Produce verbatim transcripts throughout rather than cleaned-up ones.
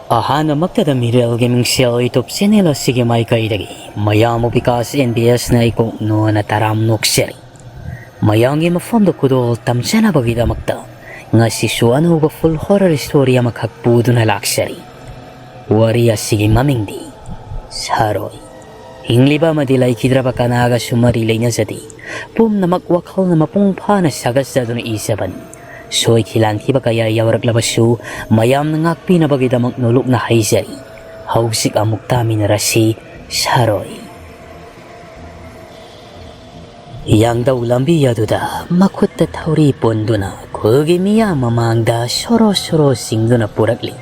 ꯑꯍꯥꯟꯕꯃꯛꯇꯗ ꯃꯤꯔꯦꯜꯒꯤ ꯃꯤꯡꯁꯦꯜ YouTube channel ꯑꯁꯤꯒꯤ ꯃꯥꯏꯀꯩꯗꯒꯤ ꯃꯌꯥꯝꯕꯨ ꯕꯤꯀꯥꯁ ꯑꯦꯟ ꯕꯤ ꯑꯦꯁꯅ ꯏꯀꯣꯛ ꯅꯣꯟꯅ ꯇꯔꯥꯝ ꯅꯣꯛꯆꯔꯤ꯫ ꯃꯌꯥꯝꯒꯤ ꯃꯐꯝꯗ ꯈꯨꯗꯣꯜ ꯇꯝꯖꯅꯕꯒꯤꯗꯃꯛꯇ ꯉꯁꯤꯁꯨ ꯑꯅꯧꯕ full horror story ꯑꯃꯈꯛ ꯄꯨꯗꯨꯅ ꯂꯥꯛꯆꯔꯤ꯫ ꯋꯥꯔꯤ ꯑꯁꯤꯒꯤ ꯃꯃꯤꯡꯗꯤ ꯁꯥꯔꯣꯏ꯫ ꯍꯤꯡꯂꯤꯕ ꯑꯃꯗꯤ ꯂꯩꯈꯤꯗ꯭ꯔꯕ ꯀꯅꯥꯒꯁꯨ ꯃꯔꯤ ꯂꯩꯅꯖꯗꯦ꯫ ꯄꯨꯝꯅꯃꯛ ꯋꯥꯈꯜꯅ ꯃꯄꯨꯡ ꯐꯥꯅ ꯁꯥꯒꯠꯆꯗꯨꯅ ꯏꯖꯕꯅꯤ꯫ ꯁꯣꯏꯈꯤ ꯂꯥꯟꯈꯤꯕ ꯀꯌꯥ ꯌꯥꯎꯔꯛꯂꯕꯁꯨ ꯃꯌꯥꯝꯅ ꯉꯥꯛꯄꯤꯅꯕꯒꯤꯗꯃꯛ ꯅꯣꯂꯨꯛꯅ ꯍꯥꯏꯖꯔꯤ꯫ ꯍꯧꯖꯤꯛ ꯑꯃꯨꯛ ꯇꯥꯃꯤꯟꯅꯔꯁꯤ ꯁꯥꯔꯣꯏ꯫ ꯌꯥꯡꯗꯧ ꯂꯝꯕꯤ ꯑꯗꯨꯗ ꯃꯈꯨꯠꯇ ꯊꯧꯔꯤ ꯄꯨꯟꯗꯨꯅ ꯈꯨꯜꯒꯤ ꯃꯤꯌꯥꯝ ꯃꯃꯥꯡꯗ ꯁꯣꯔꯣ ꯁꯣꯔꯣ ꯆꯤꯡꯗꯨꯅ ꯄꯨꯔꯛꯂꯤ꯫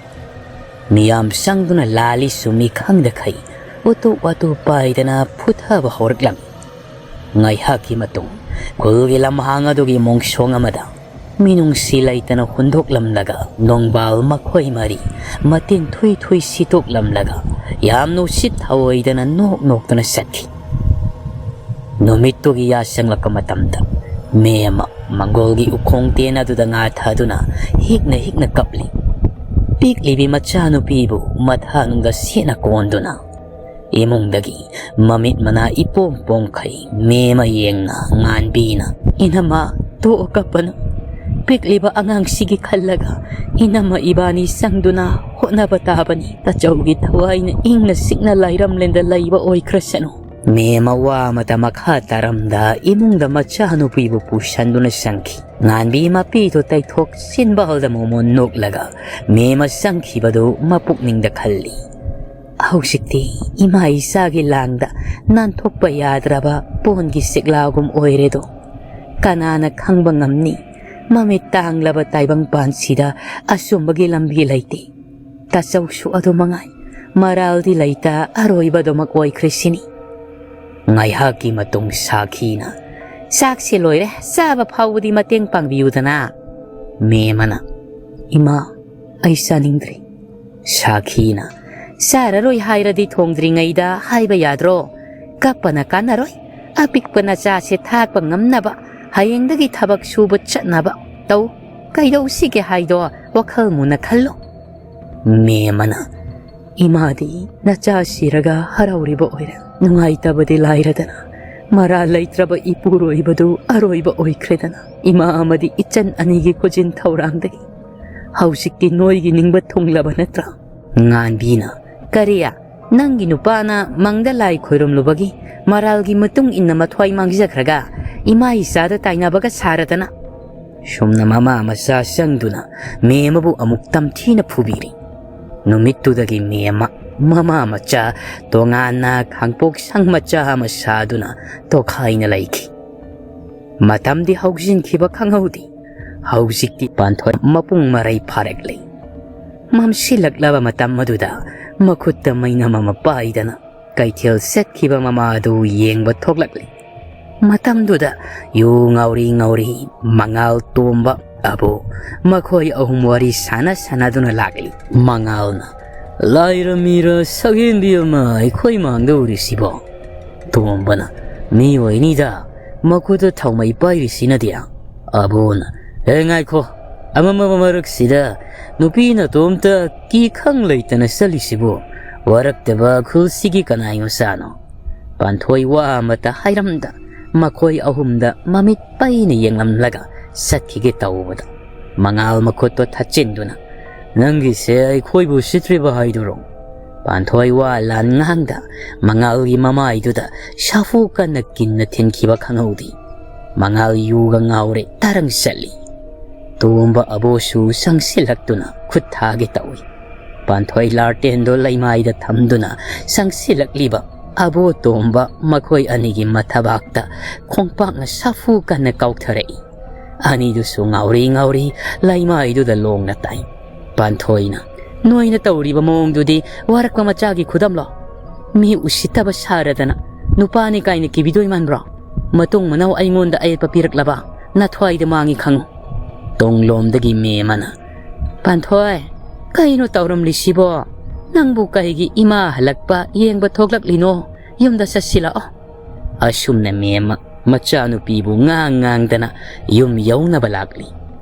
ꯃꯤꯌꯥꯝ ꯆꯪꯗꯨꯅ ꯂꯥꯜꯂꯤ ꯆꯨꯝꯃꯤ ꯈꯪꯗꯈꯩ ꯎꯇꯨꯞ ꯋꯥꯇꯨꯞ ꯄꯥꯏꯗꯅ ꯐꯨꯊꯕ ꯍꯧꯔꯛꯂꯝꯃꯤ꯫ ꯉꯥꯏꯍꯥꯛꯀꯤ ꯃꯇꯨꯡ ꯈꯨꯜꯒꯤ ꯂꯝꯍꯥꯡ ꯑꯗꯨꯒꯤ ꯃꯣꯡꯁꯣꯡ ꯑꯃꯗ ꯃꯤꯅꯨꯡꯁꯤ ꯂꯩꯇꯅ ꯍꯨꯟꯗꯣꯛꯂꯝꯂꯒ ꯅꯣꯡꯕꯥꯜ ꯃꯈꯣꯏ ꯃꯔꯤ ꯃꯇꯤꯟ ꯊꯨꯏ ꯊꯨꯏ ꯁꯤꯠꯇꯣꯛꯂꯝꯂꯒ ꯌꯥꯝꯅ ꯎꯁꯤꯠ ꯊꯑꯣꯏꯗꯅ ꯅꯣꯛ ꯅꯣꯛꯇꯨꯅ ꯆꯠꯈꯤ꯫ ꯅꯨꯃꯤꯠꯇꯨꯒꯤ ꯌꯥꯆꯪꯂꯛꯄ ꯃꯇꯝꯗ ꯃꯦꯝꯃ ꯃꯪꯒꯣꯜꯒꯤ ꯎꯈꯣꯡ ꯇꯦꯟ ꯑꯗꯨꯗ ꯉꯥꯊꯗꯨꯅ ꯍꯤꯛꯅ ꯍꯤꯛꯅ ꯀꯞꯂꯤ꯫ ꯄꯤꯛꯂꯤꯕꯤ ꯃꯆꯥꯅꯨꯄꯤꯕꯨ ꯃꯊꯥꯅꯨꯡꯗ ꯁꯦꯠꯅ ꯀꯣꯟꯗꯨꯅ ꯏꯃꯨꯡꯗꯒꯤ ꯃꯃꯤꯠ ꯃꯅꯥ ꯏꯄꯣꯝ ꯄꯣꯝꯈꯩ ꯃꯦꯝꯃ ꯌꯦꯡꯅ ꯉꯥꯟꯕꯤꯅ, "ꯏꯅꯝꯃ, ꯇꯣꯛꯑꯣ ꯀꯞꯄꯅꯨ꯫ ꯄꯤꯛꯂꯤꯕ ꯑꯉꯥꯡꯁꯤꯒꯤ ꯈꯜꯂꯒ ꯏꯅꯝꯃ ꯏꯕꯥꯅꯤ ꯆꯪꯗꯨꯅ ꯍꯣꯠꯅꯕ ꯇꯥꯕꯅꯤ꯫ ꯇꯥꯆꯧꯒꯤ ꯊꯋꯥꯏꯅ ꯏꯪꯅ ꯆꯤꯛꯅ ꯂꯥꯏꯔꯝꯂꯦꯟꯗ ꯂꯩꯕ ꯑꯣꯏꯈ꯭ꯔꯁꯅꯨ"꯫ ꯃꯦꯝꯃ ꯋꯥ ꯑꯃꯇ ꯃꯈꯥ ꯇꯥꯔꯝꯗ ꯏꯃꯨꯡꯗ ꯃꯆꯥꯅꯨꯄꯤꯕꯨ ꯄꯨꯁꯟꯗꯨꯅ ꯆꯪꯈꯤ꯫ ꯉꯥꯟꯕꯤ ꯃꯄꯤꯗꯨ ꯇꯩꯊꯣꯛ ꯁꯤꯟꯕ ꯍꯧꯗ ꯃꯣꯃꯣꯟ ꯅꯣꯛꯂꯒ ꯃꯦꯝꯃ ꯆꯪꯈꯤꯕꯗꯨ ꯃꯄꯨꯛꯅꯤꯡꯗ ꯈꯜꯂꯤ꯫ ꯍꯧꯖꯤꯛꯇꯤ ꯏꯃꯥ ꯏꯆꯥꯒꯤ ꯂꯥꯡꯗ ꯅꯥꯟꯊꯣꯛꯄ ꯌꯥꯗ꯭ꯔꯕ ꯄꯣꯟꯒꯤ ꯁꯤꯛꯂꯥꯒꯨꯝ ꯑꯣꯏꯔꯦꯗꯣ꯫ ꯀꯅꯥꯅ ꯈꯪꯕ ꯉꯝꯅꯤ? ꯃꯃꯤꯠ ꯇꯥꯡꯂꯕ ꯇꯥꯏꯕꯪꯄꯥꯟꯁꯤꯗ ꯑꯆꯨꯝꯕꯒꯤ ꯂꯝꯕꯤ ꯂꯩꯇꯦ꯫ ꯇꯥꯆꯧꯁꯨ ꯑꯗꯨ ꯃꯉꯥꯏ꯫ ꯃꯔꯥꯜꯗꯤ ꯂꯩꯇ ꯑꯔꯣꯏꯕꯗꯨꯃꯛ ꯑꯣꯏꯈ꯭ꯔꯦ ꯁꯤꯅꯤ꯫ ꯉꯥꯏꯍꯥꯛꯀꯤ ꯃꯇꯨꯡ ꯁꯥꯈꯤꯅ, "ꯆꯥꯛꯁꯦ ꯂꯣꯏꯔꯦ, ꯆꯥꯕ ꯐꯥꯎꯕꯗꯤ ꯃꯇꯦꯡ ꯄꯥꯡꯕꯤꯌꯨꯗꯅ"꯫ ꯃꯦꯝꯃꯅ, "ꯏꯃꯥ, ꯑꯩ ꯆꯥꯅꯤꯡꯗ꯭ꯔꯤ"꯫ ꯁꯥꯈꯤꯅ, "ꯆꯥꯔꯔꯣꯏ ꯍꯥꯏꯔꯗꯤ ꯊꯣꯡꯗ꯭ꯔꯤꯉꯩꯗ ꯍꯥꯏꯕ ꯌꯥꯗ꯭ꯔꯣ? ꯀꯞꯄꯅ ꯀꯥꯟꯅꯔꯣꯏ꯫ ꯑꯄꯤꯛꯄ ꯅꯆꯥꯁꯦ ꯊꯥꯛꯄ ꯉꯝꯅꯕ ꯍꯌꯦꯡꯗꯒꯤ ꯊꯕꯛ ꯁꯨꯕ ꯆꯠꯅꯕ ꯇꯧ꯫ ꯀꯩꯗꯧꯁꯤꯒꯦ ꯍꯥꯏꯗꯣ ꯋꯥꯈꯜ ꯃꯨꯟꯅ ꯈꯜꯂꯣ"꯫ ꯃꯦꯝꯃꯅ, "ꯏꯃꯥꯗꯤ ꯅꯆꯥ ꯁꯤꯔꯒ ꯍꯔꯥꯎꯔꯤꯕ ꯑꯣꯏꯔꯦ꯫ ꯅꯨꯡꯉꯥꯏꯇꯕꯗꯤ ꯂꯥꯏꯔꯗꯅ, ꯃꯔꯥ ꯂꯩꯇ꯭ꯔꯕ ꯏꯄꯨꯔꯣꯏꯕꯗꯨ ꯑꯔꯣꯏꯕ ꯑꯣꯏꯈ꯭ꯔꯦꯗꯅ, ꯏꯃꯥ ꯑꯃꯗꯤ ꯏꯆꯟ ꯑꯅꯤꯒꯤ ꯈꯨꯖꯤꯟ ꯊꯧꯔꯥꯡꯗꯒꯤ꯫ ꯍꯧꯖꯤꯛꯇꯤ ꯅꯣꯏꯒꯤ ꯅꯤꯡꯕ ꯊꯨꯡꯂꯕ ꯅꯠꯇ꯭ꯔꯥ?" ꯉꯥꯟꯕꯤꯅ, "ꯀꯔꯤ? ꯅꯪꯒꯤ ꯅꯨꯄꯥꯅ ꯃꯪꯗ ꯂꯥꯏ ꯈꯣꯏꯔꯝꯂꯨꯕꯒꯤ ꯃꯔꯥꯜꯒꯤ ꯃꯇꯨꯡ ꯏꯟꯅ ꯃꯊ꯭ꯋꯥꯏ ꯃꯥꯡꯖꯈ꯭ꯔꯒ ꯏꯃꯥ ꯏꯆꯥꯗ ꯇꯥꯏꯅꯕꯒ ꯁꯥꯔꯗꯅ?" ꯁꯨꯝꯅ ꯃꯃꯥ ꯃꯆꯥ ꯆꯪꯗꯨꯅ ꯃꯦꯝꯃꯕꯨ ꯑꯃꯨꯛ ꯇꯝꯊꯤꯅ ꯐꯨꯕꯤꯔꯤ꯫ ꯅꯨꯃꯤꯠꯇꯨꯗꯒꯤ ꯃꯦꯝꯃ ꯃꯃꯥ ꯃꯆꯥ ꯇꯣꯉꯥꯟꯅ ꯈꯥꯡꯄꯣꯛꯁꯪ ꯃꯆꯥ ꯑꯃ ꯁꯥꯗꯨꯅ ꯇꯣꯈꯥꯏꯅ ꯂꯩꯈꯤ꯫ ꯃꯇꯝꯗꯤ ꯍꯧꯖꯤꯟꯈꯤꯕ ꯈꯪꯍꯧꯗꯦ꯫ ꯍꯧꯖꯤꯛꯇꯤ ꯄꯥꯟꯊꯣꯏ ꯃꯄꯨꯡ ꯃꯔꯩ ꯐꯥꯔꯛꯂꯤ꯫ ꯃꯝꯁꯤꯜꯂꯛꯂꯕ ꯃꯇꯝ ꯑꯗꯨꯗ ꯃꯈꯨꯠꯇ ꯃꯩꯅꯝ ꯑꯃ ꯄꯥꯏꯗꯅ ꯀꯩꯊꯦꯜ ꯆꯠꯈꯤꯕ ꯃꯃꯥ ꯑꯗꯨ ꯌꯦꯡꯕ ꯊꯣꯛꯂꯛꯂꯤ꯫ ꯃꯇꯝꯗꯨꯗ ꯌꯨ ꯉꯥꯎꯔꯤ ꯉꯥꯎꯔꯤ ꯃꯉꯥꯜ, ꯇꯣꯝꯕ, ꯑꯕꯨ ꯃꯈꯣꯏ ꯑꯍꯨꯝ ꯋꯥꯔꯤ ꯁꯥꯟꯅ ꯁꯥꯟꯅꯗꯨꯅ ꯂꯥꯛꯂꯤ꯫ ꯃꯉꯥꯜꯅ, "ꯂꯥꯏꯔ ꯃꯤꯔ ꯁꯛꯍꯦꯟꯕꯤ ꯑꯃ ꯑꯩꯈꯣꯏ ꯃꯥꯡꯗ ꯎꯔꯤꯁꯤꯕꯣ?" ꯇꯣꯝꯕꯅ, "ꯃꯤ ꯑꯣꯏꯅꯤꯗ, ꯃꯈꯨꯠꯇ ꯊꯥꯎꯃꯩ ꯄꯥꯏꯔꯤꯁꯤꯅꯗꯤ?" ꯑꯕꯨꯅ, "ꯑꯦ ꯉꯥꯏꯈꯣ, ꯑꯃꯝꯕ ꯃꯔꯛꯁꯤꯗ ꯅꯨꯄꯤ ꯅꯇꯣꯝꯇ ꯀꯤ ꯈꯪ ꯂꯩꯇꯅ ꯆꯠꯂꯤꯁꯤꯕꯨ? ꯋꯥꯔꯛꯇꯕ ꯈꯨꯜꯁꯤꯒꯤ ꯀꯅꯥꯏ ꯃꯆꯥꯅꯣ?" ꯄꯥꯟꯊꯣꯏ ꯋꯥ ꯑꯃꯠꯇ ꯍꯥꯏꯔꯝꯗ ꯃꯈꯣꯏ ꯑꯍꯨꯝꯗ ꯃꯃꯤꯠ ꯄꯩꯅ ꯌꯦꯡꯂꯝꯂꯒ ꯆꯠꯈꯤꯒꯦ ꯇꯧꯕꯗ, ꯃꯉꯥꯜ ꯃꯈꯨꯠꯇꯣ ꯊꯠꯆꯤꯟꯗꯨꯅ, "ꯅꯪꯒꯤꯁꯦ ꯑꯩꯈꯣꯏꯕꯨ ꯎꯁꯤꯠꯇ꯭ꯔꯤꯕ ꯍꯥꯏꯗꯨꯔꯣ?" ꯄꯥꯟꯊꯣꯏ ꯋꯥ ꯂꯥꯟ ꯉꯥꯡꯗ ꯃꯉꯥꯜꯒꯤ ꯃꯃꯥꯏꯗꯨꯗ ꯁꯥꯐꯨ ꯀꯟꯅ ꯀꯤꯟꯅ ꯊꯤꯟꯈꯤꯕ ꯈꯪꯍꯧꯗꯦ꯫ ꯃꯉꯥꯜ ꯌꯨꯒ ꯉꯥꯎꯔꯦ ꯇꯔꯪ ꯆꯠꯂꯤ꯫ ꯇꯣꯝꯕ ꯑꯕꯣꯁꯨ ꯆꯪꯁꯤꯜꯂꯛꯇꯨꯅ ꯈꯨꯠ ꯊꯥꯒꯦ ꯇꯧꯏ꯫ ꯄꯥꯟꯊꯣꯏ ꯂꯥꯔꯇꯦꯟꯗꯣ ꯂꯩꯃꯥꯏꯗ ꯊꯝꯗꯨꯅ ꯆꯪꯁꯤꯜꯂꯛꯂꯤꯕ ꯑꯕꯣ ꯇꯣꯝꯕ ꯃꯈꯣꯏ ꯑꯅꯤꯒꯤ ꯃꯊꯕꯥꯛꯇ ꯈꯣꯡꯄꯥꯛꯅ ꯁꯥꯐꯨ ꯀꯟꯅ ꯀꯥꯎꯊꯔꯛꯏ꯫ ꯑꯅꯤꯗꯨꯁꯨ ꯉꯥꯎꯔꯤ ꯉꯥꯎꯔꯤ ꯂꯩꯃꯥꯏꯗꯨꯗ ꯂꯣꯡꯅ ꯇꯥꯏ꯫ ꯄꯥꯟꯊꯣꯏꯅ, "ꯅꯣꯏꯅ ꯇꯧꯔꯤꯕ ꯃꯑꯣꯡꯗꯨꯗꯤ ꯋꯥꯔꯛꯄ ꯃꯆꯥꯒꯤ ꯈꯨꯗꯝꯂꯣ? ꯃꯤ ꯎꯁꯤꯠꯇꯕ ꯁꯥꯔꯗꯅ ꯅꯨꯄꯥꯅꯤ ꯀꯥꯏꯅ ꯀꯤꯕꯤꯗꯣꯏ ꯃꯥꯟꯕ꯭ꯔꯣ? ꯃꯇꯨꯡ ꯃꯅꯥꯎ ꯑꯩꯉꯣꯟꯗ ꯑꯌꯦꯠꯄ ꯄꯤꯔꯛꯂꯕ ꯅꯊ꯭ꯋꯥꯏꯗ ꯃꯥꯡꯉꯤ ꯈꯪꯉꯨ꯫" ꯇꯨꯡꯂꯣꯝꯗꯒꯤ ꯃꯦꯝꯃꯅ, "ꯄꯥꯟꯊꯣꯏ, ꯀꯩꯅꯣ ꯇꯧꯔꯝꯂꯤꯁꯤꯕꯣ? ꯅꯪꯕꯨ ꯀꯩꯒꯤ ꯏꯃꯥ ꯍꯜꯂꯛꯄ ꯌꯦꯡꯕ ꯊꯣꯛꯂꯛꯂꯤꯅꯣ? ꯌꯨꯝꯗ ꯆꯠꯁꯤꯜꯂꯛꯑꯣ꯫" ꯑꯁꯨꯝꯅ ꯃꯦꯝꯃ ꯃꯆꯥꯅꯨꯄꯤꯕꯨ ꯉꯥꯡ ꯉꯥꯡꯗꯅ ꯌꯨꯝ ꯌꯧꯅꯕ ꯂꯥꯛꯂꯤ꯫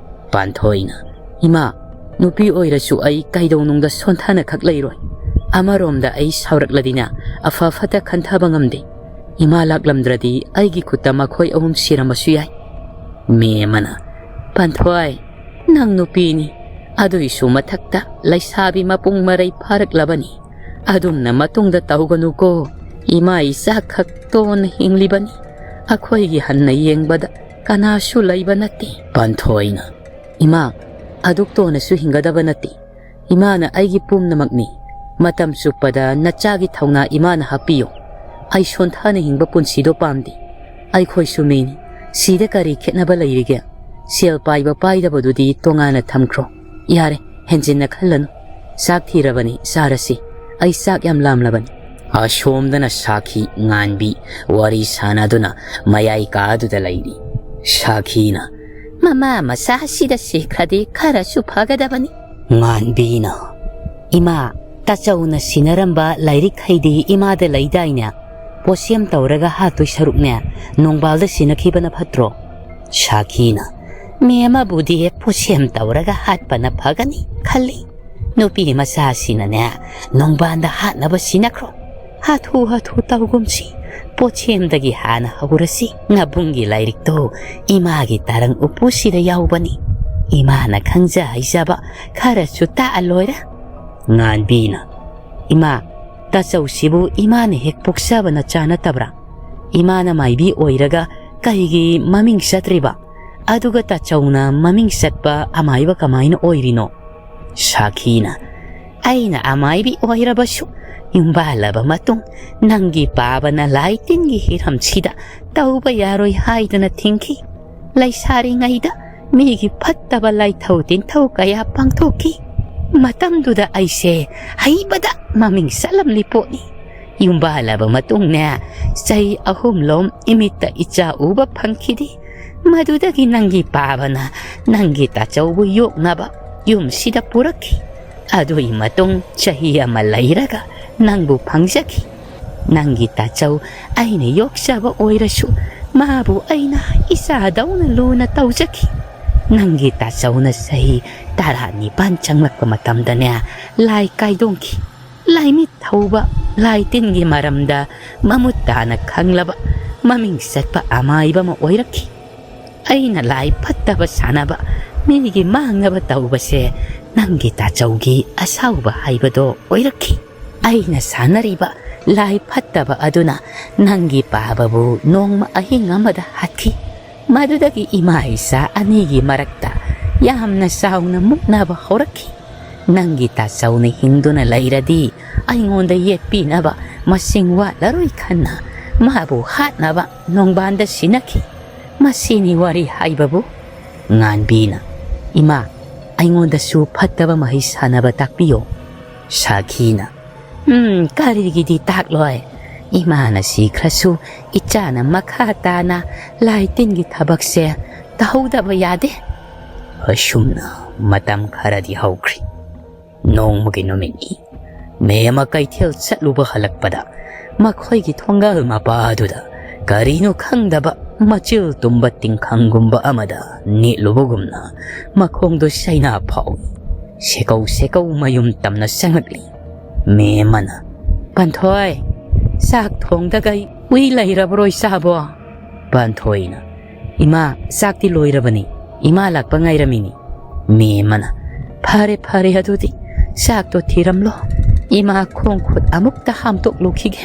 ꯄꯥꯟꯊꯣꯏꯅ, "ꯏꯃꯥ, ꯅꯨꯄꯤ ꯑꯣꯏꯔꯁꯨ ꯑꯩ ꯀꯩꯗꯧꯅꯨꯡꯗ ꯁꯣꯟꯊꯅ ꯈꯛ ꯂꯩꯔꯣꯏ꯫ ꯑꯃꯔꯣꯝꯗ ꯑꯩ ꯁꯥꯎꯔꯛꯂꯗꯤꯅꯦ, ꯑꯐ ꯐꯠꯇ ꯈꯟꯊꯕ ꯉꯝꯗꯦ꯫ ꯏꯃꯥ ꯂꯥꯛꯂꯝꯗ꯭ꯔꯗꯤ ꯑꯩꯒꯤ ꯈꯨꯠꯇ ꯃꯈꯣꯏ ꯑꯍꯨꯝ ꯁꯤꯔꯝꯕꯁꯨ ꯌꯥꯏ꯫ ꯃꯦꯝꯃꯅ, "ꯄꯥꯟꯊꯣꯏ, ꯅꯪ ꯅꯨꯄꯤꯅꯤ, ꯑꯗꯨꯏꯁꯨ ꯃꯊꯛꯇ ꯂꯩꯁꯥꯕꯤ ꯃꯄꯨꯡ ꯃꯔꯩ ꯐꯥꯔꯛꯂꯕꯅꯤ꯫ ꯑꯗꯨꯝꯅ ꯃꯇꯨꯡꯗ ꯇꯧꯒꯅꯨꯀꯣ꯫ ꯏꯃꯥ ꯏꯆꯥ ꯈꯛꯇꯣꯟ ꯍꯤꯡꯂꯤꯕꯅꯤ꯫ ꯑꯩꯈꯣꯏꯒꯤ ꯍꯟꯅ ꯌꯦꯡꯕꯗ ꯀꯅꯥꯁꯨ ꯂꯩꯕ ꯅꯠꯇꯦ꯫" ꯄꯥꯟꯊꯣꯏꯅ, "ꯏꯃꯥ, ꯑꯗꯨꯛ ꯇꯣꯟꯅꯁꯨ ꯍꯤꯡꯒꯗꯕ ꯅꯠꯇꯦ꯫ ꯏꯃꯥꯅ ꯑꯩꯒꯤ ꯄꯨꯝꯅꯃꯛꯅꯤ꯫ ꯃꯇꯝ ꯆꯨꯞꯄꯗ ꯅꯆꯥꯒꯤ ꯊꯧꯅꯥ ꯏꯃꯥꯅ ꯍꯥꯞꯄꯤꯌꯨ꯫ ꯑꯩ ꯁꯣꯟꯊꯥꯅ ꯍꯤꯡꯕ ꯄꯨꯟꯁꯤꯗꯣ ꯄꯥꯝꯗꯦ꯫ ꯑꯩꯈꯣꯏꯁꯨ ꯃꯤꯅꯤ꯫ ꯁꯤꯗ ꯀꯔꯤ ꯈꯦꯠꯅꯕ ꯂꯩꯔꯤꯒꯦ? ꯁꯦꯜ ꯄꯥꯏꯕ ꯄꯥꯏꯗꯕꯗꯨꯗꯤ ꯇꯣꯉꯥꯟꯅ ꯊꯝꯈ꯭ꯔꯣ꯫ ꯌꯥꯔꯦ, ꯍꯦꯟꯖꯤꯟꯅ ꯈꯜꯂꯅꯨ꯫ ꯆꯥꯛ ꯊꯤꯔꯕꯅꯤ, ꯆꯥꯔꯁꯤ꯫ ꯑꯩ ꯆꯥꯛ ꯌꯥꯝ ꯂꯥꯝꯂꯕꯅꯤ꯫" ꯑꯁꯣꯝꯗꯅ ꯁꯥꯈꯤ ꯉꯥꯟꯕꯤ ꯋꯥꯔꯤ ꯁꯥꯟꯅꯗꯨꯅ ꯃꯌꯥꯏ ꯀꯥꯗꯨꯗ ꯂꯩꯔꯤ꯫ ꯁꯥꯈꯤꯅ, "ꯃꯃꯥ ꯃꯆꯥꯁꯤꯗ ꯁꯤꯈ꯭ꯔꯗꯤ ꯈꯔꯁꯨ ꯐꯒꯗꯕꯅꯤ꯫" ꯉꯥꯟꯕꯤꯅ, "ꯏꯃꯥ, ꯇꯥꯆꯧꯅ ꯁꯤꯟꯅꯔꯝꯕ ꯂꯥꯏꯔꯤꯛꯈꯩꯗꯤ ꯏꯃꯥꯗ ꯂꯩꯗꯥꯏꯅꯦ? ꯄꯣꯠꯁꯦꯝ ꯇꯧꯔꯒ ꯍꯥꯠꯇꯣꯏ ꯁꯔꯨꯛꯅꯦ, ꯅꯣꯡꯕꯥꯜꯗ ꯁꯤꯟꯅꯈꯤꯕꯅ ꯐꯠꯇ꯭ꯔꯣ?" ꯁꯥꯈꯤꯅ, "ꯃꯦꯝꯃꯕꯨꯗꯤ ꯄꯣꯠꯁꯦꯝ ꯇꯧꯔꯒ ꯍꯥꯠꯄꯅ ꯐꯒꯅꯤ ꯈꯜꯂꯤ꯫ ꯅꯨꯄꯤ ꯃꯆꯥꯁꯤꯅꯅꯦ, ꯅꯣꯡꯕꯥꯟꯗ ꯍꯥꯠꯅꯕ ꯁꯤꯟꯅꯈ꯭ꯔꯣ꯫ ꯍꯥꯊꯨ ꯍꯥꯊꯨ ꯇꯧꯒꯨꯝꯁꯤ꯫ ꯄꯣꯠꯁꯦꯝꯗꯒꯤ ꯍꯥꯟꯅ ꯍꯧꯔꯁꯤ꯫ ꯅꯕꯨꯡꯒꯤ ꯂꯥꯏꯔꯤꯛꯇꯣ ꯏꯃꯥꯒꯤ ꯇꯔꯪ ꯎꯄꯨꯁꯤꯗ ꯌꯥꯎꯕꯅꯤ꯫ ꯏꯃꯥꯅ ꯈꯪꯖ ꯍꯩꯖꯕ ꯈꯔꯁꯨ ꯇꯥꯛꯑ ꯂꯣꯏꯔꯦ꯫" ꯉꯥꯟꯕꯤꯅ, "ꯏꯃꯥ, ꯇꯥꯆꯧꯁꯤꯕꯨ ꯏꯃꯥꯅ ꯍꯦꯛ ꯄꯣꯛꯆꯕ ꯅꯆꯥ ꯅꯠꯇꯕ꯭ꯔꯥ? ꯏꯃꯥꯅ ꯃꯥꯏꯕꯤ ꯑꯣꯏꯔꯒ ꯀꯩꯒꯤ ꯃꯃꯤꯡ ꯆꯠꯇ꯭ꯔꯤꯕ? ꯑꯗꯨꯒ ꯇꯥꯆꯧꯅ ꯃꯃꯤꯡ ꯆꯠꯄ ꯑꯃꯥꯏꯕ ꯀꯃꯥꯏꯅ ꯑꯣꯏꯔꯤꯅꯣ?" ꯁꯥꯈꯤꯅ, "ꯑꯩꯅ ꯑꯃꯥꯏꯕꯤ ꯑꯣꯏꯔꯕꯁꯨ, ꯌꯨꯝꯕꯥꯜꯂꯕ ꯃꯇꯨꯡ ꯅꯪꯒꯤ ꯄꯥꯕꯅ ꯂꯥꯏ ꯇꯤꯟꯒꯤ ꯍꯤꯔꯝꯁꯤꯗ ꯇꯧꯕ ꯌꯥꯔꯣꯏ ꯍꯥꯏꯗꯨꯅ ꯊꯤꯡꯈꯤ꯫ ꯂꯩꯁꯥꯔꯤꯉꯩꯗ ꯃꯤꯒꯤ ꯐꯠꯇꯕ ꯂꯥꯏꯊꯧ ꯇꯤꯟꯊꯧ ꯀꯌꯥ ꯄꯥꯡꯊꯣꯛꯈꯤ꯫ ꯃꯇꯝꯗꯨꯗ ꯑꯩꯁꯦ ꯍꯩꯕꯗ ꯃꯃꯤꯡ ꯆꯠꯂꯝꯂꯤ ꯄꯣꯠꯅꯤ꯫ ꯌꯨꯝꯕꯥꯜꯂꯕ ꯃꯇꯨꯡꯅꯦ, ꯆꯍꯤ ꯑꯍꯨꯝꯂꯣꯝ ꯏꯃꯤꯠꯇ ꯏꯆꯥ ꯎꯕ ꯐꯪꯈꯤꯗꯦ꯫ ꯃꯗꯨꯗꯒꯤ ꯅꯪꯒꯤ ꯄꯥꯕꯅ ꯅꯪꯒꯤ ꯇꯥꯆꯧꯕꯨ ꯌꯣꯛꯅꯕ ꯌꯨꯝꯁꯤꯗ ꯄꯨꯔꯛꯈꯤ꯫ ꯑꯗꯨꯒꯤ ꯃꯇꯨꯡ ꯆꯍꯤ ꯑꯃ ꯂꯩꯔꯒ ꯅꯪꯕꯨ ꯐꯪꯖꯈꯤ꯫ ꯅꯪꯒꯤ ꯇꯥꯆꯧ ꯑꯩꯅ ꯌꯣꯛꯆꯕ ꯑꯣꯏꯔꯁꯨ, ꯃꯥꯕꯨ ꯑꯩꯅ ꯏꯆꯥꯗꯧꯅ ꯂꯨꯅ ꯇꯧꯖꯈꯤ꯫ ꯅꯪꯒꯤ ꯇꯥꯆꯧꯅ ꯆꯍꯤ ꯇꯔꯥꯅꯤꯄꯥꯟ ꯆꯪꯂꯛꯄ ꯃꯇꯝꯗꯅꯦ, ꯂꯥꯏ ꯀꯥꯏꯗꯣꯡꯈꯤ꯫ ꯂꯥꯏꯃꯤꯠ ꯊꯧꯕ, ꯂꯥꯏ ꯇꯤꯟꯒꯤ ꯃꯔꯝꯗ ꯃꯃꯨꯠ ꯇꯥꯅ ꯈꯪꯂꯕ, ꯃꯃꯤꯡ ꯆꯠꯄ ꯑꯃꯥꯏꯕ ꯑꯃ ꯑꯣꯏꯔꯛꯈꯤ꯫ ꯑꯩꯅ ꯂꯥꯏ ꯐꯠꯇꯕ ꯁꯥꯟꯅꯕ, ꯃꯤꯒꯤ ꯃꯥꯡꯅꯕ ꯇꯧꯕꯁꯦ ꯅꯪꯒꯤ ꯇꯥꯆꯧꯒꯤ ꯑꯁꯥꯎꯕ ꯍꯥꯏꯕꯗꯣ ꯑꯣꯏꯔꯛꯈꯤ꯫ ꯑꯩꯅ ꯁꯥꯟꯅꯔꯤꯕ ꯂꯥꯏ ꯐꯠꯇꯕ ꯑꯗꯨꯅ ꯅꯪꯒꯤ ꯄꯥꯕꯕꯨ ꯅꯣꯡꯃ ꯑꯍꯤꯡ ꯑꯃꯗ ꯍꯥꯠꯈꯤ꯫ ꯃꯗꯨꯗꯒꯤ ꯏꯃꯥ ꯏꯆꯥ ꯑꯅꯤꯒꯤ ꯃꯔꯛꯇ ꯌꯥꯝꯅ ꯆꯥꯎꯅ ꯃꯨꯛꯅꯕ ꯍꯧꯔꯛꯈꯤ꯫ ꯅꯪꯒꯤ ꯇꯥꯆꯧꯅ ꯍꯤꯡꯗꯨꯅ ꯂꯩꯔꯗꯤ ꯑꯩꯉꯣꯟꯗ ꯌꯦꯠꯄꯤꯅꯕ ꯃꯁꯤꯡ ꯋꯥꯠꯂꯔꯣꯏ ꯈꯟꯅ ꯃꯥꯕꯨ ꯍꯥꯠꯅꯕ ꯅꯣꯡꯕꯥꯟꯗ ꯁꯤꯟꯅꯈꯤ꯫ ꯃꯁꯤꯅꯤ ꯋꯥꯔꯤ ꯍꯥꯏꯕꯕꯨ꯫ ꯉꯥꯟꯕꯤꯅ, "ꯏꯃꯥ, ꯑꯩꯉꯣꯟꯗꯁꯨ ꯐꯠꯇꯕ ꯃꯍꯩ ꯁꯥꯟꯅꯕ ꯇꯥꯛꯄꯤꯌꯣ꯫" ꯁꯥꯈꯤꯅ, "ꯎꯝ, ꯀꯔꯤꯒꯤꯗꯤ ꯇꯥꯛꯂꯣꯏ? ꯏꯃꯥꯅ ꯁꯤꯈ꯭ꯔꯁꯨ ꯏꯆꯥꯅ ꯃꯈꯥ ꯇꯥꯅ ꯂꯥꯏ ꯇꯤꯟꯒꯤ ꯊꯕꯛꯁꯦ ꯇꯧꯍꯧꯗꯕ ꯌꯥꯗꯦ꯫" ꯑꯁꯨꯝꯅ ꯃꯇꯝ ꯈꯔꯗꯤ ꯍꯧꯈ꯭ꯔꯤ꯫ ꯅꯣꯡꯃꯒꯤ ꯅꯨꯃꯤꯠꯅꯤ꯫ ꯃꯦꯝꯃ ꯀꯩꯊꯦꯜ ꯆꯠꯂꯨꯕ ꯍꯜꯂꯛꯄꯗ ꯃꯈꯣꯏꯒꯤ ꯊꯣꯡꯒꯥꯜ ꯃꯄꯥ ꯑꯗꯨꯗ ꯀꯔꯤꯅꯣ ꯈꯪꯗꯕ ꯃꯆꯤꯜ ꯇꯨꯝꯕ ꯇꯤꯡꯈꯪꯒꯨꯝꯕ ꯑꯃꯗ ꯅꯤꯠꯂꯨꯕꯒꯨꯝꯅ ꯃꯈꯣꯡꯗꯣ ꯆꯩꯅꯥ ꯐꯥꯎꯏ꯫ ꯁꯦꯀꯧ ꯁꯦꯀꯧ ꯃꯌꯨꯝ ꯇꯝꯅ ꯆꯪꯂꯛꯂꯤ꯫ ꯃꯦꯝꯃꯅ, "ꯄꯥꯟꯊꯣꯏ, ꯆꯥꯛ ꯊꯣꯡꯗꯒꯩ ꯎꯏ ꯂꯩꯔꯕ꯭ꯔꯣ ꯏꯆꯥꯕꯣ?" ꯄꯥꯟꯊꯣꯏꯅ, "ꯏꯃꯥ, ꯆꯥꯛꯇꯤ ꯂꯣꯏꯔꯕꯅꯤ꯫ ꯏꯃꯥ ꯂꯥꯛꯄ ꯉꯥꯏꯔꯝꯃꯤꯅꯤ꯫" ꯃꯦꯝꯃꯅ, "ꯐꯔꯦ, ꯐꯔꯦ, ꯑꯗꯨꯗꯤ ꯆꯥꯛꯇꯣ ꯊꯤꯔꯝꯂꯣ꯫ ꯏꯃꯥ ꯈꯣꯡ ꯈꯨꯠ ꯑꯃꯨꯛꯇ ꯍꯥꯝꯇꯣꯛꯂꯨꯈꯤꯒꯦ꯫"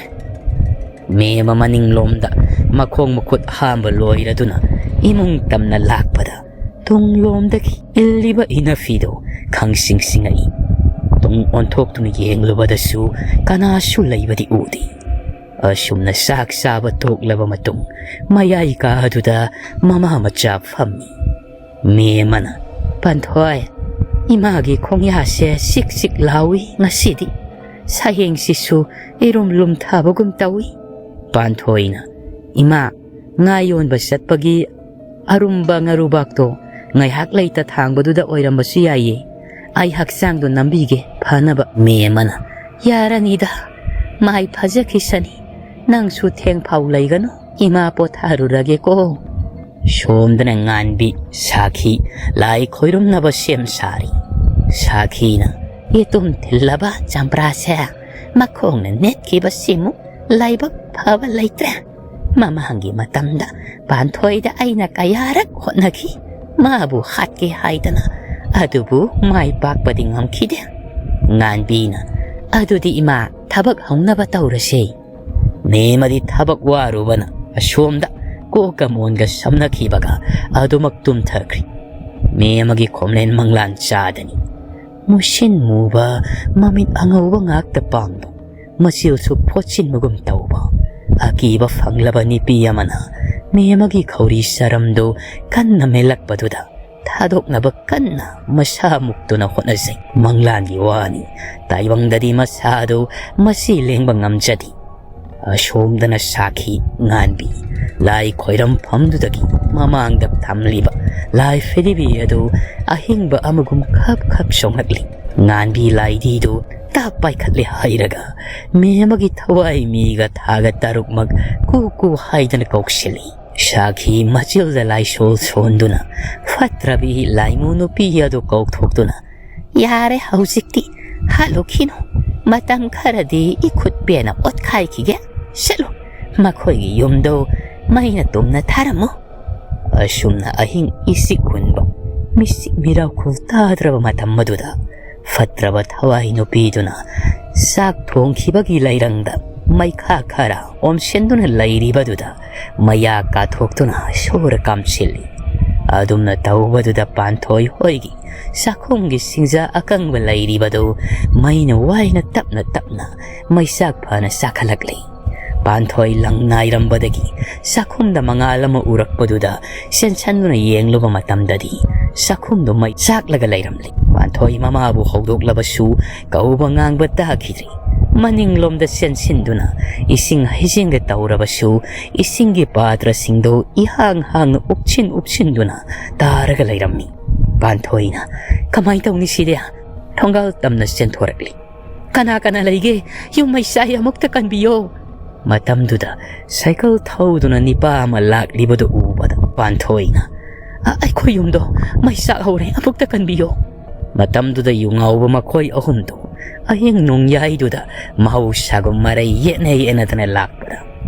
ꯃꯦꯝꯃ ꯃꯅꯤꯡꯂꯣꯝꯗ ꯃꯈꯣꯡ ꯃꯈꯨꯠ ꯍꯥꯝꯕ ꯂꯣꯏꯔꯗꯨꯅ ꯏꯃꯨꯡ ꯇꯝꯅ ꯂꯥꯛꯄꯗ ꯇꯨꯡꯂꯣꯝꯗꯒꯤ ꯏꯜꯂꯤꯕ ꯏꯅꯐꯤꯗꯨ ꯈꯪꯁꯤꯡ ꯁꯤꯡꯉꯛꯏ꯫ ꯇꯨꯡ ꯑꯣꯟꯊꯣꯛꯇꯨꯅ ꯌꯦꯡꯂꯨꯕꯗꯁꯨ ꯀꯅꯥꯁꯨ ꯂꯩꯕꯗꯤ ꯎꯗꯦ꯫ ꯑꯁꯨꯝꯅ ꯆꯥꯛ ꯆꯥꯕ ꯇꯣꯛꯂꯕ ꯃꯇꯨꯡ ꯃꯌꯥꯏ ꯀꯥ ꯑꯗꯨꯗ ꯃꯃꯥ ꯃꯆꯥ ꯐꯝꯃꯤ꯫ ꯃꯦꯝꯃꯅ, "ꯄꯥꯟꯊꯣꯏ, ꯏꯃꯥꯒꯤ ꯈꯣꯡꯌꯥꯁꯦ ꯆꯤꯛ ꯆꯤꯛ ꯂꯥꯎꯏ ꯉꯁꯤꯗꯤ꯫ ꯁꯌꯦꯡꯁꯤꯁꯨ ꯏꯔꯨꯝ ꯂꯨꯝꯊꯕꯒꯨꯝ ꯇꯧꯏ꯫" ꯄꯥꯟꯊꯣꯏꯅ, "ꯏꯃꯥ, ꯉꯥ ꯌꯣꯟꯕ ꯆꯠꯄꯒꯤ ꯑꯔꯨꯝꯕ ꯉꯥꯔꯨꯕꯥꯛꯇꯣ ꯉꯥꯏꯍꯥꯛ ꯂꯩꯇ ꯊꯥꯡꯕꯗꯨꯗ ꯑꯣꯏꯔꯝꯕꯁꯨ ꯌꯥꯏꯌꯦ꯫ ꯑꯩ ꯍꯛꯆꯥꯡꯗꯣ ꯅꯝꯕꯤꯒꯦ ꯐꯅꯕ꯫" ꯃꯦꯝꯃꯅ, "ꯌꯥꯔꯅꯤꯗ, ꯃꯥꯏ ꯐꯖꯈꯤꯁꯅꯤ꯫ ꯅꯪꯁꯨ ꯊꯦꯡꯐꯥꯎ ꯂꯩꯒꯅꯨ, ꯏꯃꯥ ꯄꯣꯊꯥꯔꯨꯔꯒꯦꯀꯣ꯫" ꯁꯣꯝꯗꯅ ꯉꯥꯟꯕꯤ ꯁꯥꯈꯤ ꯂꯥꯏ ꯈꯣꯏꯔꯨꯝꯅꯕ ꯁꯦꯝ ꯁꯥꯔꯤ꯫ ꯁꯥꯈꯤꯅ, "ꯏꯇꯨꯝ ꯊꯤꯜꯂꯕ ꯆꯝꯄ꯭ꯔꯥꯁꯦ ꯃꯈꯣꯡꯅ ꯅꯦꯠꯈꯤꯕꯁꯤꯃꯨꯛ ꯂꯥꯏꯕꯛ ꯐꯕ ꯂꯩꯇ꯭ꯔꯦ꯫ ꯃꯃꯥꯡꯒꯤ ꯃꯇꯝꯗ ꯄꯥꯟꯊꯣꯏꯗ ꯑꯩꯅ ꯀꯌꯥꯔꯛ ꯍꯣꯠꯅꯈꯤ, ꯃꯥꯕꯨ ꯍꯥꯠꯀꯦ ꯍꯥꯏꯗꯅ, ꯑꯗꯨꯕꯨ ꯃꯥꯏ ꯄꯥꯛꯄꯗꯤ ꯉꯝꯈꯤꯗꯦ꯫" ꯉꯥꯟꯕꯤꯅ, "ꯑꯗꯨꯗꯤ ꯏꯃꯥ, ꯊꯕꯛ ꯍꯧꯅꯕ ꯇꯧꯔꯁꯦ꯫" ꯃꯦꯃꯗꯤ ꯊꯕꯛ ꯋꯥꯔꯨꯕꯅ ꯑꯁꯣꯝꯗ ꯀꯣꯛꯀ ꯃꯣꯟꯒ ꯁꯝꯅꯈꯤꯕꯒ ꯑꯗꯨꯃꯛ ꯇꯨꯝꯊꯈ꯭ꯔꯤ꯫ ꯃꯦꯃꯒꯤ ꯈꯣꯝꯂꯦꯟ ꯃꯪꯂꯥꯟ ꯆꯥꯗꯅꯤ꯫ ꯃꯨꯁꯤꯟ ꯃꯨꯕ, ꯃꯃꯤꯠ ꯑꯉꯧꯕ ꯉꯥꯛꯇ ꯄꯥꯡꯕ, ꯃꯆꯤꯜꯁꯨ ꯐꯣꯠꯆꯤꯟꯕꯒꯨꯝ ꯇꯧꯕ, ꯑꯀꯤꯕ ꯐꯪꯂꯕ ꯅꯨꯄꯤ ꯑꯃꯅ ꯃꯦꯃꯒꯤ ꯈꯧꯔꯤ ꯁꯔꯝꯗꯨ ꯀꯟꯅ ꯃꯦꯜꯂꯛꯄꯗꯨꯗ ꯊꯥꯗꯣꯛꯅꯕ ꯀꯟꯅ ꯃꯁꯥ ꯃꯨꯛꯇꯨꯅ ꯍꯣꯠꯅꯖꯩ꯫ ꯃꯪꯂꯥꯟꯒꯤ ꯋꯥꯅꯤ, ꯇꯥꯏꯕꯪꯗꯗꯤ ꯃꯁꯥꯗꯨ ꯃꯁꯤ ꯂꯦꯡꯕ ꯉꯝꯖꯗꯦ꯫ ꯑꯁꯣꯝꯗꯅ ꯁꯥꯈꯤ ꯉꯥꯟꯕꯤ ꯂꯥꯏ ꯈꯣꯏꯔꯝꯐꯝꯗꯨꯗꯒꯤ ꯃꯃꯥꯡꯗ ꯊꯝꯂꯤꯕ ꯂꯥꯏ ꯐꯤꯔꯤꯕꯤ ꯑꯗꯨ ꯑꯍꯤꯡꯕ ꯑꯃꯒꯨꯝ ꯈꯞ ꯈꯞ ꯆꯣꯡꯂꯛꯂꯤ꯫ ꯉꯥꯟꯕꯤ ꯂꯥꯏꯙꯤꯗꯨ ꯇꯥꯞ ꯄꯥꯏꯈꯠꯂꯦ ꯍꯥꯏꯔꯒ ꯃꯦꯃꯒꯤ ꯊꯋꯥꯏ ꯃꯤꯒ ꯊꯥꯒ ꯇꯔꯨꯛꯃꯛ ꯀꯨ ꯀꯨ ꯍꯥꯏꯗꯅ ꯀꯧꯁꯤꯜꯂꯤ꯫ ꯁꯥꯈꯤ ꯃꯆꯤꯜꯗ ꯂꯥꯏꯁꯣꯜ ꯁꯣꯟꯗꯨꯅ ꯐꯠꯇ꯭ꯔꯕꯤ ꯂꯥꯏꯃꯨ ꯅꯨꯄꯤ ꯑꯗꯨ ꯀꯧꯊꯣꯛꯇꯨꯅ, "ꯌꯥꯔꯦ, ꯍꯧꯖꯤꯛꯇꯤ ꯍꯥꯠꯂꯨꯈꯤꯅꯨ꯫ ꯃꯇꯝ ꯈꯔꯗꯤ ꯏꯈꯨꯠ ꯄꯦꯟꯅ ꯑꯣꯠꯈꯥꯏꯈꯤꯒꯦ꯫ ꯆꯠꯂꯨ, ꯃꯈꯣꯏꯒꯤ ꯌꯨꯝꯗꯨ ꯃꯩꯅ ꯇꯨꯝꯅ ꯊꯥꯔꯝꯃꯨ꯫" ꯑꯁꯨꯝꯅ ꯑꯍꯤꯡ ꯏꯆꯤꯛ ꯍꯨꯟꯕ, ꯃꯤꯆꯤꯛ ꯃꯤꯔꯥꯎꯈꯨꯜ ꯇꯥꯗ꯭ꯔꯕ ꯃꯇꯝ ꯑꯗꯨꯗ ꯐꯠꯇ꯭ꯔꯕ ꯊꯋꯥꯏ ꯅꯨꯄꯤꯗꯨꯅ ꯆꯥꯛ ꯊꯣꯡꯈꯤꯕꯒꯤ ꯂꯩꯔꯪꯗ ꯃꯩꯈꯥ ꯈꯔ ꯑꯣꯝꯁꯤꯟꯗꯨꯅ ꯂꯩꯔꯤꯕꯗꯨꯗ ꯃꯌꯥ ꯀꯥꯊꯣꯛꯇꯨꯅ ꯁꯣꯔ ꯀꯥꯝꯁꯤꯜꯂꯤ꯫ ꯑꯗꯨꯝꯅ ꯇꯧꯕꯗꯨꯗ ꯄꯥꯟꯊꯣꯏ ꯍꯣꯏꯒꯤ ꯆꯥꯛꯈꯨꯝꯒꯤ ꯁꯤꯡꯖꯥ ꯑꯀꯪꯕ ꯂꯩꯔꯤꯕꯗꯨ ꯃꯩꯅ ꯋꯥꯏꯅ ꯇꯞꯅ ꯇꯞꯅ ꯃꯩꯆꯥꯛ ꯐꯅ ꯆꯥꯛꯈꯠꯂꯛꯂꯤ꯫ ꯄꯥꯟꯊꯣꯏ ꯂꯪ ꯅꯥꯏꯔꯝꯕꯗꯒꯤ ꯆꯥꯛꯈꯨꯝꯗ ꯃꯉꯥꯜ ꯑꯃ ꯎꯔꯛꯄꯗꯨꯗ ꯆꯦꯟꯁꯟꯗꯨꯅ ꯌꯦꯡꯂꯨꯕ ꯃꯇꯝꯗꯗꯤ ꯆꯥꯛꯈꯨꯝꯗꯨ ꯃꯩ ꯆꯥꯛꯂꯒ ꯂꯩꯔꯝꯂꯤ꯫ ꯄꯥꯟꯊꯣꯏ ꯃꯃꯥꯕꯨ ꯍꯧꯗꯣꯛꯂꯕꯁꯨ ꯀꯧꯕ ꯉꯥꯡꯕ ꯇꯥꯈꯤꯗ꯭ꯔꯤ꯫ ꯃꯅꯤꯡꯂꯣꯝꯗ ꯆꯦꯟꯁꯤꯟꯗꯨꯅ ꯏꯁꯤꯡ ꯍꯩꯖꯤꯟꯒꯦ ꯇꯧꯔꯕꯁꯨ ꯏꯁꯤꯡꯒꯤ ꯄꯥꯇ꯭ꯔꯁꯤꯡꯗꯨ ꯏꯍꯥꯡ ꯍꯥꯡꯅ ꯎꯞꯁꯤꯟ ꯎꯞꯁꯤꯟꯗꯨꯅ ꯇꯥꯔꯒ ꯂꯩꯔꯝꯃꯤ꯫ ꯄꯥꯟꯊꯣꯏꯅ, "ꯀꯃꯥꯏ ꯇꯧꯅꯤ ꯁꯤꯗꯤ?" ꯊꯣꯡꯒꯥꯜ ꯇꯝꯅ ꯆꯦꯟꯊꯣꯔꯛꯂꯤ꯫ "ꯀꯅꯥ ꯀꯅꯥ ꯂꯩꯒꯦ? ꯌꯨꯝ ꯃꯩꯁꯥꯏ ꯑꯃꯨꯛꯇ ꯀꯟꯕꯤꯌꯣ!" ꯃꯇꯝꯗꯨꯗ ꯁꯥꯏꯀꯜ ꯊꯧꯗꯨꯅ ꯅꯤꯄꯥ ꯑꯃ ꯂꯥꯛꯂꯤꯕꯗꯨ ꯎꯕꯗ ꯄꯥꯟꯊꯣꯏꯅ, "ꯑ-, ꯑꯩꯈꯣꯏ ꯌꯨꯝꯗꯣ ꯃꯩ ꯆꯥꯛꯍꯧꯔꯦ, ꯑꯃꯨꯛꯇ ꯀꯟꯕꯤꯌꯣ"꯫ ꯃꯇꯝꯗꯨꯗ ꯌꯨ ꯉꯥꯎꯕ ꯃꯈꯣꯏ ꯑꯍꯨꯝꯗꯨ ꯑꯍꯤꯡ ꯅꯣꯡꯌꯥꯏꯗꯨꯗ ꯃꯍꯧꯁꯥꯒꯨꯝ ꯃꯔꯩ ꯌꯦꯠꯅ ꯌꯦꯠꯅꯗꯅ ꯂꯥꯛꯄꯗ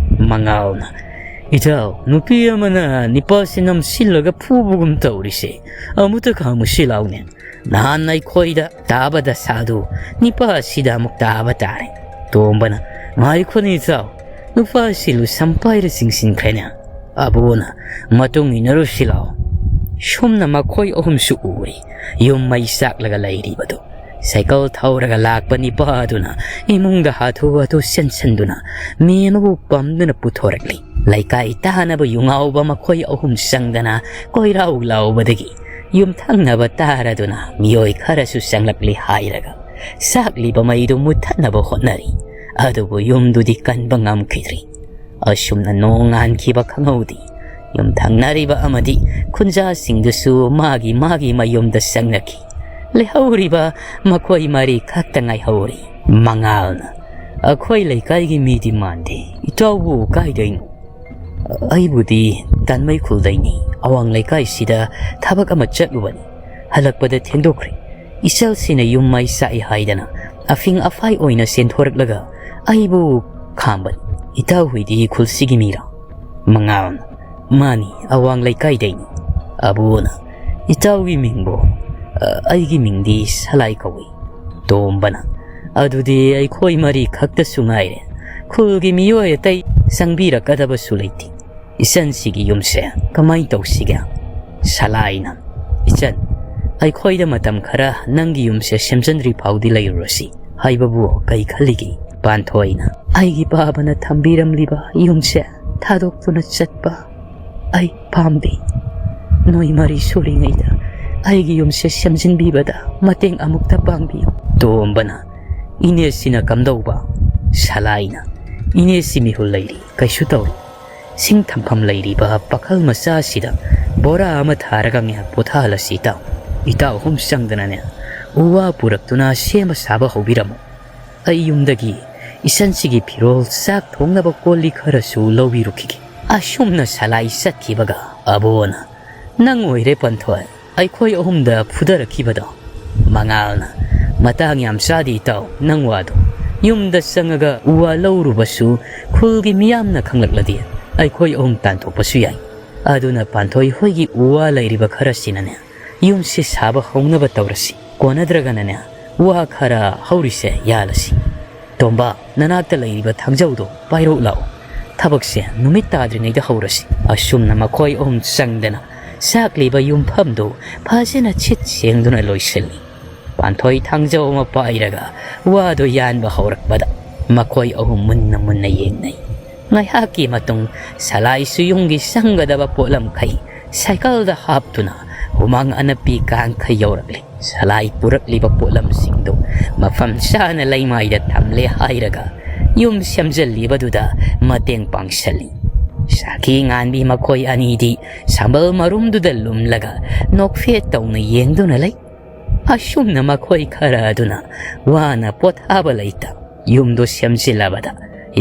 ꯃꯉꯥꯜꯅ, "ꯏꯇꯥꯎ, ꯅꯨꯄꯤ ꯑꯃꯅ ꯅꯤꯄꯥꯁꯤ ꯅꯝꯁꯤꯜꯂꯒ ꯐꯨꯕꯒꯨꯝ ꯇꯧꯔꯤꯁꯦ, ꯑꯃꯨꯛꯇ ꯈꯥꯝꯃꯨꯁꯤ ꯂꯥꯎꯅꯦ꯫ ꯅꯍꯥꯟ ꯑꯩꯈꯣꯏꯗ ꯇꯥꯕ ꯗꯁꯥꯗꯨ ꯅꯤꯄꯥꯁꯤꯗ ꯑꯃꯨꯛ ꯇꯥꯕ ꯇꯥꯔꯦ"꯫ ꯇꯣꯝꯕꯅ, "ꯉꯥꯏꯈꯣꯅꯦ ꯏꯇꯥꯎ, ꯅꯨꯄꯥꯁꯤ ꯂꯨꯁꯝ ꯄꯥꯏꯔ ꯆꯤꯡꯁꯤꯟꯈ꯭ꯔꯦꯅꯦ"꯫ ꯑꯕꯨꯅ "ꯃꯇꯨꯡ ꯏꯟꯅꯔꯨꯁꯤ ꯂꯥꯎ"꯫ ꯁꯨꯝꯅ ꯃꯈꯣꯏ ꯑꯍꯨꯝꯁꯨ ꯎꯔꯦ ꯌꯨꯝ ꯃꯩ ꯆꯥꯛꯂꯒ ꯂꯩꯔꯤꯕꯗꯨ꯫ ꯁꯥꯏꯀꯜ ꯊꯧꯔꯒ ꯂꯥꯛꯄ ꯅꯤꯄꯥ ꯑꯗꯨꯅ ꯏꯃꯨꯡꯗ ꯍꯥꯊꯨ ꯍꯥꯊꯨ ꯆꯦꯟꯁꯤꯟꯗꯨꯅ ꯃꯤ ꯑꯃꯕꯨ ꯄꯝꯗꯨꯅ ꯄꯨꯊꯣꯔꯛꯂꯤ꯫ ꯂꯩꯀꯥꯏ ꯇꯥꯅꯕ ꯌꯨꯉꯥꯎꯕ ꯃꯈꯣꯏ ꯑꯍꯨꯝ ꯆꯪꯗꯅ ꯀꯣꯏꯔꯥꯎ ꯂꯥꯎꯕꯗꯒꯤ ꯌꯨꯝꯊꯪꯅꯕ ꯇꯥꯔꯗꯨꯅ ꯃꯤꯑꯣꯏ ꯈꯔꯁꯨ ꯆꯪꯂꯛꯂꯤ ꯍꯥꯏꯔꯒ ꯆꯥꯛꯂꯤꯕ ꯃꯩꯗꯨ ꯃꯨꯠꯊꯠꯅꯕ ꯍꯣꯠꯅꯔꯤ꯫ ꯑꯗꯨꯕꯨ ꯌꯨꯝꯗꯨꯗꯤ ꯀꯟꯕ ꯉꯝꯈꯤꯗ꯭ꯔꯤ꯫ ꯑꯁꯨꯝꯅ ꯅꯣꯡ ꯉꯥꯟꯈꯤꯕ ꯈꯪꯍꯧꯗꯦ꯫ ꯌꯨꯝꯊꯪꯅꯔꯤꯕ ꯑꯃꯗꯤ ꯈꯨꯟꯖꯥꯁꯤꯡꯗꯨꯁꯨ ꯃꯥꯒꯤ ꯃꯥꯒꯤ ꯃꯌꯨꯝꯗ ꯆꯪꯅꯈꯤ꯫ ꯂꯩꯍꯧꯔꯤꯕ ꯃꯈꯣꯏ ꯃꯔꯤ ꯈꯛꯇ ꯉꯥꯏꯍꯧꯔꯤ꯫ ꯃꯉꯥꯜꯅ, "ꯑꯩꯈꯣꯏ ꯂꯩꯀꯥꯏꯒꯤ ꯃꯤꯗꯤ ꯃꯥꯟꯗꯦ꯫ ꯏꯇꯥꯎꯕꯨ ꯀꯥꯏꯗꯩꯅꯣ?" "ꯑꯩꯕꯨꯗꯤ ꯇꯥꯟꯃꯩ ꯈꯨꯜꯗꯩꯅꯤ꯫ ꯑꯋꯥꯡ ꯂꯩꯀꯥꯏꯁꯤꯗ ꯊꯕꯛ ꯑꯃ ꯆꯠꯂꯨꯕꯅꯤ꯫ ꯍꯜꯂꯛꯄꯗ ꯊꯦꯡꯗꯣꯛꯈ꯭ꯔꯦ꯫ ꯏꯆꯜꯁꯤꯅ ꯌꯨꯝ ꯃꯩ ꯆꯥꯛꯏ ꯍꯥꯏꯗꯅ ꯑꯐꯤꯡ ꯑꯐꯥꯏ ꯑꯣꯏꯅ ꯆꯦꯟꯊꯣꯔꯛꯂꯒ ꯑꯩꯕꯨ ꯈꯥꯝꯕꯅꯤ꯫ ꯏꯇꯥꯎ ꯍꯣꯏꯗꯤ ꯈꯨꯜꯁꯤꯒꯤ ꯃꯤꯔꯥ?" ꯃꯉꯥꯜꯅ, "ꯃꯥꯅꯤ, ꯑꯋꯥꯡ ꯂꯩꯀꯥꯏꯗꯩꯅꯤ"꯫ ꯑꯕꯨꯅ, "ꯏꯇꯥꯎꯒꯤ ꯃꯤꯡꯕꯨ?" "ꯑ, ꯑꯩꯒꯤ ꯃꯤꯡꯗꯤ ꯁꯂꯥꯏ ꯀꯧꯏ"꯫ ꯇꯣꯝꯕꯅ, "ꯑꯗꯨꯗꯤ ꯑꯩꯈꯣꯏ ꯃꯔꯤ ꯈꯛꯇꯁꯨ ꯉꯥꯏꯔꯦ ꯈꯨꯜꯒꯤ ꯃꯤꯑꯣꯏ ꯑꯇꯩ ꯆꯪꯕꯤꯔꯛꯀꯗꯕꯁꯨ ꯂꯩꯇꯦ꯫ ꯏꯆꯟꯁꯤꯒꯤ ꯌꯨꯝꯁꯦ ꯀꯃꯥꯏ ꯇꯧꯁꯤꯒꯦ?" ꯁꯂꯥꯏꯅ, "ꯏꯆꯟ, ꯑꯩꯈꯣꯏꯗ ꯃꯇꯝ ꯈꯔ ꯅꯪꯒꯤ ꯌꯨꯝꯁꯦ ꯁꯦꯝꯖꯤꯟꯗ꯭ꯔꯤ ꯐꯥꯎꯗꯤ ꯂꯩꯔꯨꯔꯁꯤ ꯍꯥꯏꯕꯕꯨ ꯀꯩ ꯈꯜꯂꯤꯒꯦ?" ꯄꯥꯟꯊꯣꯏꯅ, "ꯑꯩꯒꯤ ꯄꯥꯕꯅ ꯊꯝꯕꯤꯔꯝꯂꯤꯕ ꯌꯨꯝꯁꯦ ꯊꯥꯗꯣꯛꯇꯨꯅ ꯆꯠꯄ ꯑꯩ ꯄꯥꯝꯗꯦ꯫ ꯅꯣꯏ ꯃꯔꯤ ꯁꯨꯔꯤꯉꯩꯗ ꯑꯩꯒꯤ ꯌꯨꯝꯁꯦ ꯁꯦꯝꯖꯤꯟꯕꯤꯕꯗ ꯃꯇꯦꯡ ꯑꯃꯨꯛꯇ ꯄꯥꯡꯕꯤꯌꯨ"꯫ ꯇꯣꯝꯕꯅ, "ꯏꯅꯦꯁꯤꯅ ꯀꯝꯗꯧꯕ?" ꯁꯂꯥꯏꯅ, "ꯏꯅꯦꯁꯤ ꯃꯤꯍꯨꯜ ꯂꯩꯔꯤ, ꯀꯩꯁꯨ ꯇꯧꯔꯣꯏ꯫ ꯁꯤꯡ ꯊꯝꯐꯝ ꯂꯩꯔꯤꯕ ꯄꯥꯈꯜ ꯃꯆꯥꯁꯤꯗ ꯕꯣꯔꯥ ꯑꯃ ꯊꯥꯔꯒ ꯉꯥꯏꯍꯥꯛ ꯄꯣꯊꯥꯍꯜꯂꯁꯤ ꯏꯇꯥꯎ꯫ ꯏꯇꯥꯎ ꯑꯍꯨꯝ ꯆꯪꯗꯅꯅꯦ ꯎ ꯋꯥ ꯄꯨꯔꯛꯇꯨꯅ ꯁꯦꯝꯕ ꯁꯥꯕ ꯍꯧꯕꯤꯔꯝꯃꯨ꯫ ꯑꯩ ꯌꯨꯝꯗꯒꯤ ꯏꯆꯟꯁꯤꯒꯤ ꯐꯤꯔꯣꯜ, ꯆꯥꯛ ꯊꯣꯡꯅꯕ ꯀꯣꯜ ꯂꯤꯛ ꯈꯔꯁꯨ ꯂꯧꯕꯤꯔꯨꯈꯤꯒꯦ"꯫ ꯑꯁꯨꯝꯅ ꯁꯂꯥꯏ ꯆꯠꯈꯤꯕꯒ ꯑꯕꯣꯅ, "ꯅꯪ ꯑꯣꯏꯔꯦ ꯄꯥꯟꯊꯣꯏ ꯑꯩꯈꯣꯏ ꯑꯍꯨꯝꯗ ꯐꯨꯗꯔꯛꯈꯤꯕꯗꯣ?" ꯃꯉꯥꯜꯅ, "ꯃꯇꯥꯡ ꯌꯥꯝ ꯆꯥꯗꯦ ꯏꯇꯥꯎ ꯅꯪ ꯋꯥꯗꯣ꯫ ꯌꯨꯝꯗ ꯆꯪꯉꯒ ꯎ ꯋꯥ ꯂꯧꯔꯨꯕꯁꯨ ꯈꯨꯜꯒꯤ ꯃꯤꯌꯥꯝꯅ ꯈꯪꯂꯛꯂꯗꯤ ꯑꯩꯈꯣꯏ ꯑꯍꯨꯝ ꯇꯥꯟꯊꯣꯛꯄꯁꯨ ꯌꯥꯏ꯫ ꯑꯗꯨꯅ ꯄꯥꯟꯊꯣꯏ ꯍꯣꯏꯒꯤ ꯎ ꯋꯥ ꯂꯩꯔꯤꯕ ꯈꯔꯁꯤꯅꯅꯦ ꯌꯨꯝꯁꯦ ꯁꯥꯕ ꯍꯧꯅꯕ ꯇꯧꯔꯁꯤ꯫ ꯀꯣꯟꯅꯗ꯭ꯔꯒꯅꯅꯦ ꯋꯥ ꯈꯔ ꯍꯧꯔꯤꯁꯦ ꯌꯥꯜꯂꯁꯤ꯫ ꯇꯣꯝꯕ, ꯅꯅꯥꯛꯇ ꯂꯩꯔꯤꯕ ꯊꯥꯡꯖꯧꯗꯣ ꯄꯥꯏꯔꯛꯎ ꯂꯥꯛꯑꯣ꯫ ꯊꯕꯛꯁꯦ ꯅꯨꯃꯤꯠ ꯇꯥꯗ꯭ꯔꯤꯉꯩꯗ ꯍꯧꯔꯁꯤ꯫" ꯑꯁꯨꯝꯅ ꯃꯈꯣꯏ ꯑꯍꯨꯝ ꯆꯪꯗꯅ ꯁꯥꯛꯂꯤꯕ ꯌꯨꯝꯐꯝꯗꯨ ꯐꯖꯅ ꯁꯤꯠ ꯁꯦꯡꯗꯨꯅ ꯂꯣꯏꯁꯤꯜꯂꯤ꯫ ꯄꯥꯟꯊꯣꯏ ꯊꯥꯡꯖꯧ ꯑꯃ ꯄꯥꯏꯔꯒ ꯋꯥꯗꯨ ꯌꯥꯟꯕ ꯍꯧꯔꯛꯄꯗ ꯃꯈꯣꯏ ꯑꯍꯨꯝ ꯃꯨꯟꯅ ꯃꯨꯟꯅ ꯌꯦꯡꯅꯩ꯫ ꯉꯥꯏꯍꯥꯛꯀꯤ ꯃꯇꯨꯡ ꯁꯂꯥꯏꯁꯨ ꯌꯨꯝꯒꯤ ꯆꯪꯒꯗꯕ ꯄꯣꯠꯂꯝꯈꯩ ꯁꯥꯏꯀꯜꯗ ꯍꯥꯞꯇꯨꯅ ꯍꯨꯃꯥꯡ ꯑꯅꯞꯄꯤ ꯀꯥꯡꯈꯩ ꯌꯧꯔꯛꯂꯤ꯫ ꯁꯂꯥꯏ ꯄꯨꯔꯛꯂꯤꯕ ꯄꯣꯠꯂꯝꯁꯤꯡꯗꯨ ꯃꯐꯝ ꯆꯥꯅ ꯂꯩꯃꯥꯏꯗ ꯊꯝꯂꯦ ꯍꯥꯏꯔꯒ ꯌꯨꯝ ꯁꯦꯝꯖꯤꯜꯂꯤꯕꯗꯨꯗ ꯃꯇꯦꯡ ꯄꯥꯡꯁꯤꯜꯂꯤ꯫ ꯁꯥꯈꯤ ꯉꯥꯟꯕꯤ ꯃꯈꯣꯏ ꯑꯅꯤꯗꯤ ꯁꯝꯕꯜ ꯃꯔꯨꯝꯗꯨꯗ ꯂꯨꯝꯂꯒ ꯅꯣꯛꯐꯦꯠ ꯇꯧꯅ ꯌꯦꯡꯗꯨꯅ ꯂꯩ꯫ ꯑꯁꯨꯝꯅ ꯃꯈꯣꯏ ꯈꯔ ꯑꯗꯨꯅ ꯋꯥꯅ ꯄꯣꯊꯥꯕ ꯂꯩꯇ ꯌꯨꯝꯗꯨ ꯁꯦꯝꯖꯤꯜꯂꯕꯗ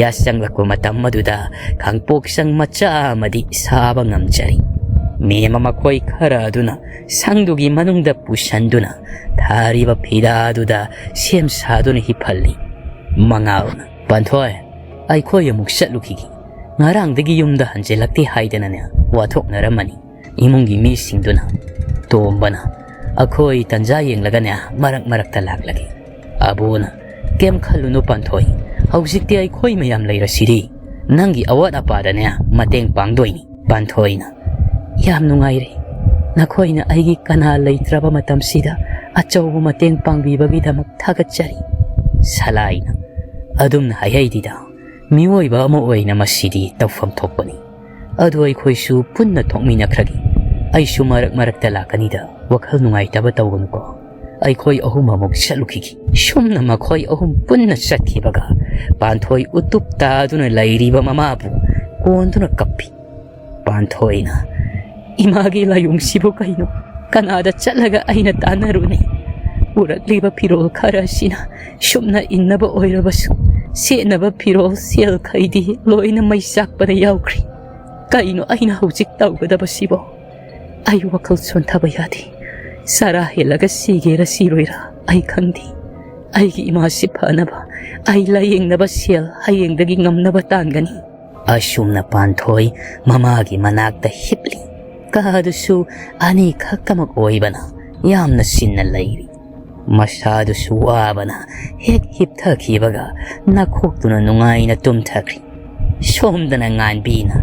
ꯌꯥꯆꯪꯂꯛꯄ ꯃꯇꯝ ꯑꯗꯨꯗ ꯈꯥꯡꯄꯣꯛꯁꯪ ꯃꯆꯥ ꯑꯃꯗꯤ ꯁꯥꯕ ꯉꯝꯖꯔꯤ꯫ ꯃꯦꯝꯃ ꯃꯈꯣꯏ ꯈꯔ ꯑꯗꯨꯅ ꯁꯪꯗꯨꯒꯤ ꯃꯅꯨꯡꯗ ꯄꯨꯁꯟꯗꯨꯅ ꯊꯥꯔꯤꯕ ꯐꯤꯗꯥꯗꯨꯗ ꯁꯦꯝ ꯁꯥꯗꯨꯅ ꯍꯤꯞꯍꯜꯂꯤ꯫ ꯃꯉꯥꯜꯅ, "ꯄꯥꯟꯊꯣꯏ, ꯑꯩꯈꯣꯏ ꯑꯃꯨꯛ ꯆꯠꯂꯨꯈꯤꯒꯦ꯫ ꯉꯔꯥꯡꯗꯒꯤ ꯌꯨꯝꯗ ꯍꯟꯖꯤꯜꯂꯛꯇꯦ ꯍꯥꯏꯗꯅꯅꯦ ꯋꯥꯊꯣꯛꯅꯔꯝꯃꯅꯤ ꯏꯃꯨꯡꯒꯤ ꯃꯤꯁꯤꯡꯗꯨꯅ꯫" ꯇꯣꯝꯕꯅ, "ꯑꯩꯈꯣꯏ ꯇꯟꯖꯥ ꯌꯦꯡꯂꯒꯅꯦ ꯃꯔꯛ ꯃꯔꯛꯇ ꯂꯥꯛꯂꯒꯦ꯫" ꯑꯕꯣꯅ, "ꯀꯩꯝ ꯈꯜꯂꯨꯅꯨ ꯄꯥꯟꯊꯣꯏ, ꯍꯧꯖꯤꯛꯇꯤ ꯑꯩꯈꯣꯏ ꯃꯌꯥꯝ ꯂꯩꯔꯁꯤꯗꯤ꯫ ꯅꯪꯒꯤ ꯑꯋꯥꯠ ꯑꯄꯥꯗꯅꯦ ꯃꯇꯦꯡ ꯄꯥꯡꯗꯣꯏꯅꯤ꯫" ꯄꯥꯟꯊꯣꯏꯅ, "ꯌꯥꯝ ꯅꯨꯡꯉꯥꯏꯔꯦ, ꯅꯈꯣꯏꯅ ꯑꯩꯒꯤ ꯀꯅꯥ ꯂꯩꯇ꯭ꯔꯕ ꯃꯇꯝꯁꯤꯗ ꯑꯆꯧꯕ ꯃꯇꯦꯡ ꯄꯥꯡꯕꯤꯕꯒꯤꯗꯃꯛ ꯊꯥꯒꯠꯆꯔꯤ꯫" ꯁꯂꯥꯏꯅ, "ꯑꯗꯨꯝꯅ ꯍꯥꯏꯍꯩꯗꯤꯗ, ꯃꯤꯑꯣꯏꯕ ꯑꯃ ꯑꯣꯏꯅ ꯃꯁꯤꯗꯤ ꯇꯧꯐꯝ ꯊꯣꯛꯄꯅꯤ꯫ ꯑꯗꯨ ꯑꯩꯈꯣꯏꯁꯨ ꯄꯨꯟꯅ ꯊꯣꯛꯃꯤꯟꯅꯈ꯭ꯔꯒꯦ꯫ ꯑꯩꯁꯨ ꯃꯔꯛ ꯃꯔꯛꯇ ꯂꯥꯛꯀꯅꯤꯗ, ꯋꯥꯈꯜ ꯅꯨꯡꯉꯥꯏꯇꯕ ꯇꯧꯒꯅꯨꯀꯣ꯫ ꯑꯩꯈꯣꯏ ꯑꯍꯨꯝ ꯑꯃꯨꯛ ꯆꯠꯂꯨꯈꯤꯒꯦ꯫" ꯁꯨꯝꯅ ꯃꯈꯣꯏ ꯑꯍꯨꯝ ꯄꯨꯟꯅ ꯆꯠꯈꯤꯕꯒ ꯄꯥꯟꯊꯣꯏ ꯎꯇꯨꯞ ꯇꯥꯗꯨꯅ ꯂꯩꯔꯤꯕ ꯃꯃꯥꯕꯨ ꯀꯣꯟꯗꯨꯅ ꯀꯞꯄꯤ꯫ ꯄꯥꯟꯊꯣꯏꯅ, "ꯏꯃꯥꯒꯤ ꯂꯥꯏꯑꯣꯡꯁꯤꯕꯨ ꯀꯩꯅꯣ? ꯀꯅꯥꯗ ꯆꯠꯂꯒ ꯑꯩꯅ ꯇꯥꯟꯅꯔꯨꯅꯤ? ꯎꯔꯛꯂꯤꯕ ꯐꯤꯔꯣꯜ ꯈꯔ ꯑꯁꯤꯅ ꯁꯨꯞꯅ ꯏꯟꯅꯕ ꯑꯣꯏꯔꯕꯁꯨ, ꯁꯦꯠꯅꯕ ꯐꯤꯔꯣꯜ ꯁꯦꯜꯈꯩꯗꯤ ꯂꯣꯏꯅ ꯃꯩ ꯆꯥꯛꯄꯗ ꯌꯥꯎꯈ꯭ꯔꯦ꯫ ꯀꯩꯅꯣ ꯑꯩꯅ ꯍꯧꯖꯤꯛ ꯇꯧꯒꯗꯕꯁꯤꯕꯣ? ꯑꯩ ꯋꯥꯈꯜ ꯁꯣꯟꯊꯕ ꯌꯥꯗꯦ꯫ ꯆꯔꯥ ꯍꯦꯜꯂꯒ ꯁꯤꯒꯦꯔꯥ ꯁꯤꯔꯣꯏꯔꯥ ꯑꯩ ꯈꯪꯗꯦ꯫ ꯑꯩꯒꯤ ꯏꯃꯥꯁꯤ ꯐꯅꯕ ꯑꯩ ꯂꯥꯌꯦꯡꯅꯕ ꯁꯦꯜ ꯍꯌꯦꯡꯗꯒꯤ ꯉꯝꯅꯕ ꯇꯥꯟꯒꯅꯤ꯫ ꯑꯁꯨꯝꯅ ꯄꯥꯟꯊꯣꯏ ꯃꯃꯥꯒꯤ ꯃꯅꯥꯛꯇ ꯍꯤꯞꯂꯤ꯫ ꯀꯥꯗꯨꯁꯨ ꯑꯅꯤꯈꯛꯇꯃꯛ ꯑꯣꯏꯕꯅ ꯌꯥꯝꯅ ꯆꯤꯟꯅ ꯂꯩꯔꯤ꯫ ꯃꯁꯥꯗꯨꯁꯨ ꯋꯥꯕꯅ ꯍꯦꯛ ꯍꯤꯞꯊꯈꯤꯕꯒ ꯅꯥꯈꯣꯛꯇꯨꯅ ꯅꯨꯡꯉꯥꯏꯅ ꯇꯨꯝꯊꯈ꯭ꯔꯤ꯫ ꯁꯣꯝꯗꯅ ꯉꯥꯟꯕꯤꯅ,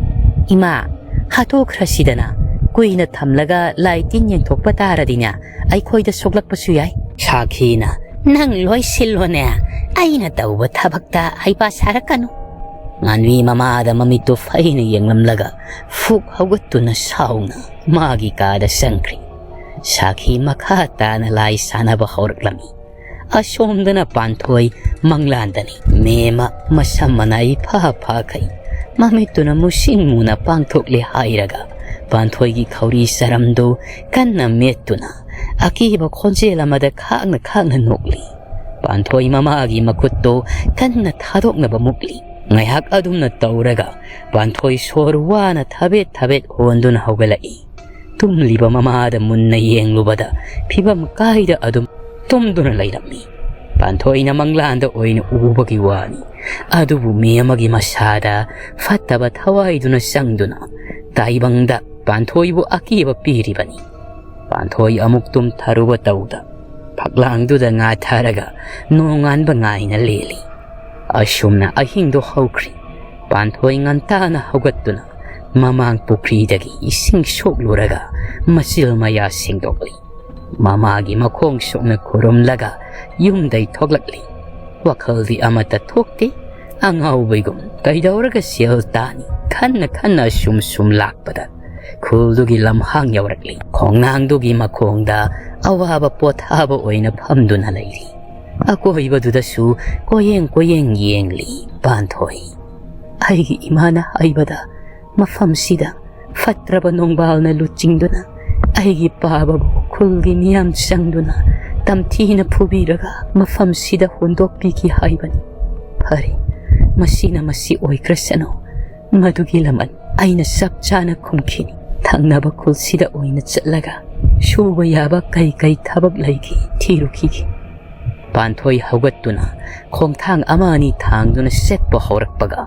"ꯏꯃꯥ, ꯍꯥꯠꯇꯣꯛꯈ꯭ꯔꯁꯤꯗꯅ, ꯀꯨꯏꯅ ꯊꯝꯂꯒ ꯂꯥꯏ ꯇꯤꯟ ꯌꯦꯡꯊꯣꯛꯄ ꯇꯥꯔꯗꯤꯅꯦ, ꯑꯩꯈꯣꯏꯗ ꯁꯣꯛꯂꯛꯄꯁꯨ ꯌꯥꯏ꯫" ꯁꯥꯈꯤꯅ, "ꯅꯪ ꯂꯣꯏ ꯁꯤꯜꯂꯣꯅꯦ, ꯑꯩꯅ ꯇꯧꯕ ꯊꯕꯛꯇ ꯍꯩꯄꯥ ꯁꯥꯔꯛꯀꯅꯨ꯫" ꯉꯥꯟꯕꯤ ꯃꯃꯥꯗ ꯃꯃꯤꯠꯇꯨ ꯐꯩꯅ ꯌꯦꯡꯂꯝꯂꯒ ꯐꯨꯛ ꯍꯧꯒꯠꯇꯨꯅ ꯁꯥꯎꯅ ꯃꯥꯒꯤ ꯀꯥꯗ ꯆꯪꯈ꯭ꯔꯤ꯫ ꯁꯥꯈꯤ ꯃꯈꯥ ꯇꯥꯅ ꯂꯥꯏ ꯁꯥꯟꯅꯕ ꯍꯧꯔꯛꯂꯝꯃꯤ꯫ ꯑꯁꯣꯝꯗꯅ ꯄꯥꯟꯊꯣꯏ ꯃꯪꯂꯥꯟꯗꯅꯤ꯫ ꯃꯦꯝꯃ ꯃꯁꯝ ꯃꯅꯥꯏ ꯐꯥ ꯐꯥꯈꯩ ꯃꯃꯤꯠꯇꯨꯅ ꯃꯨꯁꯤꯟ ꯃꯨꯅ ꯄꯥꯡꯊꯣꯛꯂꯦ ꯍꯥꯏꯔꯒ ꯄꯥꯟꯊꯣꯏꯒꯤ ꯈꯧꯔꯤ ꯆꯔꯝꯗꯨ ꯀꯟꯅ ꯃꯦꯠꯇꯨꯅ ꯑꯀꯤꯕ ꯈꯣꯟꯖꯦꯜ ꯑꯃꯗ ꯈꯥꯛꯅ ꯈꯥꯛꯅ ꯅꯣꯛꯂꯤ꯫ ꯄꯥꯟꯊꯣꯏ ꯃꯃꯥꯒꯤ ꯃꯈꯨꯠꯇꯨ ꯀꯟꯅ ꯊꯥꯗꯣꯛꯅꯕ ꯃꯨꯛꯂꯤ꯫ ꯉꯥꯏꯍꯥꯛ ꯑꯗꯨꯝꯅ ꯇꯧꯔꯒ ꯄꯥꯟꯊꯣꯏ ꯁꯣꯔ ꯋꯥꯅ ꯊꯕꯦꯠ ꯊꯕꯦꯠ ꯍꯣꯟꯗꯨꯅ ꯍꯧꯒꯠꯂꯛꯏ꯫ ꯇꯨꯝꯂꯤꯕ ꯃꯃꯥꯗ ꯃꯨꯟꯅ ꯌꯦꯡꯂꯨꯕꯗ ꯐꯤꯕꯝ ꯀꯥꯏꯗ ꯑꯗꯨꯝ ꯇꯨꯝꯗꯨꯅ ꯂꯩꯔꯝꯃꯤ꯫ ꯄꯥꯟꯊꯣꯏꯅ ꯃꯪꯂꯥꯟꯗ ꯑꯣꯏꯅ ꯎꯕꯒꯤ ꯋꯥꯅꯤ꯫ ꯑꯗꯨꯕꯨ ꯃꯦꯝꯃꯒꯤ ꯃꯁꯥꯗ ꯐꯠꯇꯕ ꯊꯋꯥꯏꯗꯨꯅ ꯆꯪꯗꯨꯅ ꯇꯥꯏꯕꯪꯗ ꯄꯥꯟꯊꯣꯏꯕꯨ ꯑꯀꯤꯕ ꯄꯤꯔꯤꯕꯅꯤ꯫ ꯄꯥꯟꯊꯣꯏ ꯑꯃꯨꯛ ꯇꯨꯝꯊꯔꯨꯕ ꯇꯧꯗ ꯐꯛꯂꯥꯡꯗꯨꯗ ꯉꯥꯊꯔꯒ ꯅꯣꯡꯉꯥꯟꯕ ꯉꯥꯏꯅ ꯂꯦꯜꯂꯤ꯫ ꯑꯁꯨꯝꯅ ꯑꯍꯤꯡꯗꯣ ꯍꯧꯈ꯭ꯔꯤ꯫ ꯄꯥꯟꯊꯣꯏ ꯉꯟꯇꯥꯅ ꯍꯧꯒꯠꯇꯨꯅ ꯃꯃꯥꯡ ꯄꯨꯈ꯭ꯔꯤꯗꯒꯤ ꯏꯁꯤꯡ ꯁꯣꯛꯂꯨꯔꯒ ꯃꯆꯤꯜ ꯃꯌꯥ ꯁꯦꯡꯗꯣꯛꯂꯤ꯫ ꯃꯃꯥꯒꯤ ꯃꯈꯣꯡ ꯁꯣꯛꯅ ꯈꯨꯔꯨꯝꯂꯒ ꯌꯨꯝꯗꯩ ꯊꯣꯛꯂꯛꯂꯤ꯫ ꯋꯥꯈꯜꯗꯤ ꯑꯃꯠꯇ ꯊꯣꯛꯇꯦ꯫ ꯑꯉꯥꯎꯕꯩꯒꯨꯝ ꯀꯩꯗꯧꯔꯒ ꯁꯦꯜ ꯇꯥꯅꯤ ꯈꯟꯅ ꯈꯟꯅ ꯁꯨꯝ ꯁꯨꯝ ꯂꯥꯛꯄꯗ ꯈꯨꯜꯗꯨꯒꯤ ꯂꯝꯍꯥꯡ ꯌꯧꯔꯛꯂꯤ꯫ ꯈꯣꯡꯅꯥꯡꯗꯨꯒꯤ ꯃꯈꯣꯡꯗ ꯑꯋꯥꯕ ꯄꯣꯊꯥꯕ ꯑꯣꯏꯅ ꯐꯝꯗꯨꯅ ꯂꯩꯔꯤ꯫ ꯑꯀꯣꯏꯕꯗꯨꯗꯁꯨ ꯀꯣꯌꯦꯡ ꯀꯣꯌꯦꯡ ꯌꯦꯡꯂꯤ ꯄꯥꯟꯊꯣꯏ꯫ ꯑꯩꯒꯤ ꯏꯃꯥꯅ ꯍꯥꯏꯕꯗ ꯃꯐꯝꯁꯤꯗ ꯐꯠꯇ꯭ꯔꯕ ꯅꯣꯡꯕꯥꯜꯅ ꯂꯨꯆꯤꯡꯗꯨꯅ ꯑꯩꯒꯤ ꯄꯥꯕꯕꯨ ꯈꯨꯜꯒꯤ ꯃꯤꯌꯥꯝ ꯆꯪꯗꯨꯅ ꯇꯝꯊꯤꯅ ꯐꯨꯕꯤꯔꯒ ꯃꯐꯝꯁꯤꯗ ꯍꯨꯟꯗꯣꯛꯄꯤꯈꯤ ꯍꯥꯏꯕꯅꯤ꯫ ꯐꯔꯦ, ꯃꯁꯤꯅ ꯃꯁꯤ ꯑꯣꯏꯈ꯭ꯔꯁꯅꯨ꯫ ꯃꯗꯨꯒꯤ ꯂꯃꯟ ꯑꯩꯅ ꯆꯞ ꯆꯥꯅ ꯈꯨꯝꯈꯤꯅꯤ꯫ ꯊꯪꯅꯕ ꯈꯨꯜꯁꯤꯗ ꯑꯣꯏꯅ ꯆꯠꯂꯒ ꯁꯨꯕ ꯌꯥꯕ ꯀꯩ ꯀꯩ ꯊꯕꯛ ꯂꯩꯒꯦ ꯊꯤꯔꯨꯈꯤꯒꯦ꯫ ꯄꯥꯟꯊꯣꯏ ꯍꯧꯒꯠꯇꯨꯅ ꯈꯣꯡꯊꯥꯡ ꯑꯃ ꯑꯅꯤ ꯊꯥꯡꯗꯨꯅ ꯆꯠꯄ ꯍꯧꯔꯛꯄꯒ,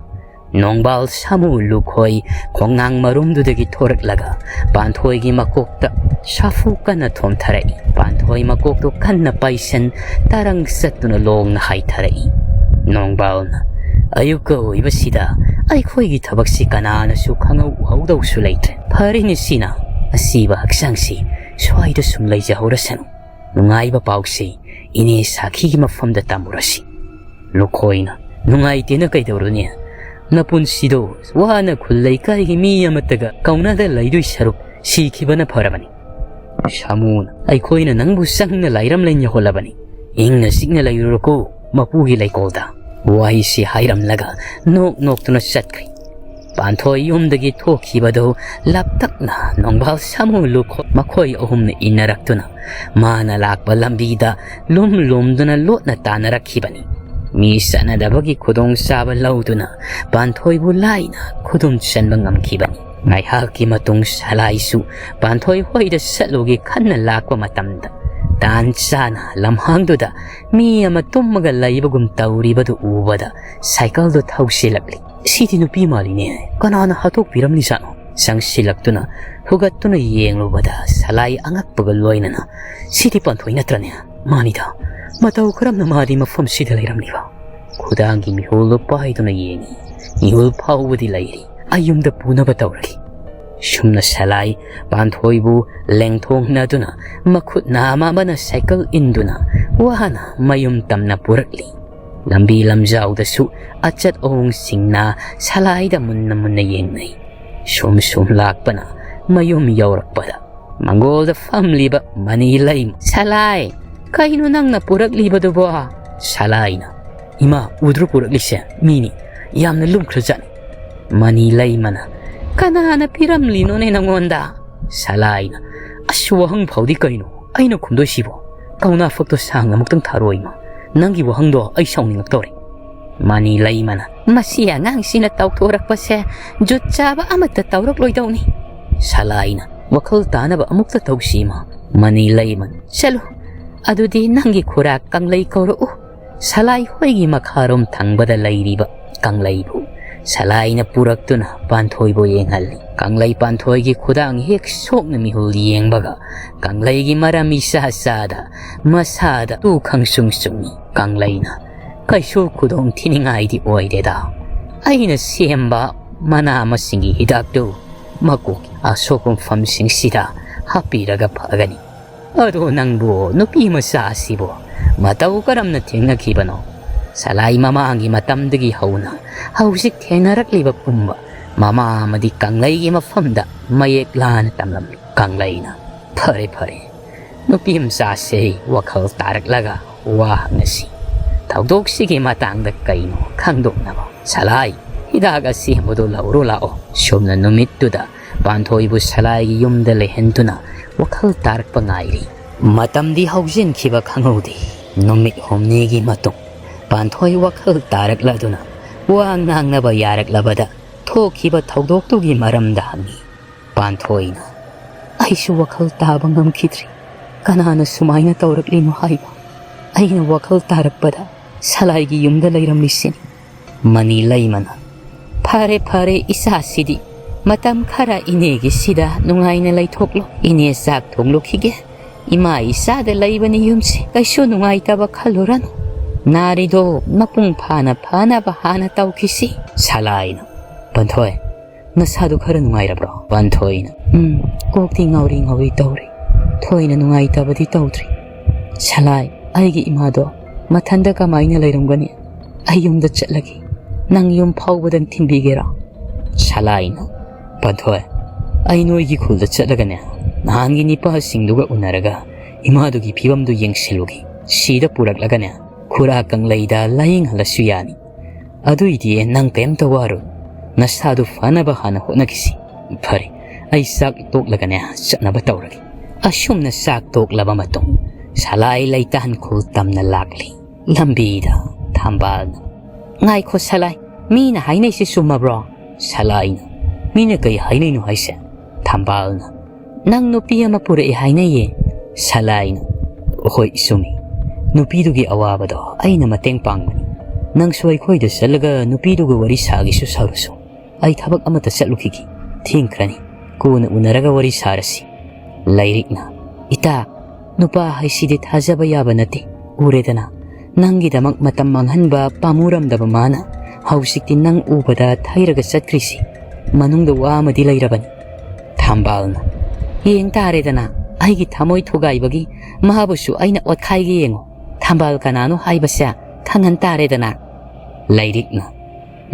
ꯅꯣꯡꯕꯥꯜ ꯁꯥꯃꯨ ꯂꯨꯈꯣꯏ ꯈꯣꯡꯅꯥꯡ ꯃꯔꯨꯝꯗꯨꯗꯒꯤ ꯊꯣꯔꯛꯂꯒ ꯄꯥꯟꯊꯣꯏꯒꯤ ꯃꯀꯣꯛꯇ ꯁꯥꯐꯨ ꯀꯟꯅ ꯊꯣꯝꯊꯔꯛꯏ꯫ ꯄꯥꯟꯊꯣꯏ ꯃꯀꯣꯛꯇꯨ ꯀꯟꯅ ꯄꯥꯏꯁꯟ ꯇꯔꯪ ꯆꯠꯇꯨꯅ ꯂꯣꯡꯅ ꯍꯥꯏꯊꯔꯛꯏ꯫ ꯅꯣꯡꯕꯥꯜꯅ, "ꯑꯌꯨꯛꯀ ꯑꯣꯏꯕꯁꯤꯗ ꯑꯩꯈꯣꯏꯒꯤ ꯊꯕꯛꯁꯤ ꯀꯅꯥꯅꯁꯨ ꯈꯪꯍꯧ ꯎꯍꯧꯗꯧꯁꯨ ꯂꯩꯇ꯭ꯔꯦ꯫ ꯐꯔꯦꯅꯦ ꯁꯤꯅ, ꯑꯁꯤꯕ ꯍꯛꯆꯥꯡꯁꯤ ꯁ꯭ꯋꯥꯏꯗ ꯁꯨꯝ ꯂꯩꯖꯍꯧꯔꯁꯅꯨ꯫ ꯅꯨꯡꯉꯥꯏꯕ ꯄꯥꯎꯁꯤ ꯏꯅꯦ ꯁꯥꯈꯤꯒꯤ ꯃꯐꯝꯗ ꯇꯝꯃꯨꯔꯁꯤ꯫ ꯂꯨꯈꯣꯏꯅ, "ꯅꯨꯡꯉꯥꯏꯇꯦꯅ ꯀꯩꯗꯧꯔꯨꯅꯤ? ꯅꯄꯨꯟꯁꯤꯗꯣ ꯋꯥꯅ ꯈꯨꯜ ꯂꯩꯀꯥꯏꯒꯤ ꯃꯤ ꯑꯃꯠꯇꯒ ꯀꯧꯅꯗ ꯂꯩꯗꯣꯏ ꯁꯔꯨꯛ ꯁꯤꯈꯤꯕꯅ ꯐꯔꯕꯅꯤ꯫" ꯁꯥꯃꯨꯅ, "ꯑꯩꯈꯣꯏꯅ ꯅꯪꯕꯨ ꯆꯪꯅ ꯂꯥꯏꯔꯝꯂꯦꯟ ꯌꯧꯍꯜꯂꯕꯅꯤ꯫ ꯏꯪꯅ ꯆꯤꯛꯅ ꯂꯩꯔꯨꯔꯣꯀꯣ ꯃꯄꯨꯒꯤ ꯂꯩꯀꯣꯜꯗ꯫" ꯋꯥꯍꯩꯁꯤ ꯍꯥꯏꯔꯝꯂꯒ ꯅꯣꯛ ꯅꯣꯛꯇꯨꯅ ꯆꯠꯈ꯭ꯔꯦ꯫ ꯄꯥꯟꯊꯣꯏ ꯌꯨꯝꯗꯒꯤ ꯊꯣꯛꯈꯤꯕꯗꯨ ꯂꯞꯇꯛꯅ ꯅꯣꯡꯕꯥꯜ ꯁꯥꯃꯨ ꯂꯨꯈꯣ-, ꯃꯈꯣꯏ ꯑꯍꯨꯝꯅ ꯏꯟꯅꯔꯛꯇꯨꯅ ꯃꯥꯅ ꯂꯥꯛꯄ ꯂꯝꯕꯤꯗ ꯂꯨꯝ ꯂꯨꯝꯗꯨꯅ ꯂꯣꯠꯅ ꯇꯥꯟꯅꯔꯛꯈꯤꯕꯅꯤ꯫ ꯃꯤ ꯆꯠꯅꯗꯕꯒꯤ ꯈꯨꯗꯣꯡꯆꯥꯕ ꯂꯧꯗꯨꯅ ꯄꯥꯟꯊꯣꯏꯕꯨ ꯂꯥꯏꯅ ꯈꯨꯗꯨꯝ ꯆꯟꯕ ꯉꯝꯈꯤꯕꯅꯤ꯫ ꯉꯥꯏꯍꯥꯛꯀꯤ ꯃꯇꯨꯡ ꯁꯂꯥꯏꯁꯨ ꯄꯥꯟꯊꯣꯏ ꯍꯣꯏꯗ ꯆꯠꯂꯨꯒꯦ ꯈꯟꯅ ꯂꯥꯛꯄ ꯃꯇꯝꯗ, ꯇꯥꯟ ꯆꯥꯅ ꯂꯝꯍꯥꯡꯗꯨꯗ ꯃꯤ ꯑꯃ ꯇꯨꯝꯃꯒ ꯂꯩꯕꯒꯨꯝ ꯇꯧꯔꯤꯕꯗꯨ ꯎꯕꯗ ꯁꯥꯏꯀꯜꯗꯨ ꯊꯧꯁꯤꯜꯂꯛꯂꯤ꯫ "ꯁꯤꯗꯤ ꯅꯨꯄꯤ ꯃꯥꯜꯂꯤꯅꯦ, ꯀꯅꯥꯅ ꯍꯥꯠꯇꯣꯛꯄꯤꯔꯝꯂꯤꯖꯥꯠꯅꯣ?" ꯆꯪꯁꯤꯜꯂꯛꯇꯨꯅ ꯍꯨꯒꯠꯇꯨꯅ ꯌꯦꯡꯂꯨꯕꯗ ꯁꯂꯥꯏ ꯑꯉꯛꯄꯒ ꯂꯣꯏꯅꯅ, "ꯁꯤꯗꯤ ꯄꯥꯟꯊꯣꯏ ꯅꯠꯇ꯭ꯔꯅꯦ? ꯃꯥꯅꯤꯗ, ꯃꯇꯧ ꯀꯔꯝꯅ ꯃꯥꯗꯤ ꯃꯐꯝꯁꯤꯗ ꯂꯩꯔꯝꯂꯤꯕ?" ꯈꯨꯗꯥꯡꯒꯤ ꯃꯤꯍꯨꯜꯗꯨ ꯄꯥꯏꯗꯨꯅ ꯌꯦꯡꯉꯤ꯫ ꯃꯤꯍꯨꯜ ꯐꯥꯎꯕꯗꯤ ꯂꯩꯔꯤ꯫ "ꯑꯩ ꯌꯨꯝꯗ ꯄꯨꯅꯕ ꯇꯧꯔꯒꯦ꯫" ꯁꯨꯝꯅ ꯁꯂꯥꯏ ꯄꯥꯟꯊꯣꯏꯕꯨ ꯂꯦꯡꯊꯣꯛꯅꯗꯨꯅ ꯃꯈꯨꯠ ꯅꯥꯝꯃ ꯑꯃꯅ ꯁꯥꯏꯀꯜ ꯏꯟꯗꯨꯅ ꯋꯥꯅ ꯃꯌꯨꯝ ꯇꯝꯅ ꯄꯨꯔꯛꯂꯤ꯫ ꯂꯝꯕꯤ ꯂꯝꯖꯥꯎꯗꯁꯨ ꯑꯆꯠ ꯑꯋꯣꯡꯁꯤꯡꯅ ꯁꯂꯥꯏꯗ ꯃꯨꯟꯅ ꯃꯨꯟꯅ ꯌꯦꯡꯅꯩ꯫ ꯁꯨꯝ ꯁꯨꯝ ꯂꯥꯛꯄꯅ ꯃꯌꯨꯝ ꯌꯧꯔꯛꯄꯗ ꯃꯪꯒꯣꯜꯗ ꯐꯝꯂꯤꯕ ꯃꯅꯤ ꯂꯩꯃ, "ꯁꯂꯥꯏ, ꯀꯩꯅꯣ ꯅꯪꯅ ꯄꯨꯔꯛꯂꯤꯕꯗꯨꯕꯣ?" ꯁꯂꯥꯏꯅ, "ꯏꯃꯥ, ꯎꯗ꯭ꯔꯣ ꯄꯨꯔꯛꯂꯤꯁꯦ? ꯃꯤꯅꯤ꯫ ꯌꯥꯝꯅ ꯂꯨꯝꯈ꯭ꯔꯖꯥꯠꯅꯤ꯫" ꯃꯅꯤ ꯂꯩꯃꯅ, "ꯀꯅꯥꯅ ꯄꯤꯔꯝꯂꯤꯅꯣꯅꯦ ꯅꯪꯉꯣꯟꯗ?" ꯁꯂꯥꯏꯅ, "ꯑꯁ, ꯋꯥꯍꯪ ꯐꯥꯎꯗꯤ ꯀꯩꯅꯣ ꯑꯩꯅ ꯈꯨꯝꯗꯣꯏꯁꯤꯕꯣ? ꯀꯧꯅꯥ ꯐꯛꯇꯣ ꯁꯥꯡꯅ ꯑꯃꯨꯛꯇꯪ ꯊꯥꯔꯛꯑꯣ ꯏꯃꯥ꯫ ꯅꯪꯒꯤ ꯋꯥꯍꯪꯗꯣ ꯑꯩ ꯁꯥꯎꯅꯤꯡꯉꯛꯇꯧꯔꯦ꯫" ꯃꯅꯤ ꯂꯩꯃꯅ, ꯃꯁꯤ ꯑꯉꯥꯡꯁꯤꯅ ꯇꯧꯊꯣꯔꯛꯄꯁꯦ ꯖꯨꯠ ꯆꯥꯕ ꯑꯃꯠꯇ ꯇꯧꯔꯛꯂꯣꯏꯗꯧꯅꯤ꯫ ꯁꯂꯥꯏꯅ, "ꯋꯥꯈꯜ ꯇꯥꯅꯕ ꯑꯃꯨꯛꯇ ꯇꯧꯁꯤ ꯏꯃꯥ꯫" ꯃꯅꯤ ꯂꯩꯃꯟ, "ꯆꯠꯂꯨ, ꯑꯗꯨꯗꯤ ꯅꯪꯒꯤ ꯈꯨꯔꯥ ꯀꯪꯂꯩ ꯀꯧꯔꯛꯎ꯫" ꯁꯂꯥꯏ ꯍꯣꯏꯒꯤ ꯃꯈꯥꯔꯣꯝ ꯊꯪꯕꯗ ꯂꯩꯔꯤꯕ ꯀꯪꯂꯩꯕꯨ ꯁꯂꯥꯏꯅ ꯄꯨꯔꯛꯇꯨꯅ ꯄꯥꯟꯊꯣꯏꯕꯨ ꯌꯦꯡꯍꯜꯂꯤ꯫ ꯀꯪꯂꯩ ꯄꯥꯟꯊꯣꯏꯒꯤ ꯈꯨꯗꯥꯡ ꯍꯦꯛ ꯁꯣꯛꯅ ꯃꯤꯍꯨꯜ ꯌꯦꯡꯕꯒ ꯀꯪꯂꯩꯒꯤ ꯃꯔꯝ ꯏꯆꯥ ꯆꯥꯗ ꯃꯁꯥꯗ ꯇꯨ ꯈꯪꯁꯨꯡ ꯁꯨꯡꯏ꯫ ꯀꯪꯂꯩꯅ, "ꯀꯩꯁꯨ ꯈꯨꯗꯣꯡ ꯊꯤꯅꯤꯡꯉꯥꯏꯗꯤ ꯑꯣꯏꯗꯦꯗ꯫ ꯑꯩꯅ ꯁꯦꯝꯕ ꯃꯅꯥ ꯃꯁꯤꯡꯒꯤ ꯍꯤꯗꯥꯛꯇꯨ ꯃꯀꯣꯛ ꯑꯁꯣꯛꯄ ꯃꯐꯝꯁꯤꯡꯁꯤꯗ ꯍꯥꯞꯄꯤꯔꯒ ꯐꯒꯅꯤ꯫ ꯑꯗꯣ ꯅꯪꯕꯨ ꯅꯨꯄꯤ ꯃꯆꯥ ꯑꯁꯤꯕꯨ ꯃꯇꯧ ꯀꯔꯝꯅ ꯊꯦꯡꯅꯈꯤꯕꯅꯣ? ꯁꯂꯥꯏ ꯃꯃꯥꯡꯒꯤ ꯃꯇꯝꯗꯒꯤ ꯍꯧꯅ ꯍꯧꯖꯤꯛ ꯊꯦꯡꯅꯔꯛꯂꯤꯕ ꯄꯨꯝꯕ ꯃꯃꯥ ꯑꯃꯗꯤ ꯀꯪꯂꯩꯒꯤ ꯃꯐꯝꯗ ꯃꯌꯦꯛ ꯂꯥꯅ ꯇꯝꯂꯝꯃꯤ꯫" ꯀꯪꯂꯩꯅ, "ꯐꯔꯦ, ꯐꯔꯦ, ꯅꯨꯄꯤ ꯃꯆꯥꯁꯦ ꯋꯥꯈꯜ ꯇꯥꯔꯛꯂꯒ ꯋꯥ ꯍꯪꯉꯁꯤ꯫ ꯊꯧꯗꯣꯛꯁꯤꯒꯤ ꯃꯇꯥꯡꯗ ꯀꯩꯅꯣ ꯈꯪꯗꯣꯛꯅꯕ꯫ ꯁꯂꯥꯏ, ꯍꯤꯗꯥꯛ ꯑꯁꯦꯡꯕꯗꯨ ꯂꯧꯔꯨ ꯂꯥꯛꯑꯣ꯫" ꯁꯣꯝꯅ ꯅꯨꯃꯤꯠꯇꯨꯗ ꯄꯥꯟꯊꯣꯏꯕꯨ ꯁꯂꯥꯏꯒꯤ ꯌꯨꯝꯗ ꯂꯩꯍꯟꯗꯨꯅ ꯋꯥꯈꯜ ꯇꯥꯔꯛꯄ ꯉꯥꯏꯔꯤ꯫ ꯃꯇꯝꯗꯤ ꯍꯧꯖꯤꯟꯈꯤꯕ ꯈꯪꯍꯧꯗꯦ꯫ ꯅꯨꯃꯤꯠ ꯍꯨꯝꯅꯤꯒꯤ ꯃꯇꯨꯡ ꯄꯥꯟꯊꯣꯏ ꯋꯥꯈꯜ ꯇꯥꯔꯛꯂꯗꯨꯅ ꯋꯥ ꯉꯥꯡꯅꯕ ꯌꯥꯔꯛꯂꯕꯗ ꯊꯣꯛꯈꯤꯕ ꯊꯧꯗꯣꯛꯇꯨꯒꯤ ꯃꯔꯝꯗ ꯍꯪꯉꯤ꯫ ꯄꯥꯟꯊꯣꯏꯅ, "ꯑꯩꯁꯨ ꯋꯥꯈꯜ ꯇꯥꯕ ꯉꯝꯈꯤꯗ꯭ꯔꯤ꯫ ꯀꯅꯥꯅ ꯁꯨꯃꯥꯏꯅ ꯇꯧꯔꯛꯂꯤꯅꯣ ꯍꯥꯏꯕ? ꯑꯩꯅ ꯋꯥꯈꯜ ꯇꯥꯔꯛꯄꯗ ꯁꯂꯥꯏꯒꯤ ꯌꯨꯝꯗ ꯂꯩꯔꯝꯂꯤꯁꯤꯅꯤ꯫" ꯃꯅꯤ ꯂꯩꯃꯅ, "ꯐꯔꯦ, ꯐꯔꯦ, ꯏꯆꯥꯁꯤꯗꯤ ꯃꯇꯝ ꯈꯔ ꯏꯅꯦꯒꯤꯁꯤꯗ ꯅꯨꯡꯉꯥꯏꯅ ꯂꯩꯊꯣꯛꯂꯣ꯫ ꯏꯅꯦ ꯆꯥꯛ ꯊꯣꯡꯂꯨꯈꯤꯒꯦ꯫ ꯏꯃꯥ ꯏꯆꯥꯗ ꯂꯩꯕꯅꯤ ꯌꯨꯝꯁꯤ꯫ ꯀꯩꯁꯨ ꯅꯨꯡꯉꯥꯏꯇꯕ ꯈꯜꯂꯨꯔꯅꯨ꯫ ꯅꯥꯔꯤꯗꯣ ꯃꯄꯨꯡ ꯐꯥꯅ ꯐꯅꯕ ꯍꯥꯟꯅ ꯇꯧꯈꯤꯁꯤ꯫" ꯁꯂꯥꯏꯅ, "ꯄꯥꯟꯊꯣꯏ, ꯅꯁꯥꯗꯨ ꯈꯔ ꯅꯨꯡꯉꯥꯏꯔꯕ꯭ꯔꯣ?" ꯄꯥꯟꯊꯣꯏꯅ, "ꯎꯝ, ꯀꯣꯛꯇꯤ ꯉꯥꯎꯔꯤ ꯉꯥꯎꯔꯤ ꯇꯧꯔꯤ꯫ ꯊꯣꯏꯅ ꯅꯨꯡꯉꯥꯏꯇꯕꯗꯤ ꯇꯧꯗ꯭ꯔꯤ꯫ ꯁꯂꯥꯏ, ꯑꯩꯒꯤ ꯏꯃꯥꯗꯣ ꯃꯊꯟꯇ ꯀꯃꯥꯏꯅ ꯂꯩꯔꯝꯒꯅꯤ? ꯑꯩ ꯌꯨꯝꯗ ꯆꯠꯂꯒꯦ꯫ ꯅꯪ ꯌꯨꯝ ꯐꯥꯎꯕꯗꯪ ꯊꯤꯟꯕꯤꯒꯦꯔꯥ?" ꯁꯂꯥꯏꯅ, "ꯄꯥꯟꯊꯣꯏ, ꯑꯩ ꯅꯣꯏꯒꯤ ꯈꯨꯜꯗ ꯆꯠꯂꯒꯅꯦ, ꯅꯍꯥꯟꯒꯤ ꯅꯤꯄꯥꯁꯤꯡꯗꯨꯒ ꯎꯅꯔꯒ ꯏꯃꯥꯗꯨꯒꯤ ꯐꯤꯕꯝꯗꯨ ꯌꯦꯡꯁꯤꯜꯂꯨꯒꯦ꯫ ꯁꯤꯗ ꯄꯨꯔꯛꯂꯒꯅꯦ, ꯈꯨꯔꯥ ꯀꯪꯂꯩꯗ ꯂꯥꯌꯦꯡꯍꯜꯂꯁꯨ ꯌꯥꯅꯤ꯫ ꯑꯗꯨꯏꯗꯤ ꯅꯪ ꯀꯩꯝꯇ ꯋꯥꯔꯨ, ꯅꯁꯥꯗꯨ ꯐꯅꯕ ꯍꯥꯟꯅ ꯍꯣꯠꯅꯈꯤꯁꯤ꯫ ꯐꯔꯦ, ꯑꯩ ꯆꯥꯛ ꯇꯣꯛꯂꯒꯅꯦ ꯆꯠꯅꯕ ꯇꯧꯔꯒꯦ꯫" ꯑꯁꯨꯝꯅ ꯆꯥꯛ ꯇꯣꯛꯂꯕ ꯃꯇꯨꯡ ꯁꯂꯥꯏ ꯂꯩꯇꯥꯟ ꯈꯨꯜ ꯇꯝꯅ ꯂꯥꯛꯂꯤ꯫ ꯂꯝꯕꯤꯗ ꯊꯝꯕꯥꯜꯅ, "ꯉꯥꯏꯈꯣ ꯁꯂꯥꯏ, "ꯃꯤꯅ ꯍꯥꯏꯅꯩꯁꯦ ꯆꯨꯝꯃꯕ꯭ꯔꯣ?" ꯁꯂꯥꯏꯅ, "ꯃꯤꯅ ꯀꯩ ꯍꯥꯏꯅꯩꯅꯣ ꯍꯥꯏꯁꯦ?" ꯊꯝꯕꯥꯜꯅ, "ꯅꯪ ꯅꯨꯄꯤ ꯑꯃ ꯄꯨꯔꯛꯑꯦ ꯍꯥꯏꯅꯩꯌꯦ꯫" ꯁꯂꯥꯏꯅ, "ꯍꯣꯏ ꯆꯨꯝꯃꯤ, ꯅꯨꯄꯤꯗꯨꯒꯤ ꯑꯋꯥꯕꯗꯣ ꯑꯩꯅ ꯃꯇꯦꯡ ꯄꯥꯡꯕꯅꯤ꯫ ꯅꯪꯁꯨ ꯑꯩꯈꯣꯏꯗ ꯆꯠꯂꯒ ꯅꯨꯄꯤꯗꯨꯒ ꯋꯥꯔꯤ ꯁꯥꯒꯦꯁꯨ ꯁꯥꯔꯨꯁꯣ꯫ ꯑꯩ ꯊꯕꯛ ꯑꯃꯠꯇ ꯆꯠꯂꯨꯈꯤꯒꯦ, ꯊꯦꯡꯈ꯭ꯔꯅꯤ꯫ ꯀꯣꯟꯅ ꯎꯅꯔꯒ ꯋꯥꯔꯤ ꯁꯥꯔꯁꯤ꯫" ꯂꯩꯔꯤꯛꯅ, "ꯏꯇꯥ, ꯅꯨꯄꯥ ꯍꯥꯏꯁꯤꯗꯤ ꯊꯥꯖꯕ ꯌꯥꯕ ꯅꯠꯇꯦ꯫ ꯎꯔꯦꯗꯅ, ꯅꯪꯒꯤꯗꯃꯛ ꯃꯇꯝ ꯃꯥꯡꯍꯟꯕ ꯄꯥꯝꯃꯨꯔꯝꯗꯕ ꯃꯥꯅ ꯍꯧꯖꯤꯛꯇꯤ ꯅꯪ ꯎꯕꯗ ꯊꯩꯔꯒ ꯆꯠꯈ꯭ꯔꯤꯁꯤ ꯃꯅꯨꯡꯗ ꯋꯥ ꯑꯃꯗꯤ ꯂꯩꯔꯕꯅꯤ꯫" ꯊꯝꯕꯥꯜꯅ, "ꯌꯦꯡ ꯇꯥꯔꯦꯗꯅ, ꯑꯩꯒꯤ ꯊꯃꯣꯏ ꯊꯨꯒꯥꯏꯕꯒꯤ ꯃꯍꯥꯕꯨꯁꯨ ꯑꯩꯅ ꯑꯣꯠꯈꯥꯏꯒꯦ ꯌꯦꯡꯉꯨ꯫ ꯊꯝꯕꯥꯜ ꯀꯅꯥꯅꯣ ꯍꯥꯏꯕꯁꯦ ꯈꯪꯍꯟ ꯇꯥꯔꯦꯗꯅ꯫" ꯂꯩꯔꯤꯛꯅ,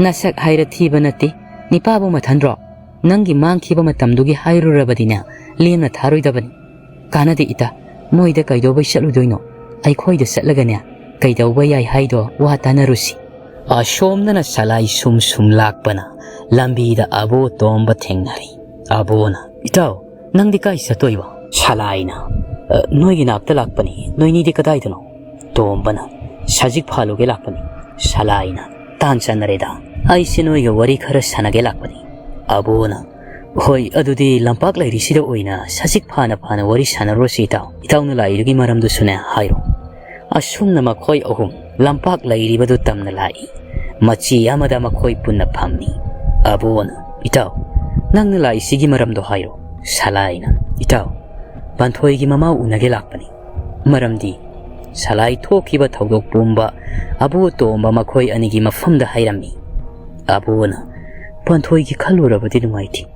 "ꯅꯁꯛ ꯍꯥꯏꯔ ꯊꯤꯕ ꯅꯠꯇꯦ, ꯅꯤꯄꯥꯕꯨ ꯃꯊꯟꯗ꯭ꯔꯣ? ꯅꯪꯒꯤ ꯃꯥꯡꯈꯤꯕ ꯃꯇꯝꯗꯨꯒꯤ ꯍꯥꯏꯔꯨꯔꯕꯗꯤꯅꯦ, ꯂꯦꯝꯅ ꯊꯥꯔꯣꯏꯗꯕꯅꯤ꯫ ꯀꯥꯟꯅꯗꯦ ꯏꯇꯥ, ꯃꯣꯏꯗ ꯀꯩꯗꯧꯕꯩ ꯆꯠꯂꯨꯗꯣꯏꯅꯣ? ꯑꯩꯈꯣꯏꯗ ꯆꯠꯂꯒꯅꯦ, ꯀꯩꯗꯧꯕ ꯌꯥꯏ ꯍꯥꯏꯗꯣ ꯋꯥ ꯇꯥꯅꯔꯨꯁꯤ꯫" ꯑꯁꯣꯝꯗꯅ ꯁꯂꯥꯏ ꯁꯨꯝ ꯁꯨꯝ ꯂꯥꯛꯄꯅ ꯂꯝꯕꯤꯗ ꯑꯕꯣ ꯇꯣꯝꯕ ꯊꯦꯡꯅꯔꯦ꯫ ꯑꯕꯣꯅ, "ꯏꯇꯥꯎ, ꯅꯪꯗꯤ ꯀꯥꯏ ꯆꯠꯇꯣꯏꯕ?" ꯁꯂꯥꯏꯅ, "ꯑ, ꯅꯣꯏꯒꯤ ꯅꯥꯛꯇ ꯂꯥꯛꯄꯅꯤ꯫ ꯅꯣꯏꯅꯤꯗꯤ ꯀꯗꯥꯏꯗꯅꯣ?" ꯇꯣꯝꯕꯅ, "ꯁꯖꯤꯛ ꯐꯥꯜꯂꯨꯒꯦ ꯂꯥꯛꯄꯅꯤ꯫" ꯁꯂꯥꯏꯅ, "ꯇꯥꯟ ꯆꯥꯟꯅꯔꯦꯗ, ꯑꯩꯁꯦ ꯅꯣꯏꯒ ꯋꯥꯔꯤ ꯈꯔ ꯁꯥꯟꯅꯒꯦ ꯂꯥꯛꯄꯅꯤ꯫" ꯑꯕꯣꯅ, "ꯍꯣꯏ, ꯑꯗꯨꯗꯤ ꯂꯝꯄꯥꯛ ꯂꯩꯔꯤꯁꯤꯗ ꯑꯣꯏꯅ ꯁꯖꯤꯛ ꯐꯥꯅ ꯐꯥꯅ ꯋꯥꯔꯤ ꯁꯥꯟꯅꯔꯨꯔꯁꯤ ꯏꯇꯥꯎ꯫ ꯏꯇꯥꯎꯅ ꯂꯥꯛꯏꯗꯨꯒꯤ ꯃꯔꯝꯗꯨꯁꯨꯅꯦ ꯍꯥꯏꯔꯣ꯫" ꯑꯁꯨꯝꯅ ꯃꯈꯣꯏ ꯑꯍꯨꯝ ꯂꯝꯄꯥꯛ ꯂꯩꯔꯤꯕꯗꯨ ꯇꯝꯅ ꯂꯥꯛꯏ꯫ ꯃꯆꯤ ꯑꯃꯗ ꯃꯈꯣꯏ ꯄꯨꯟꯅ ꯐꯝꯃꯤ꯫ ꯑꯕꯣꯅ, "ꯏꯇꯥꯎ, ꯅꯪꯅ ꯂꯥꯛꯏꯁꯤꯒꯤ ꯃꯔꯝꯗꯣ ꯍꯥꯏꯔꯣ꯫" ꯁꯂꯥꯏꯅ, "ꯏꯇꯥꯎ, ꯄꯥꯟꯊꯣꯏꯒꯤ ꯃꯃꯥ ꯎꯅꯒꯦ ꯂꯥꯛꯄꯅꯤ꯫" ꯃꯔꯝꯗꯤ ꯁꯂꯥꯏ ꯊꯣꯛꯈꯤꯕ ꯊꯧꯗꯣꯛ ꯄꯨꯝꯕ ꯑꯕꯨ ꯇꯣꯝꯕ ꯃꯈꯣꯏ ꯑꯅꯤꯒꯤ ꯃꯐꯝꯗ ꯍꯥꯏꯔꯝꯃꯤ꯫ ꯑꯕꯨꯅ, "ꯄꯥꯟꯊꯣꯏꯒꯤ ꯈꯜꯂꯨꯔꯕꯗꯤ ꯅꯨꯡꯉꯥꯏꯇꯦ꯫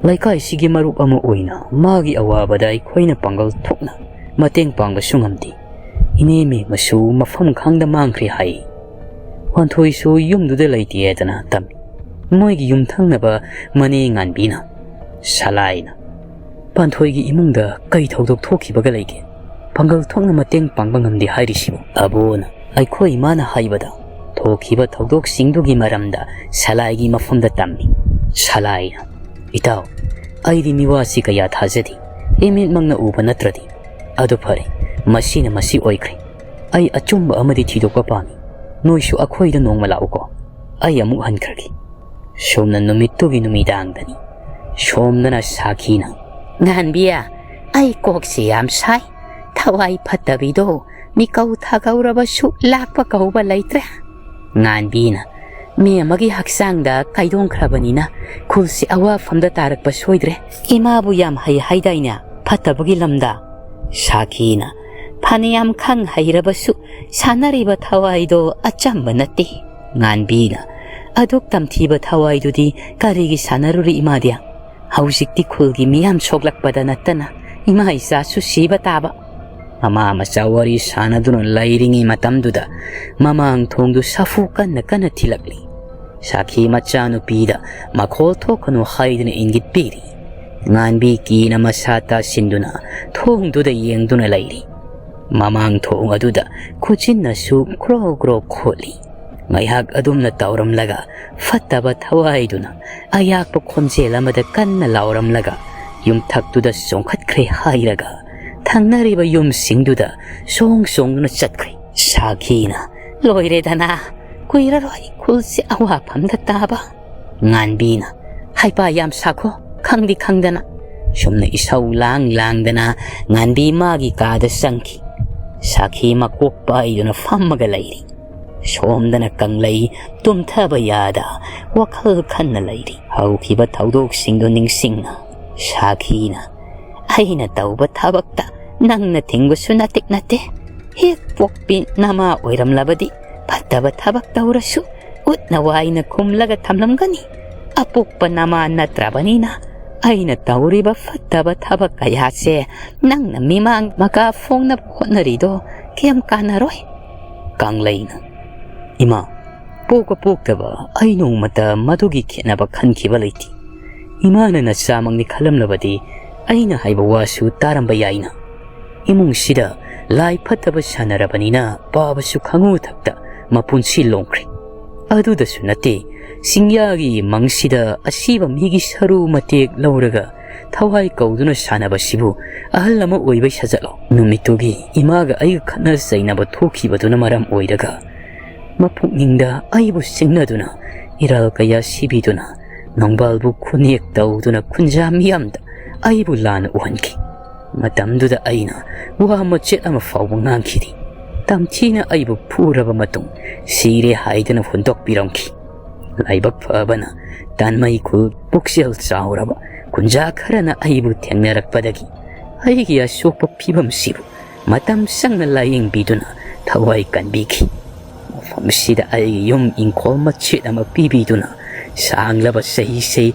ꯂꯩꯀꯥꯏꯁꯤꯒꯤ ꯃꯔꯨꯞ ꯑꯃ ꯑꯣꯏꯅ ꯃꯥꯒꯤ ꯑꯋꯥꯕꯗ ꯑꯩꯈꯣꯏꯅ ꯄꯥꯡꯒꯜ ꯊꯣꯛꯅ ꯃꯇꯦꯡ ꯄꯥꯡꯕꯁꯨ ꯉꯝꯗꯦ꯫ ꯏꯅꯦ ꯃꯦꯝꯃꯁꯨ ꯃꯐꯝ ꯈꯪꯗ ꯃꯥꯡꯈ꯭ꯔꯦ ꯍꯥꯏ꯫ ꯄꯥꯟꯊꯣꯏꯁꯨ ꯌꯨꯝꯗꯨꯗ ꯂꯩꯇꯦ" ꯍꯥꯏꯗꯅ ꯇꯝꯃꯤ꯫ ꯃꯣꯏꯒꯤ ꯌꯨꯝꯊꯪꯅꯕ ꯃꯅꯦ ꯉꯥꯟꯕꯤꯅ, ꯁꯂꯥꯏꯅ, "ꯄꯥꯟꯊꯣꯏꯒꯤ ꯏꯃꯨꯡꯗ ꯀꯩ ꯊꯧꯗꯣꯛ ꯊꯣꯛꯈꯤꯕꯒ ꯂꯩꯒꯦ? ꯄꯥꯡꯒꯜ ꯊꯣꯛꯅ ꯃꯇꯦꯡ ꯄꯥꯡꯕ ꯉꯝꯗꯦ ꯍꯥꯏꯔꯤꯁꯤꯕꯨ?" ꯑꯕꯣꯅ, "ꯑꯩꯈꯣꯏ ꯏꯃꯥꯅ ꯍꯥꯏꯕꯗ ꯊꯣꯛꯈꯤꯕ ꯊꯧꯗꯣꯛꯁꯤꯡꯗꯨꯒꯤ ꯃꯔꯝꯗ ꯁꯂꯥꯏꯒꯤ ꯃꯐꯝꯗ ꯇꯝꯃꯤ꯫" ꯁꯂꯥꯏꯅ, "ꯏꯇꯥꯎ, ꯑꯩꯗꯤ ꯃꯤꯋꯥꯁꯤ ꯀꯌꯥ ꯊꯥꯖꯗꯦ꯫ ꯏꯃꯤꯠꯃꯛꯅ ꯎꯕ ꯅꯠꯇ꯭ꯔꯗꯤ꯫ ꯑꯗꯨ ꯐꯔꯦ, ꯃꯁꯤꯅ ꯃꯁꯤ ꯑꯣꯏꯈ꯭ꯔꯦ꯫ ꯑꯩ ꯑꯆꯨꯝꯕ ꯑꯃꯗꯤ ꯊꯤꯗꯣꯛꯄ ꯄꯥꯝꯃꯤ꯫ ꯅꯣꯏꯁꯨ ꯑꯩꯈꯣꯏꯗ ꯅꯣꯡꯃ ꯂꯥꯛꯎꯀꯣ꯫" ꯑꯩ ꯑꯃꯨꯛ ꯍꯟꯈ꯭ꯔꯒꯦ꯫ ꯁꯣꯝꯅ ꯅꯨꯃꯤꯠꯇꯨꯒꯤ ꯅꯨꯃꯤꯗꯥꯡꯗꯅꯤ꯫ ꯁꯣꯝꯗꯅ ꯁꯥꯈꯤꯅ, "ꯉꯥꯟꯕꯤꯌꯥ, ꯑꯩ ꯀꯣꯛꯁꯤ ꯌꯥꯝ ꯁꯥꯏ꯫ ꯊꯋꯥꯏ ꯐꯠꯇꯕꯤꯗꯣ ꯃꯤꯀꯧ ꯊꯥꯒꯧꯔꯕꯁꯨ ꯂꯥꯛꯄ ꯀꯧꯕ ꯂꯩꯇ꯭ꯔꯦ꯫" ꯉꯥꯟꯕꯤꯅ, "ꯃꯤ ꯑꯃꯒꯤ ꯍꯛꯆꯥꯡꯗ ꯀꯥꯏꯗꯣꯡꯈ꯭ꯔꯕꯅꯤꯅ ꯈꯨꯜꯁꯤ ꯑꯋꯥꯐꯝꯗ ꯇꯥꯔꯛꯄ ꯁꯣꯏꯗ꯭ꯔꯦ꯫ ꯏꯃꯥꯕꯨ ꯌꯥꯝ ꯍꯩ ꯍꯥꯏꯗꯥꯏꯅꯦ ꯐꯠꯇꯕꯒꯤ ꯂꯝꯗ?" ꯁꯥꯈꯤꯅ, "ꯐꯅꯌꯥꯝ ꯈꯪ ꯍꯩꯔꯕꯁꯨ ꯁꯥꯟꯅꯔꯤꯕ ꯊꯋꯥꯏꯗꯣ ꯑꯆꯝꯕ ꯅꯠꯇꯦ꯫" ꯉꯥꯟꯕꯤꯅ, "ꯑꯗꯨꯛ ꯇꯝꯊꯤꯕ ꯊꯋꯥꯏꯗꯨꯗꯤ ꯀꯔꯤꯒꯤ ꯁꯥꯟꯅꯔꯨꯔꯤ ꯏꯃꯥꯗꯤ? ꯍꯧꯖꯤꯛꯇꯤ ꯈꯨꯜꯒꯤ ꯃꯤꯌꯥꯝ ꯁꯣꯛꯂꯛꯄꯗ ꯅꯠꯇꯅ ꯏꯃꯥ ꯏꯆꯥꯁꯨ ꯁꯤꯕ ꯇꯥꯕ꯫" ꯃꯃꯥ ꯃꯆꯥ ꯋꯥꯔꯤ ꯁꯥꯟꯅꯗꯨꯅ ꯂꯩꯔꯤꯉꯩ ꯃꯇꯝꯗꯨꯗ ꯃꯃꯥꯡ ꯊꯣꯡꯗꯨ ꯁꯥꯐꯨ ꯀꯟꯅ ꯀꯟꯅ ꯊꯤꯜꯂꯛꯂꯤ꯫ ꯁꯥꯈꯤ ꯃꯆꯥꯅꯨꯄꯤꯗ ꯃꯈꯣꯜ ꯊꯣꯛꯀꯅꯨ ꯍꯥꯏꯗꯨꯅ ꯏꯪꯒꯤꯠ ꯄꯤꯔꯤ꯫ ꯉꯥꯟꯕꯤ ꯀꯤꯅ ꯃꯁꯥ ꯇꯥꯁꯤꯟꯗꯨꯅ ꯊꯣꯡꯗꯨꯗ ꯌꯦꯡꯗꯨꯅ ꯂꯩꯔꯤ꯫ ꯃꯃꯥꯡ ꯊꯣꯡ ꯑꯗꯨꯗ ꯈꯨꯖꯤꯟꯅꯁꯨ ꯒ꯭ꯔꯣ ꯒ꯭ꯔꯣ ꯈꯣꯠꯂꯤ꯫ ꯉꯥꯏꯍꯥꯛ ꯑꯗꯨꯝꯅ ꯇꯧꯔꯝꯂꯒ ꯐꯠꯇꯕ ꯊꯋꯥꯏꯗꯨꯅ ꯑꯌꯥꯛꯄ ꯈꯣꯟꯖꯦꯜ ꯑꯃꯗ ꯀꯟꯅ ꯂꯥꯎꯔꯝꯂꯒ ꯌꯨꯝꯊꯛꯇꯨꯗ ꯆꯣꯡꯈꯠꯈ꯭ꯔꯦ ꯍꯥꯏꯔꯒ ꯊꯪꯅꯔꯤꯕ ꯌꯨꯝꯁꯤꯡꯗꯨꯗ ꯁꯣꯡ ꯁꯣꯡꯗꯨꯅ ꯆꯠꯈ꯭ꯔꯦ꯫ ꯁꯥꯈꯤꯅ, "ꯂꯣꯏꯔꯦꯗꯅ, ꯀꯨꯏꯔꯔꯣꯏ ꯈꯨꯜꯁꯦ ꯑꯋꯥꯐꯝꯗ ꯇꯥꯕ꯫" ꯉꯥꯟꯕꯤꯅ, "ꯍꯩꯄꯥ ꯌꯥꯝ ꯁꯥꯈꯣ, ꯈꯪꯗꯤ ꯈꯪꯗꯅ꯫" ꯁꯨꯝꯅ ꯏꯁꯧ ꯂꯥꯡ ꯂꯥꯡꯗꯅ ꯉꯥꯟꯕꯤ ꯃꯥꯒꯤ ꯀꯥꯗ ꯆꯪꯈꯤ꯫ ꯁꯥꯈꯤ ꯃꯀꯣꯛ ꯄꯥꯏꯗꯨꯅ ꯐꯝꯃꯒ ꯂꯩꯔꯤ꯫ ꯁꯣꯝꯗꯅ ꯀꯪꯂꯩ ꯇꯨꯝꯊꯕ ꯌꯥꯗ ꯋꯥꯈꯜ ꯈꯟꯅ ꯂꯩꯔꯤ꯫ ꯍꯧꯈꯤꯕ ꯊꯧꯗꯣꯛꯁꯤꯡꯗꯨ ꯅꯤꯡꯁꯤꯡꯅ ꯁꯥꯈꯤꯅ, "ꯑꯩꯅ ꯇꯧꯕ ꯊꯕꯛꯇ ꯅꯪꯅ ꯊꯤꯡꯕꯁꯨ ꯅꯠꯇꯦ ꯅꯠꯇꯦ꯫ ꯍꯦꯛ ꯄꯣꯛꯄꯤ ꯅꯃꯥ ꯑꯣꯏꯔꯝꯂꯕꯗꯤ ꯐꯠꯇꯕ ꯊꯕꯛ ꯇꯧꯔꯁꯨ ꯎꯠꯅ ꯋꯥꯏꯅ ꯈꯨꯝꯂꯒ ꯊꯝꯂꯝꯒꯅꯤ꯫ ꯑꯄꯣꯛꯄ ꯅꯃꯥ ꯅꯠꯇ꯭ꯔꯕꯅꯤꯅ ꯑꯩꯅ ꯇꯧꯔꯤꯕ ꯐꯠꯇꯕ ꯊꯕꯛ ꯀꯌꯥꯁꯦ ꯅꯪꯅ ꯃꯤꯃꯥꯡ ꯃꯀꯥ ꯐꯣꯡꯅꯕ ꯍꯣꯠꯅꯔꯤꯗꯣ ꯀꯩꯝ ꯀꯥꯟꯅꯔꯣꯏ꯫" ꯀꯪꯂꯩꯅ, "ꯏꯃꯥ, ꯄꯣꯛꯄ ꯄꯣꯛꯇꯕ ꯑꯩ ꯅꯣꯡꯃꯇ ꯃꯗꯨꯒꯤ ꯈꯦꯠꯅꯕ ꯈꯟꯈꯤꯕ ꯂꯩꯇꯦ꯫ ꯏꯃꯥꯅ ꯅꯆꯥꯃꯛꯅꯤ ꯈꯜꯂꯝꯂꯕꯗꯤ ꯑꯩꯅ ꯍꯥꯏꯕ ꯋꯥꯁꯨ ꯇꯥꯔꯝꯕ ꯌꯥꯏꯅ꯫ ꯏꯃꯨꯡꯁꯤꯗ ꯂꯥꯏ ꯐꯠꯇꯕ ꯁꯥꯟꯅꯔꯕꯅꯤꯅ ꯄꯥꯕꯁꯨ ꯈꯪꯉꯨ ꯊꯛꯇ ꯃꯄꯨꯟꯁꯤ ꯂꯣꯡꯈ꯭ꯔꯦ꯫ ꯑꯗꯨꯗꯁꯨ ꯅꯠꯇꯦ, ꯆꯤꯡꯌꯥꯒꯤ ꯃꯪꯁꯤꯗ ꯑꯁꯤꯕ ꯃꯤꯒꯤ ꯁꯔꯨ ꯃꯇꯦꯛ ꯂꯧꯔꯒ ꯊꯋꯥꯏ ꯀꯧꯗꯨꯅ ꯁꯥꯟꯅꯕꯁꯤꯕꯨ ꯑꯍꯜ ꯑꯃ ꯑꯣꯏꯕꯩ ꯁꯥꯖꯠꯂꯣ?" ꯅꯨꯃꯤꯠꯇꯨꯒꯤ ꯏꯃꯥꯒ ꯑꯩꯒ ꯈꯠꯅ ꯆꯩꯅꯕ ꯊꯣꯛꯈꯤꯕꯗꯨꯅ ꯃꯔꯝ ꯑꯣꯏꯔꯒ ꯃꯄꯨꯛꯅꯤꯡꯗ ꯑꯩꯕꯨ ꯁꯤꯡꯅꯗꯨꯅ, ꯏꯔꯥꯜ ꯀꯌꯥ ꯁꯤꯕꯤꯗꯨꯅ, ꯅꯣꯡꯕꯥꯜꯕꯨ ꯈꯨꯅꯦꯛ ꯇꯧꯗꯨꯅ ꯈꯨꯟꯖꯥ ꯃꯤꯌꯥꯝꯗ ꯑꯩꯕꯨ ꯂꯥꯟꯅ ꯎꯍꯟꯈꯤ꯫ ꯃꯇꯝꯗꯨꯗ ꯑꯩꯅ ꯋꯥ ꯃꯆꯦꯠ ꯑꯃ ꯐꯥꯎꯕ ꯉꯥꯡꯈꯤꯗꯦ꯫ ꯇꯝꯊꯤꯅ ꯑꯩꯕꯨ ꯐꯨꯔꯕ ꯃꯇꯨꯡ ꯁꯤꯔꯦ ꯍꯥꯏꯗꯨꯅ ꯍꯨꯟꯗꯣꯛꯄꯤꯔꯝꯈꯤ꯫ ꯂꯥꯏꯕꯛ ꯐꯕꯅ ꯇꯥꯟꯃꯩ ꯈꯨꯜ ꯄꯨꯛꯆꯦꯜ ꯆꯥꯎꯔꯕ ꯈꯨꯟꯖꯥ ꯈꯔꯅ ꯑꯩꯕꯨ ꯊꯦꯡꯅꯔꯛꯄꯗꯒꯤ ꯑꯩꯒꯤ ꯑꯁꯣꯛꯄ ꯐꯤꯕꯝꯁꯤꯕꯨ ꯃꯇꯝ ꯆꯪꯅ ꯂꯥꯌꯦꯡꯕꯤꯗꯨꯅ ꯊꯋꯥꯏ ꯀꯟꯕꯤꯈꯤ꯫ ꯃꯐꯝꯁꯤꯗ ꯑꯩꯒꯤ ꯌꯨꯝ ꯏꯪꯈꯣꯜ ꯃꯆꯦꯠ ꯑꯃ ꯄꯤꯕꯤꯗꯨꯅ ꯁꯥꯡꯂꯕ ꯆꯍꯤꯁꯤ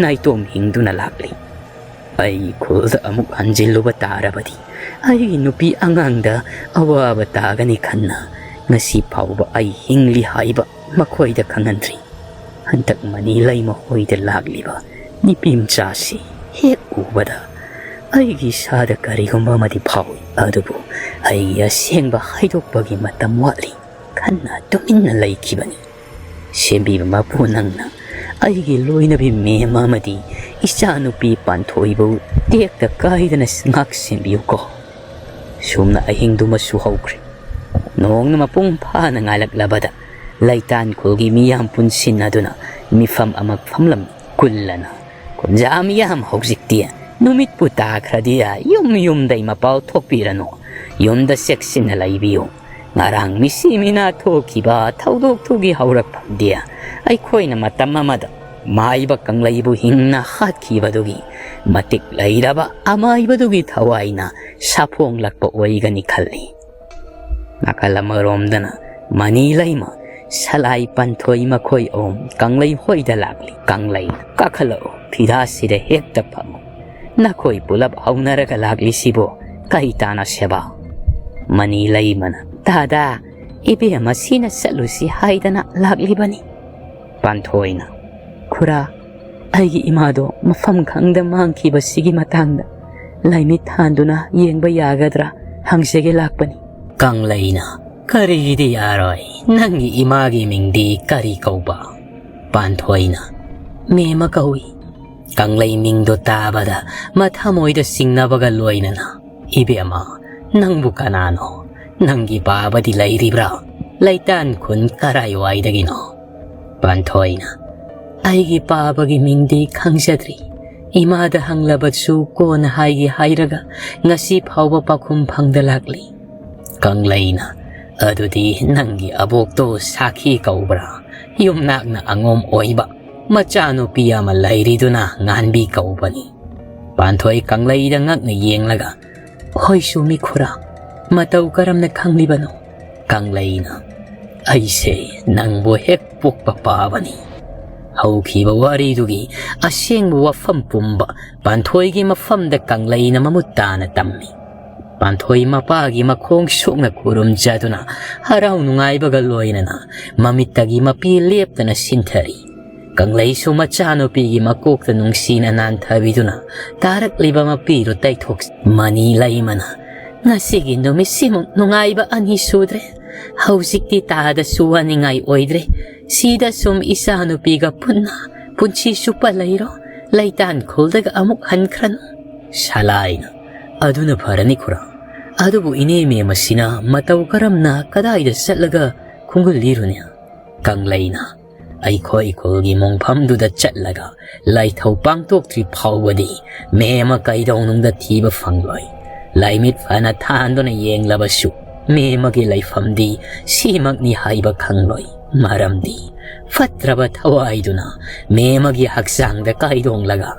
ꯅꯥꯏꯇꯣꯝ ꯍꯤꯡꯗꯨꯅ ꯂꯥꯛꯂꯤ꯫ ꯑꯩ ꯈꯨꯜꯗ ꯑꯃꯨꯛ ꯍꯟꯖꯤꯜꯂꯨꯕ ꯇꯥꯔꯕꯗꯤ ꯑꯩꯒꯤ ꯅꯨꯄꯤ ꯑꯉꯥꯡꯗ ꯑꯋꯥꯕ ꯇꯥꯒꯅꯤ ꯈꯟꯅ ꯉꯁꯤ ꯐꯥꯎꯕ ꯑꯩ ꯍꯤꯡꯂꯤ ꯍꯥꯏꯕ ꯃꯈꯣꯏꯗ ꯈꯪꯍꯟꯗ꯭ꯔꯤ꯫ ꯍꯟꯗꯛ ꯃꯅꯤ ꯂꯩꯃ ꯍꯣꯏꯗ ꯂꯥꯛꯂꯤꯕ ꯅꯨꯄꯤ ꯃꯆꯥꯁꯤ ꯍꯦꯛ ꯎꯕꯗ ꯑꯩꯒꯤ ꯏꯁꯥꯗ ꯀꯔꯤꯒꯨꯝꯕ ꯑꯃꯗꯤ ꯐꯥꯎꯏ꯫ ꯑꯗꯨꯕꯨ ꯑꯩꯒꯤ ꯑꯁꯦꯡꯕ ꯍꯥꯏꯗꯣꯛꯄꯒꯤ ꯃꯇꯝ ꯋꯥꯠꯂꯤ꯫ ꯈꯟꯅ ꯇꯨꯃꯤꯟꯅ ꯂꯩꯈꯤꯕꯅꯤ꯫ ꯁꯦꯝꯕꯤꯕ ꯃꯄꯨ ꯅꯪꯅ ꯑꯩꯒꯤ ꯂꯣꯏꯅꯕꯤ ꯃꯦꯝ ꯑꯃꯗꯤ ꯏꯆꯥꯅꯨꯄꯤ ꯄꯥꯟꯊꯣꯏꯕꯨ ꯇꯦꯛꯇ ꯀꯥꯏꯗꯅ ꯉꯥꯛ ꯁꯦꯝꯕꯤꯌꯨꯀꯣ꯫ ꯁꯨꯝꯅ ꯑꯍꯤꯡꯗꯨꯃꯁꯨ ꯍꯧꯈ꯭ꯔꯦ꯫ ꯅꯣꯡꯅ ꯃꯄꯨꯡ ꯐꯥꯅ ꯉꯥꯜꯂꯛꯂꯕꯗ ꯂꯩꯇꯥꯟ ꯈꯨꯜꯒꯤ ꯃꯤꯌꯥꯝ ꯄꯨꯟꯁꯤꯟꯅꯗꯨꯅ ꯃꯤꯐꯝ ꯑꯃ ꯐꯝꯂꯝꯃꯤ꯫ ꯀꯨꯜꯂꯅ, "ꯈꯨꯟꯖꯥ ꯃꯤꯌꯥꯝ, ꯍꯧꯖꯤꯛꯇꯤ ꯅꯨꯃꯤꯠꯄꯨ ꯇꯥꯈ꯭ꯔꯗꯤ ꯌꯨꯝ ꯌꯨꯝꯗꯩ ꯃꯄꯥꯎ ꯊꯣꯛꯄꯤꯔꯅꯨ꯫ ꯌꯨꯝꯗ ꯆꯦꯛꯁꯤꯟꯅ ꯂꯩꯕꯤꯌꯨ꯫ ꯉꯔꯥꯡ ꯃꯤꯁꯤ ꯃꯤꯅꯥ ꯊꯣꯛꯈꯤꯕ ꯊꯧꯗꯣꯛꯇꯨꯒꯤ ꯍꯧꯔꯛꯐꯝꯗꯤ ꯑꯩꯈꯣꯏꯅ ꯃꯇꯝ ꯑꯃꯗ ꯃꯥꯏꯕ ꯀꯪꯂꯩꯕꯨ ꯍꯤꯡꯅ ꯍꯥꯠꯈꯤꯕꯗꯨꯒꯤ ꯃꯇꯤꯛ ꯂꯩꯔꯕ ꯑꯃꯥꯏꯕꯗꯨꯒꯤ ꯊꯋꯥꯏꯅ ꯁꯥꯐꯣꯡꯂꯛꯄ ꯑꯣꯏꯒꯅꯤ ꯈꯜꯂꯤ꯫" ꯅꯥꯀꯜ ꯑꯃꯔꯣꯝꯗꯅ ꯃꯅꯤ ꯂꯩꯃ, ꯁꯂꯥꯏ ꯄꯟꯊꯣꯏ ꯃꯈꯣꯏ ꯑꯍꯨꯝ ꯀꯪꯂꯩ ꯍꯣꯏꯗ ꯂꯥꯛꯂꯤ꯫ "ꯀꯪꯂꯩ, ꯀꯥꯈꯠꯂꯛꯎ, ꯐꯤꯔꯥꯁꯤꯗ ꯍꯦꯛꯇ ꯐꯝꯃꯨ꯫ ꯅꯈꯣꯏ ꯄꯨꯂꯞ ꯍꯧꯅꯔꯒ ꯂꯥꯛꯂꯤꯁꯤꯕꯨ ꯀꯔꯤ ꯇꯥꯟꯅꯁꯦꯕ?" ꯃꯅꯤ ꯂꯩꯃꯅ, "ꯗꯥꯗꯥ, ꯏꯕꯦꯝꯃ ꯁꯤꯅ ꯆꯠꯂꯨꯁꯤ ꯍꯥꯏꯗꯅ ꯂꯥꯛꯂꯤꯕꯅꯤ꯫" ꯄꯥꯟꯊꯣꯏꯅ, "ꯈꯨꯔꯥ, ꯑꯩꯒꯤ ꯏꯃꯥꯗꯣ ꯃꯐꯝ ꯈꯪꯗ ꯃꯥꯡꯈꯤꯕꯁꯤꯒꯤ ꯃꯇꯥꯡꯗ ꯂꯥꯏꯃꯤꯠ ꯊꯥꯟꯗꯨꯅ ꯌꯦꯡꯕ ꯌꯥꯒꯗ꯭ꯔꯥ ꯍꯪꯖꯒꯦ ꯂꯥꯛꯄꯅꯤ꯫" ꯀꯪꯂꯩꯅ, "ꯀꯔꯤꯒꯤꯗꯤ ꯌꯥꯔꯣꯏ? ꯅꯪꯒꯤ ꯏꯃꯥꯒꯤ ꯃꯤꯡꯗꯤ ꯀꯔꯤ ꯀꯧꯕ?" ꯄꯥꯟꯊꯣꯏꯅ, "ꯃꯦꯝꯃ ꯀꯧꯏ꯫" ꯀꯪꯂꯩ ꯃꯤꯡꯗꯣ ꯇꯥꯕꯗ ꯃꯊꯃꯣꯏꯗ ꯆꯤꯡꯅꯕꯒ ꯂꯣꯏꯅꯅ, "ꯏꯕꯦꯝꯃ, ꯅꯪꯕꯨ ꯀꯅꯥꯅꯣ? ꯅꯪꯒꯤ ꯕꯥꯕꯗꯤ ꯂꯩꯔꯤꯕ꯭ꯔꯥ?" "ꯂꯩꯇꯥꯟ ꯈꯨꯟ ꯀꯔꯥꯏꯋꯥꯏꯗꯒꯤꯅꯣ?" ꯄꯥꯟꯊꯣꯏꯅ, "ꯑꯩꯒꯤ ꯄꯥꯕꯒꯤ ꯃꯤꯡꯗꯤ ꯈꯪꯖꯗ꯭ꯔꯤ꯫ ꯏꯃꯥꯗ ꯍꯪꯂꯕꯁꯨ ꯀꯣꯟꯅ ꯍꯥꯏꯒꯦ ꯍꯥꯏꯔꯒ ꯉꯁꯤ ꯐꯥꯎꯕ ꯄꯥꯎꯈꯨꯝ ꯐꯪꯗ ꯂꯥꯛꯂꯤ꯫" ꯀꯪꯂꯩꯅ, "ꯑꯗꯨꯗꯤ ꯅꯪꯒꯤ ꯑꯕꯣꯛꯇꯣ ꯁꯥꯈꯤ ꯀꯧꯕ꯭ꯔꯥ? ꯌꯨꯝꯅꯥꯛꯅ ꯑꯉꯣꯝ ꯑꯣꯏꯕ, ꯃꯆꯥꯅꯨꯄꯤ ꯑꯃ ꯂꯩꯔꯤꯗꯨꯅ ꯉꯥꯟꯕꯤ ꯀꯧꯕꯅꯤ꯫" ꯄꯥꯟꯊꯣꯏ ꯀꯪꯂꯩꯗ ꯉꯛꯅ ꯌꯦꯡꯂꯒ, "ꯍꯣꯏ ꯆꯨꯝꯃꯤ ꯈꯨꯔꯥ, ꯃꯇꯧ ꯀꯔꯝꯅ ꯈꯪꯂꯤꯕꯅꯣ?" ꯀꯪꯂꯩꯅ, "ꯑꯩꯁꯦ ꯅꯪꯕꯨ ꯍꯦꯛ ꯄꯣꯛꯄ ꯄꯥꯕꯅꯤ꯫" ꯍꯧꯈꯤꯕ ꯋꯥꯔꯤꯗꯨꯒꯤ ꯑꯁꯦꯡꯕ ꯋꯥꯐꯝ ꯄꯨꯝꯕ ꯄꯥꯟꯊꯣꯏꯒꯤ ꯃꯐꯝꯗ ꯀꯪꯂꯩꯅ ꯃꯃꯨꯠ ꯇꯥꯅ ꯇꯝꯃꯤ꯫ ꯄꯥꯟꯊꯣꯏ ꯃꯄꯥꯒꯤ ꯃꯈꯣꯡ ꯁꯣꯛꯅ ꯈꯨꯔꯨꯝꯖꯗꯨꯅ ꯍꯔꯥꯎ ꯅꯨꯡꯉꯥꯏꯕꯒ ꯂꯣꯏꯅꯅ ꯃꯃꯤꯠꯇꯒꯤ ꯃꯄꯤ ꯂꯦꯞꯇꯅ ꯁꯤꯟꯊꯔꯤ꯫ ꯀꯪꯂꯩꯁꯨ ꯃꯆꯥꯅꯨꯄꯤꯒꯤ ꯃꯀꯣꯛꯇ ꯅꯨꯡꯁꯤꯅ ꯅꯥꯟꯊꯕꯤꯗꯨꯅ ꯇꯥꯔꯛꯂꯤꯕ ꯃꯄꯤꯗꯨ ꯇꯩꯊꯣꯛ꯫ ꯃꯅꯤ ꯂꯩꯃꯅ, "ꯉꯁꯤꯒꯤ ꯅꯨꯃꯤꯠꯁꯤꯃꯨꯛ ꯅꯨꯡꯉꯥꯏꯕ ꯑꯅꯤ ꯁꯨꯗ꯭ꯔꯦ꯫ ꯍꯧꯖꯤꯛꯇꯤ ꯇꯥꯗꯁꯨ ꯋꯥꯅꯤꯡꯉꯥꯏ ꯑꯣꯏꯗ꯭ꯔꯦ꯫ ꯁꯤꯗ ꯁꯨꯝ ꯏꯆꯥꯅꯨꯄꯤꯒ ꯄꯨꯟꯅ ꯄꯨꯟꯁꯤ ꯆꯨꯞꯄ ꯂꯩꯔꯣ꯫ ꯂꯩꯇꯥꯟ ꯈꯨꯜꯗꯒ ꯑꯃꯨꯛ ꯍꯟꯈ꯭ꯔꯅꯨ꯫" ꯁꯂꯥꯏꯅ, "ꯑꯗꯨꯅ ꯐꯔꯅꯤ ꯈꯨꯔꯥ꯫ ꯑꯗꯨꯕꯨ ꯏꯅꯦ ꯃꯦꯝ ꯑꯁꯤꯅ ꯃꯇꯧ ꯀꯔꯝꯅ ꯀꯗꯥꯏꯗ ꯆꯠꯂꯒ ꯈꯣꯡꯒꯨꯜ ꯂꯤꯔꯨꯅꯤ?" ꯀꯪꯂꯩꯅ, "ꯑꯩꯈꯣꯏ ꯈꯨꯜꯒꯤ ꯃꯣꯡꯐꯝꯗꯨꯗ ꯆꯠꯂꯒ ꯂꯥꯏꯊꯧ ꯄꯥꯡꯊꯣꯛꯇ꯭ꯔꯤ ꯐꯥꯎꯕꯗꯤ ꯃꯦꯝꯃ ꯀꯩꯗꯧꯅꯨꯡꯗ ꯊꯤꯕ ꯐꯪꯂꯣꯏ꯫ ꯂꯥꯏꯃꯤꯠ ꯐꯅ ꯊꯥꯟꯗꯨꯅ ꯌꯦꯡꯂꯕꯁꯨ ꯃꯦꯝꯃꯒꯤ ꯂꯩꯐꯝꯗꯤ ꯁꯤꯃꯛꯅꯤ ꯍꯥꯏꯕ ꯈꯪꯂꯣꯏ꯫ ꯃꯔꯝꯗꯤ ꯐꯠꯇ꯭ꯔꯕ ꯊꯋꯥꯏꯗꯨꯅ ꯃꯦꯝꯃꯒꯤ ꯍꯛꯆꯥꯡꯗ ꯀꯥꯏꯗꯣꯡꯂꯒ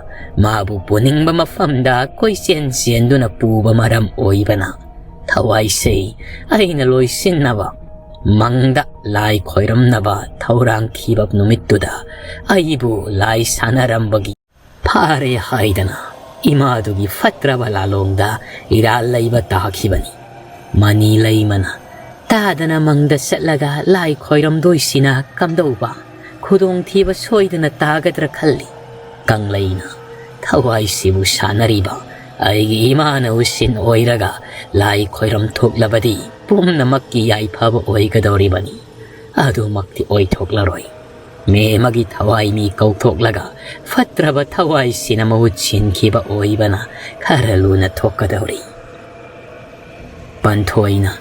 ꯃꯥꯕꯨ ꯄꯨꯅꯤꯡꯕ ꯃꯐꯝꯗ ꯀꯣꯏꯆꯦꯟ ꯆꯦꯟꯗꯨꯅ ꯄꯨꯕ ꯃꯔꯝ ꯑꯣꯏꯕꯅ ꯊꯋꯥꯏꯁꯦ ꯑꯩꯅ ꯂꯣꯏꯁꯤꯟꯅꯕ ꯃꯪꯗ ꯂꯥꯏ ꯈꯣꯏꯔꯝꯅꯕ ꯊꯧꯔꯥꯡꯈꯤꯕ ꯅꯨꯃꯤꯠꯇꯨꯗ ꯑꯩꯕꯨ ꯂꯥꯏ ꯁꯥꯟꯅꯔꯝꯕꯒꯤ ꯐꯥꯔꯦ ꯍꯥꯏꯗꯅ ꯏꯃꯥꯗꯨꯒꯤ ꯐꯠꯇ꯭ꯔꯕ ꯂꯥꯂꯣꯡꯗ ꯏꯔꯥꯜ ꯂꯩꯕ ꯇꯥꯈꯤꯕꯅꯤ꯫" ꯃꯅꯤ ꯂꯩꯃꯅ, "ꯇꯥꯗꯅ ꯃꯪꯗ ꯆꯠꯂꯒ ꯂꯥꯏ ꯈꯣꯏꯔꯝꯗꯣꯏꯁꯤꯅ ꯀꯝꯗꯧꯕ? ꯈꯨꯗꯣꯡꯊꯤꯕ ꯁꯣꯏꯗꯅ ꯇꯥꯒꯗ꯭ꯔꯥ ꯈꯜꯂꯤ꯫" ꯀꯪꯂꯩꯅ, "ꯊꯋꯥꯏꯁꯤꯕꯨ ꯁꯥꯟꯅꯔꯤꯕ ꯑꯩꯒꯤ ꯏꯃꯥꯅ ꯎꯁꯤꯟ ꯑꯣꯏꯔꯒ ꯂꯥꯏ ꯈꯣꯏꯔꯝ ꯊꯣꯛꯂꯕꯗꯤ ꯄꯨꯝꯅꯃꯛꯀꯤ ꯌꯥꯏꯐꯕ ꯑꯣꯏꯒꯗꯧꯔꯤꯕꯅꯤ꯫ ꯑꯗꯨꯃꯛꯇꯤ ꯑꯣꯏꯊꯣꯛꯂꯔꯣꯏ꯫ ꯃꯦꯝꯃꯒꯤ ꯊꯋꯥꯏ ꯃꯤ ꯀꯧꯊꯣꯛꯂꯒ ꯐꯠꯇ꯭ꯔꯕ ꯊꯋꯥꯏꯁꯤꯅ ꯃꯍꯨꯠ ꯁꯤꯟꯈꯤꯕ ꯑꯣꯏꯕꯅ ꯈꯔ ꯂꯨꯅ ꯊꯣꯛꯀꯗꯧꯔꯤ꯫" ꯄꯥꯟꯊꯣꯏꯅ,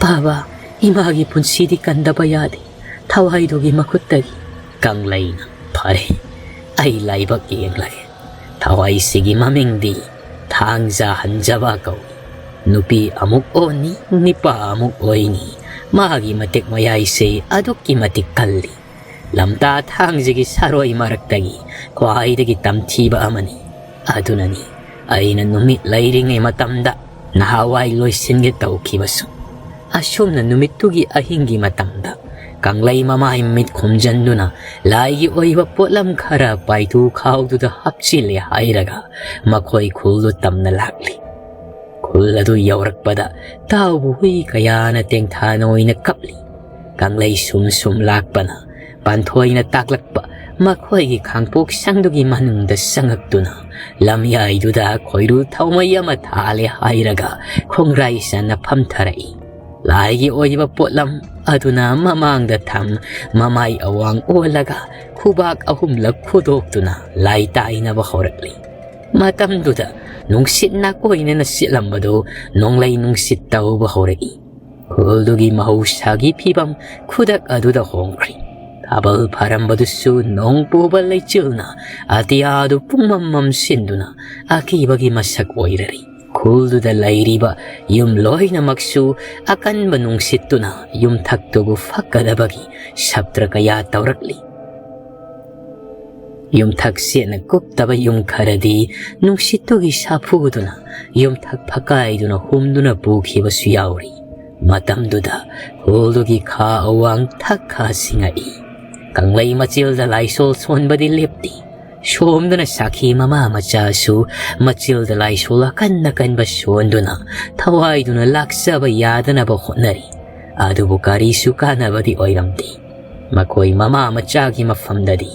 "ꯄꯥꯕ, ꯏꯃꯥꯒꯤ ꯄꯨꯟꯁꯤꯗꯤ ꯀꯟꯗꯕ ꯌꯥꯗꯦ ꯊꯋꯥꯏꯗꯨꯒꯤ ꯃꯈꯨꯠꯇꯒꯤ꯫ ꯀꯪꯂꯩꯅ, "ꯐꯔꯦ, ꯑꯩ ꯂꯥꯏꯕꯛ ꯌꯦꯡꯂꯒꯦ꯫ ꯊꯋꯥꯏꯁꯤꯒꯤ ꯃꯃꯤꯡꯗꯤ ꯊꯥꯡꯖ ꯍꯟꯖꯕ ꯀꯧꯏ꯫ ꯅꯨꯄꯤ ꯑꯃꯨꯛ ꯑꯣꯟꯅꯤ, ꯅꯤꯄꯥ ꯑꯃꯨꯛ ꯑꯣꯏꯅꯤ꯫ ꯃꯥꯒꯤ ꯃꯇꯤꯛ ꯃꯌꯥꯏꯁꯦ ꯑꯗꯨꯛꯀꯤ ꯃꯇꯤꯛ ꯀꯜꯂꯤ꯫ ꯂꯝꯇꯥ ꯊꯥꯡꯖꯒꯤ ꯁꯥꯔꯣꯏ ꯃꯔꯛꯇꯒꯤ ꯈ꯭ꯋꯥꯏꯗꯒꯤ ꯇꯝꯊꯤꯕ ꯑꯃꯅꯤ꯫ ꯑꯗꯨꯅꯅꯤ ꯑꯩꯅ ꯅꯨꯃꯤꯠ ꯂꯩꯔꯤꯉꯩ ꯃꯇꯝꯗ ꯅꯍꯥꯟꯋꯥꯏ ꯂꯣꯏꯁꯤꯟꯒꯦ ꯇꯧꯈꯤꯕꯁꯨ꯫" ꯑꯁꯨꯝꯅ ꯅꯨꯃꯤꯠꯇꯨꯒꯤ ꯑꯍꯤꯡꯒꯤ ꯃꯇꯝꯗ ꯀꯪꯂꯩ ꯃꯃꯥꯏ ꯃꯤꯠ ꯈꯨꯝꯖꯟꯗꯨꯅ ꯂꯥꯏꯒꯤ ꯑꯣꯏꯕ ꯄꯣꯠꯂꯝ ꯈꯔ ꯄꯥꯏꯇꯨ ꯈꯥꯎꯗꯨꯗ ꯍꯥꯞꯆꯤꯜꯂꯦ ꯍꯥꯏꯔꯒ ꯃꯈꯣꯏ ꯈꯨꯜꯗꯨ ꯇꯝꯅ ꯂꯥꯛꯂꯤ꯫ ꯈꯨꯜ ꯑꯗꯨ ꯌꯧꯔꯛꯄꯗ ꯇꯥꯎꯕ ꯍꯨꯏ ꯀꯌꯥꯅ ꯇꯦꯡꯊꯥꯅ ꯑꯣꯏꯅ ꯀꯞꯂꯤ꯫ ꯀꯪꯂꯩ ꯁꯨꯝ ꯁꯨꯝ ꯂꯥꯛꯄꯅ ꯄꯥꯟꯊꯣꯏꯅ ꯇꯥꯛꯂꯛꯄ ꯃꯈꯣꯏꯒꯤ ꯈꯥꯡꯄꯣꯛ ꯁꯪꯗꯨꯒꯤ ꯃꯅꯨꯡꯗ ꯆꯪꯉꯛꯇꯨꯅ ꯂꯝꯌꯥꯏꯗꯨꯗ ꯈꯣꯏꯔꯨ ꯊꯥꯎꯃꯩ ꯑꯃ ꯊꯥꯜꯂꯦ ꯍꯥꯏꯔꯒ ꯈꯣꯡꯒ꯭ꯔꯥꯏ ꯆꯟꯅ ꯐꯝꯊꯔꯛꯏ꯫ ꯂꯥꯏꯒꯤ ꯑꯣꯏꯕ ꯄꯣꯠꯂꯝ ꯑꯗꯨꯅ ꯃꯃꯥꯡꯗ ꯊꯝ ꯃꯃꯥꯏ ꯑꯋꯥꯡ ꯑꯣꯜꯂꯒ ꯈꯨꯕꯥꯛ ꯑꯍꯨꯝꯂꯛ ꯈꯨꯗꯣꯛꯇꯨꯅ ꯂꯥꯏ ꯇꯥꯏꯅꯕ ꯍꯧꯔꯛꯂꯤ꯫ ꯃꯇꯝꯗꯨꯗ ꯅꯨꯡꯁꯤꯠ ꯅꯥꯀꯣꯏꯅꯅ ꯁꯤꯠꯂꯝꯕꯗꯨ ꯅꯣꯡꯂꯩ ꯅꯨꯡꯁꯤꯠ ꯇꯧꯕ ꯍꯧꯔꯛꯏ꯫ ꯈꯨꯜꯗꯨꯒꯤ ꯃꯍꯧꯁꯥꯒꯤ ꯐꯤꯕꯝ ꯈꯨꯗꯛ ꯑꯗꯨꯗ ꯍꯣꯡꯈ꯭ꯔꯤ꯫ ꯊꯥꯕꯜ ꯐꯔꯝꯕꯗꯨꯁꯨ ꯅꯣꯡ ꯄꯨꯕ ꯂꯩꯆꯤꯜꯅ ꯑꯇꯤꯌꯥꯗꯨ ꯄꯨꯡꯃꯝ ꯃꯝꯁꯤꯟꯗꯨꯅ ꯑꯀꯤꯕꯒꯤ ꯃꯁꯛ ꯑꯣꯏꯔꯔꯤ꯫ ꯈꯨꯜꯗꯨꯗ ꯂꯩꯔꯤꯕ ꯌꯨꯝ ꯂꯣꯏꯅꯃꯛꯁꯨ ꯑꯀꯟꯕ ꯅꯨꯡꯁꯤꯠꯇꯨꯅ ꯌꯨꯝꯊꯛꯇꯨꯕꯨ ꯐꯛꯀꯗꯕꯒꯤ ꯁꯞꯇ꯭ꯔ ꯀꯌꯥ ꯇꯧꯔꯛꯂꯤ꯫ ꯌꯨꯝꯊꯛ ꯆꯦꯠꯅ ꯀꯨꯞꯇꯕ ꯌꯨꯝ ꯈꯔꯗꯤ ꯅꯨꯡꯁꯤꯠꯇꯨꯒꯤ ꯁꯥꯐꯨꯗꯨꯅ ꯌꯨꯝꯊꯛ ꯐꯛꯀꯥꯏꯗꯨꯅ ꯍꯨꯝꯗꯨꯅ ꯄꯨꯈꯤꯕꯁꯨ ꯌꯥꯎꯔꯤ꯫ ꯃꯇꯝꯗꯨꯗ ꯈꯨꯜꯗꯨꯒꯤ ꯈꯥ ꯑꯋꯥꯡ ꯊꯛ ꯈꯥ ꯁꯤꯡꯉꯛꯏ꯫ ꯀꯪꯂꯩ ꯃꯆꯤꯜꯗ ꯂꯥꯏꯁꯣꯜ ꯁꯣꯟꯕꯗꯤ ꯂꯦꯞꯇꯦ꯫ ꯁꯣꯝꯗꯅ ꯁꯥꯈꯤ ꯃꯃꯥ ꯃꯆꯥꯁꯨ ꯃꯆꯤꯜꯗ ꯂꯥꯏꯁꯣꯜ ꯑꯀꯟ ꯑꯀꯟꯕ ꯁꯣꯟꯗꯨꯅ ꯊꯋꯥꯏꯗꯨꯅ ꯂꯥꯛꯆꯕ ꯌꯥꯗꯅꯕ ꯍꯣꯠꯅꯔꯤ꯫ ꯑꯗꯨꯕꯨ ꯀꯔꯤꯁꯨ ꯀꯥꯟꯅꯕꯗꯤ ꯑꯣꯏꯔꯝꯗꯦ꯫ ꯃꯈꯣꯏ ꯃꯃꯥ ꯃꯆꯥꯒꯤ ꯃꯐꯝꯗꯗꯤ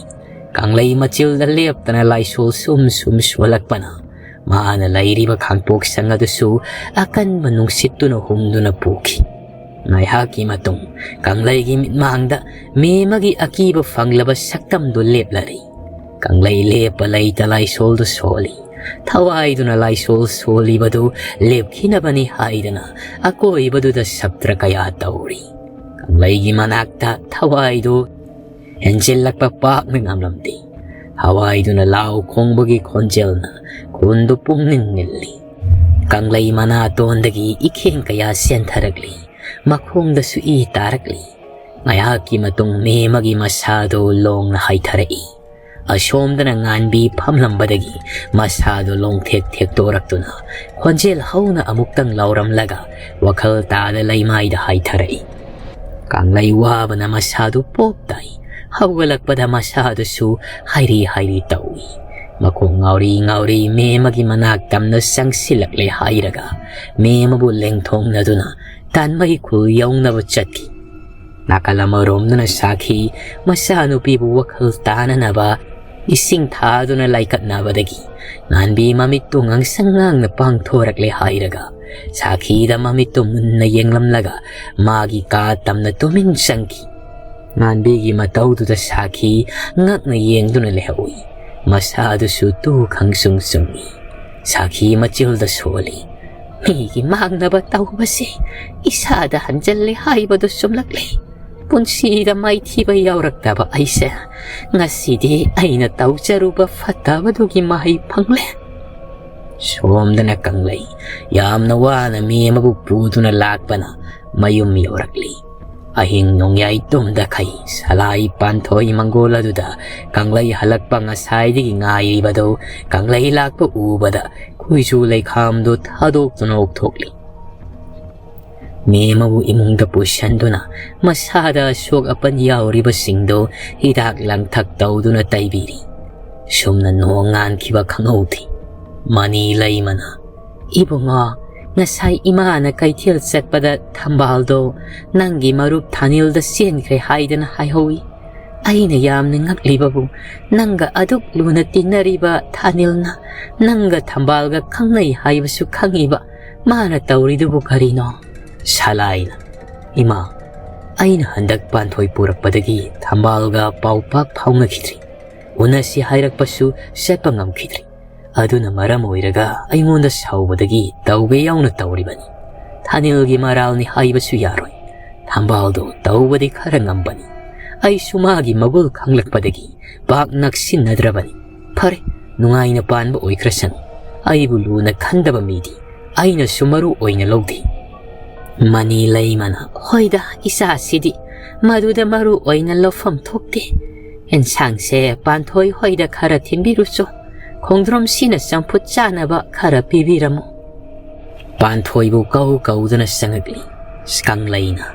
ꯀꯪꯂꯩ ꯃꯆꯤꯜꯗ ꯂꯦꯞꯇꯅ ꯂꯥꯏꯁꯣꯜ ꯁꯨꯝ ꯁꯨꯝ ꯁꯣꯜꯂꯛꯄꯅ ꯃꯥꯅ ꯂꯩꯔꯤꯕ ꯈꯥꯡꯄꯣꯛ ꯁꯪ ꯑꯗꯨꯁꯨ ꯑꯀꯟꯕ ꯅꯨꯡꯁꯤꯠꯇꯨꯅ ꯍꯨꯝꯗꯨꯅ ꯄꯨꯈꯤ꯫ ꯉꯥꯏꯍꯥꯛꯀꯤ ꯃꯇꯨꯡ ꯀꯪꯂꯩꯒꯤ ꯃꯤꯠꯃꯥꯡꯗ ꯃꯦꯃꯒꯤ ꯑꯀꯤꯕ ꯐꯪꯂꯕ ꯁꯛꯇꯝꯗꯨ ꯂꯦꯞꯂꯔꯤ꯫ ꯀꯪꯂꯩ ꯂꯦꯞꯄ ꯂꯩꯇ ꯂꯥꯏꯁꯣꯜꯗꯨ ꯁꯣꯜꯂꯤ꯫ ꯊꯋꯥꯏꯗꯨꯅ ꯂꯥꯏꯁꯣꯜ ꯁꯣꯜꯂꯤꯕꯗꯨ ꯂꯦꯞꯈꯤꯅꯕꯅꯤ ꯍꯥꯏꯗꯅ ꯑꯀꯣꯏꯕꯗꯨꯗ ꯁꯞꯇ꯭ꯔ ꯀꯌꯥ ꯇꯧꯔꯤ꯫ ꯀꯪꯂꯩꯒꯤ ꯃꯅꯥꯛꯇ ꯊꯋꯥꯏꯗꯨ ꯍꯦꯟꯖꯤꯜꯂꯛꯄ ꯄꯥꯛꯅ ꯉꯝꯂꯝꯗꯦ꯫ ꯊꯋꯥꯏꯗꯨꯅ ꯂꯥꯎ ꯈꯣꯡꯕꯒꯤ ꯈꯣꯟꯖꯦꯜꯅ ꯈꯨꯟꯗꯨ ꯄꯨꯡꯅꯤꯜ ꯅꯤꯜꯂꯤ꯫ ꯀꯪꯂꯩ ꯃꯅꯥꯇꯣꯟꯗꯒꯤ ꯏꯈꯦꯡ ꯀꯌꯥ ꯆꯦꯟꯊꯔꯛꯂꯤ꯫ ꯃꯈꯣꯡꯗꯁꯨ ꯏ ꯇꯥꯔꯛꯂꯤ꯫ ꯉꯥꯏꯍꯥꯛꯀꯤ ꯃꯇꯨꯡ ꯃꯦꯃꯒꯤ ꯃꯁꯥꯗꯨ ꯂꯣꯡꯅ ꯍꯥꯏꯊꯔꯛꯏ꯫ ꯑꯁꯣꯝꯗꯅ ꯉꯥꯟꯕꯤ ꯐꯝꯂꯝꯕꯗꯒꯤ ꯃꯁꯥꯗꯨ ꯂꯣꯡꯊꯦꯛ ꯊꯦꯛꯇꯣꯔꯛꯇꯨꯅ ꯈꯣꯟꯖꯦꯜ ꯍꯧꯅ ꯑꯃꯨꯛꯇꯪ ꯂꯥꯎꯔꯝꯂꯒ ꯋꯥꯈꯜ ꯇꯥꯗ ꯂꯩꯃꯥꯏꯗ ꯍꯥꯏꯊꯔꯛꯏ꯫ ꯀꯪꯂꯩ ꯋꯥꯕꯅ ꯃꯁꯥꯗꯨ ꯄꯣꯞ ꯇꯥꯏ꯫ ꯍꯧꯒꯠꯂꯛꯄꯗ ꯃꯁꯥꯗꯨꯁꯨ ꯍꯥꯏꯔꯤ ꯍꯥꯏꯔꯤ ꯇꯧꯏ꯫ ꯃꯈꯣꯡ ꯉꯥꯎꯔꯤ ꯉꯥꯎꯔꯤ ꯃꯦꯃꯒꯤ ꯃꯅꯥꯛ ꯇꯝꯅ ꯆꯪꯁꯤꯜꯂꯛꯂꯦ ꯍꯥꯏꯔꯒ ꯃꯦꯃꯕꯨ ꯂꯦꯡꯊꯣꯛꯅꯗꯨꯅ ꯇꯥꯟꯃꯩ ꯈꯨꯜ ꯌꯧꯅꯕ ꯆꯠꯈꯤ꯫ ꯅꯥꯀꯜ ꯑꯃꯔꯣꯝꯗꯅ ꯁꯥꯈꯤ ꯃꯆꯥꯅꯨꯄꯤꯕꯨ ꯋꯥꯈꯜ ꯇꯥꯅꯅꯕ ꯏꯁꯤꯡ ꯊꯥꯗꯨꯅ ꯂꯥꯏꯀꯠꯅꯕꯗꯒꯤ ꯉꯥꯟꯕꯤ ꯃꯃꯤꯠꯇꯨ ꯉꯥꯡꯁꯪ ꯉꯥꯡꯅ ꯄꯥꯡꯊꯣꯔꯛꯂꯦ ꯍꯥꯏꯔꯒ ꯁꯥꯈꯤꯗ ꯃꯃꯤꯠꯇꯨ ꯃꯨꯟꯅ ꯌꯦꯡꯂꯝꯂꯒ ꯃꯥꯒꯤ ꯀꯥ ꯇꯝꯅ ꯇꯨꯃꯤꯟ ꯆꯪꯈꯤ꯫ ꯉꯥꯟꯕꯤꯒꯤ ꯃꯇꯧꯗꯨꯗ ꯁꯥꯈꯤ ꯉꯛꯅ ꯌꯦꯡꯗꯨꯅ ꯂꯩꯍꯧꯏ꯫ ꯃꯁꯥꯗꯨꯁꯨ ꯇꯨ ꯈꯪꯁꯨꯡ ꯁꯨꯡꯏ꯫ ꯁꯥꯈꯤ ꯃꯆꯤꯜꯗ ꯁꯣꯜꯂꯤ꯫ ꯃꯤꯒꯤ ꯃꯥꯡꯅꯕ ꯇꯧꯕꯁꯤ ꯏꯁꯥꯗ ꯍꯟꯖꯜꯂꯦ ꯍꯥꯏꯕꯗꯨ ꯆꯨꯝꯂꯛꯂꯦ꯫ ꯄꯨꯟꯁꯤꯗ ꯃꯥꯏꯊꯤꯕ ꯌꯥꯎꯔꯛꯇꯕ ꯑꯩꯁꯦ ꯉꯁꯤꯗꯤ ꯑꯩꯅ ꯇꯧꯖꯔꯨꯕ ꯐꯠꯇꯕꯗꯨꯒꯤ ꯃꯍꯩ ꯐꯪꯂꯦ꯫ ꯁꯣꯝꯗꯅ ꯀꯪꯂꯩ ꯌꯥꯝꯅ ꯋꯥꯅ ꯃꯦꯃꯕꯨ ꯄꯨꯗꯨꯅ ꯂꯥꯛꯄꯅ ꯃꯌꯨꯝ ꯌꯧꯔꯛꯂꯤ꯫ ꯑꯍꯤꯡ ꯅꯣꯡꯌꯥꯏ ꯇꯨꯝꯗꯈꯩ ꯁꯂꯥꯏ ꯄꯥꯟꯊꯣꯏ ꯃꯪꯒꯣꯜ ꯑꯗꯨꯗ ꯀꯪꯂꯩ ꯍꯜꯂꯛꯄ ꯉꯁꯥꯏꯗꯒꯤ ꯉꯥꯏꯔꯤꯕꯗꯨ ꯀꯪꯂꯩ ꯂꯥꯛꯄ ꯎꯕꯗ ꯈꯨꯏꯖꯨ ꯂꯩꯈꯥꯝꯗꯨ ꯊꯥꯗꯣꯛꯇꯨꯅ ꯑꯣꯛꯊꯣꯛꯂꯤ꯫ ꯃꯦꯃꯕꯨ ꯏꯃꯨꯡꯗ ꯄꯨꯁꯤꯟꯗꯨꯅ ꯃꯁꯥꯗ ꯑꯁꯣꯛ ꯑꯄꯟ ꯌꯥꯎꯔꯤꯕꯁꯤꯡꯗꯨ ꯍꯤꯗꯥꯛ ꯂꯥꯡꯊꯛ ꯇꯧꯗꯨꯅ ꯇꯩꯕꯤꯔꯤ꯫ ꯁꯨꯝꯅ ꯅꯣꯡ ꯉꯥꯟꯈꯤꯕ ꯈꯪꯍꯧꯗꯦ꯫ ꯃꯅꯤ ꯂꯩꯃꯅ, "ꯏꯕꯨꯡꯉꯣ, ꯉꯁꯥꯏ ꯏꯃꯥꯅ ꯀꯩꯊꯦꯜ ꯆꯠꯄꯗ ꯊꯝꯕꯥꯜꯗꯣ ꯅꯪꯒꯤ ꯃꯔꯨꯞ ꯊꯥꯅꯤꯜꯗ ꯆꯦꯟꯈ꯭ꯔꯦ ꯍꯥꯏꯗꯅ ꯍꯥꯏꯍꯧꯏ꯫ ꯑꯩꯅ ꯌꯥꯝꯅ ꯉꯛꯂꯤꯕꯕꯨ, ꯅꯪꯒ ꯑꯗꯨꯛ ꯂꯨꯅ ꯇꯤꯟꯅꯔꯤꯕ ꯊꯥꯅꯤꯜꯅ ꯅꯪꯒ ꯊꯝꯕꯥꯜꯒ ꯈꯪꯅꯩ ꯍꯥꯏꯕꯁꯨ ꯈꯪꯉꯤꯕ, ꯃꯥꯅ ꯇꯧꯔꯤꯗꯨꯕꯨ ꯀꯔꯤꯅꯣ?" ꯁꯂꯥꯏꯅ, "ꯏꯃꯥ, ꯑꯩꯅ ꯍꯟꯗꯛ ꯄꯥꯟꯊꯣꯏ ꯄꯨꯔꯛꯄꯗꯒꯤ ꯊꯝꯕꯥꯜꯒ ꯄꯥꯎ ꯄꯥꯛ ꯐꯥꯎꯅꯈꯤꯗ꯭ꯔꯤ꯫ ꯎꯅꯁꯤ ꯍꯥꯏꯔꯛꯄꯁꯨ ꯆꯠꯄ ꯉꯝꯈꯤꯗ꯭ꯔꯤ꯫ ꯑꯗꯨꯅ ꯃꯔꯝ ꯑꯣꯏꯔꯒ ꯑꯩꯉꯣꯟꯗ ꯁꯥꯎꯕꯗꯒꯤ ꯇꯧꯒꯦ ꯌꯥꯎꯅ ꯇꯧꯔꯤꯕꯅꯤ꯫ ꯊꯥꯅꯤꯜꯒꯤ ꯃꯔꯥꯜꯅꯤ ꯍꯥꯏꯕꯁꯨ ꯌꯥꯔꯣꯏ꯫ ꯊꯝꯕꯥꯜꯗꯣ ꯇꯧꯕꯗꯤ ꯈꯔ ꯉꯝꯕꯅꯤ꯫ ꯑꯩꯁꯨ ꯃꯥꯒꯤ ꯃꯒꯨꯜ ꯈꯪꯂꯛꯄꯗꯒꯤ ꯄꯥꯛ ꯅꯛꯁꯤꯟꯅꯗ꯭ꯔꯕꯅꯤ꯫ ꯐꯔꯦ, ꯅꯨꯡꯉꯥꯏꯅ ꯄꯥꯟꯕ ꯑꯣꯏꯈ꯭ꯔꯁꯅꯨ꯫ ꯑꯩꯕꯨ ꯂꯨꯅ ꯈꯟꯗꯕ ꯃꯤꯗꯤ ꯑꯩꯅꯁꯨ ꯃꯔꯨ ꯑꯣꯏꯅ ꯂꯧꯗꯦ꯫ ꯃꯅꯤ ꯂꯩꯃꯅ, "ꯍꯣꯏꯗ, ꯏꯆꯥꯁꯤꯗꯤ ꯃꯗꯨꯗ ꯃꯔꯨ ꯑꯣꯏꯅ ꯂꯧꯐꯝ ꯊꯣꯛꯇꯦ꯫ ꯑꯦꯟꯁꯥꯡꯁꯦ ꯄꯥꯟꯊꯣꯏ ꯍꯣꯏꯗ ꯈꯔ ꯊꯤꯟꯕꯤꯔꯨꯆꯣ꯫ ꯈꯣꯡꯗ꯭ꯔꯨꯝꯁꯤꯅ ꯆꯝꯐꯨꯠ ꯆꯥꯅꯕ ꯈꯔ ꯄꯤꯕꯤꯔꯝꯃꯨ"꯫ ꯄꯥꯟꯊꯣꯏꯕꯨ ꯀꯧ ꯀꯧꯗꯨꯅ ꯆꯪꯉꯛꯂꯤ꯫ ꯀꯪꯂꯩꯅ,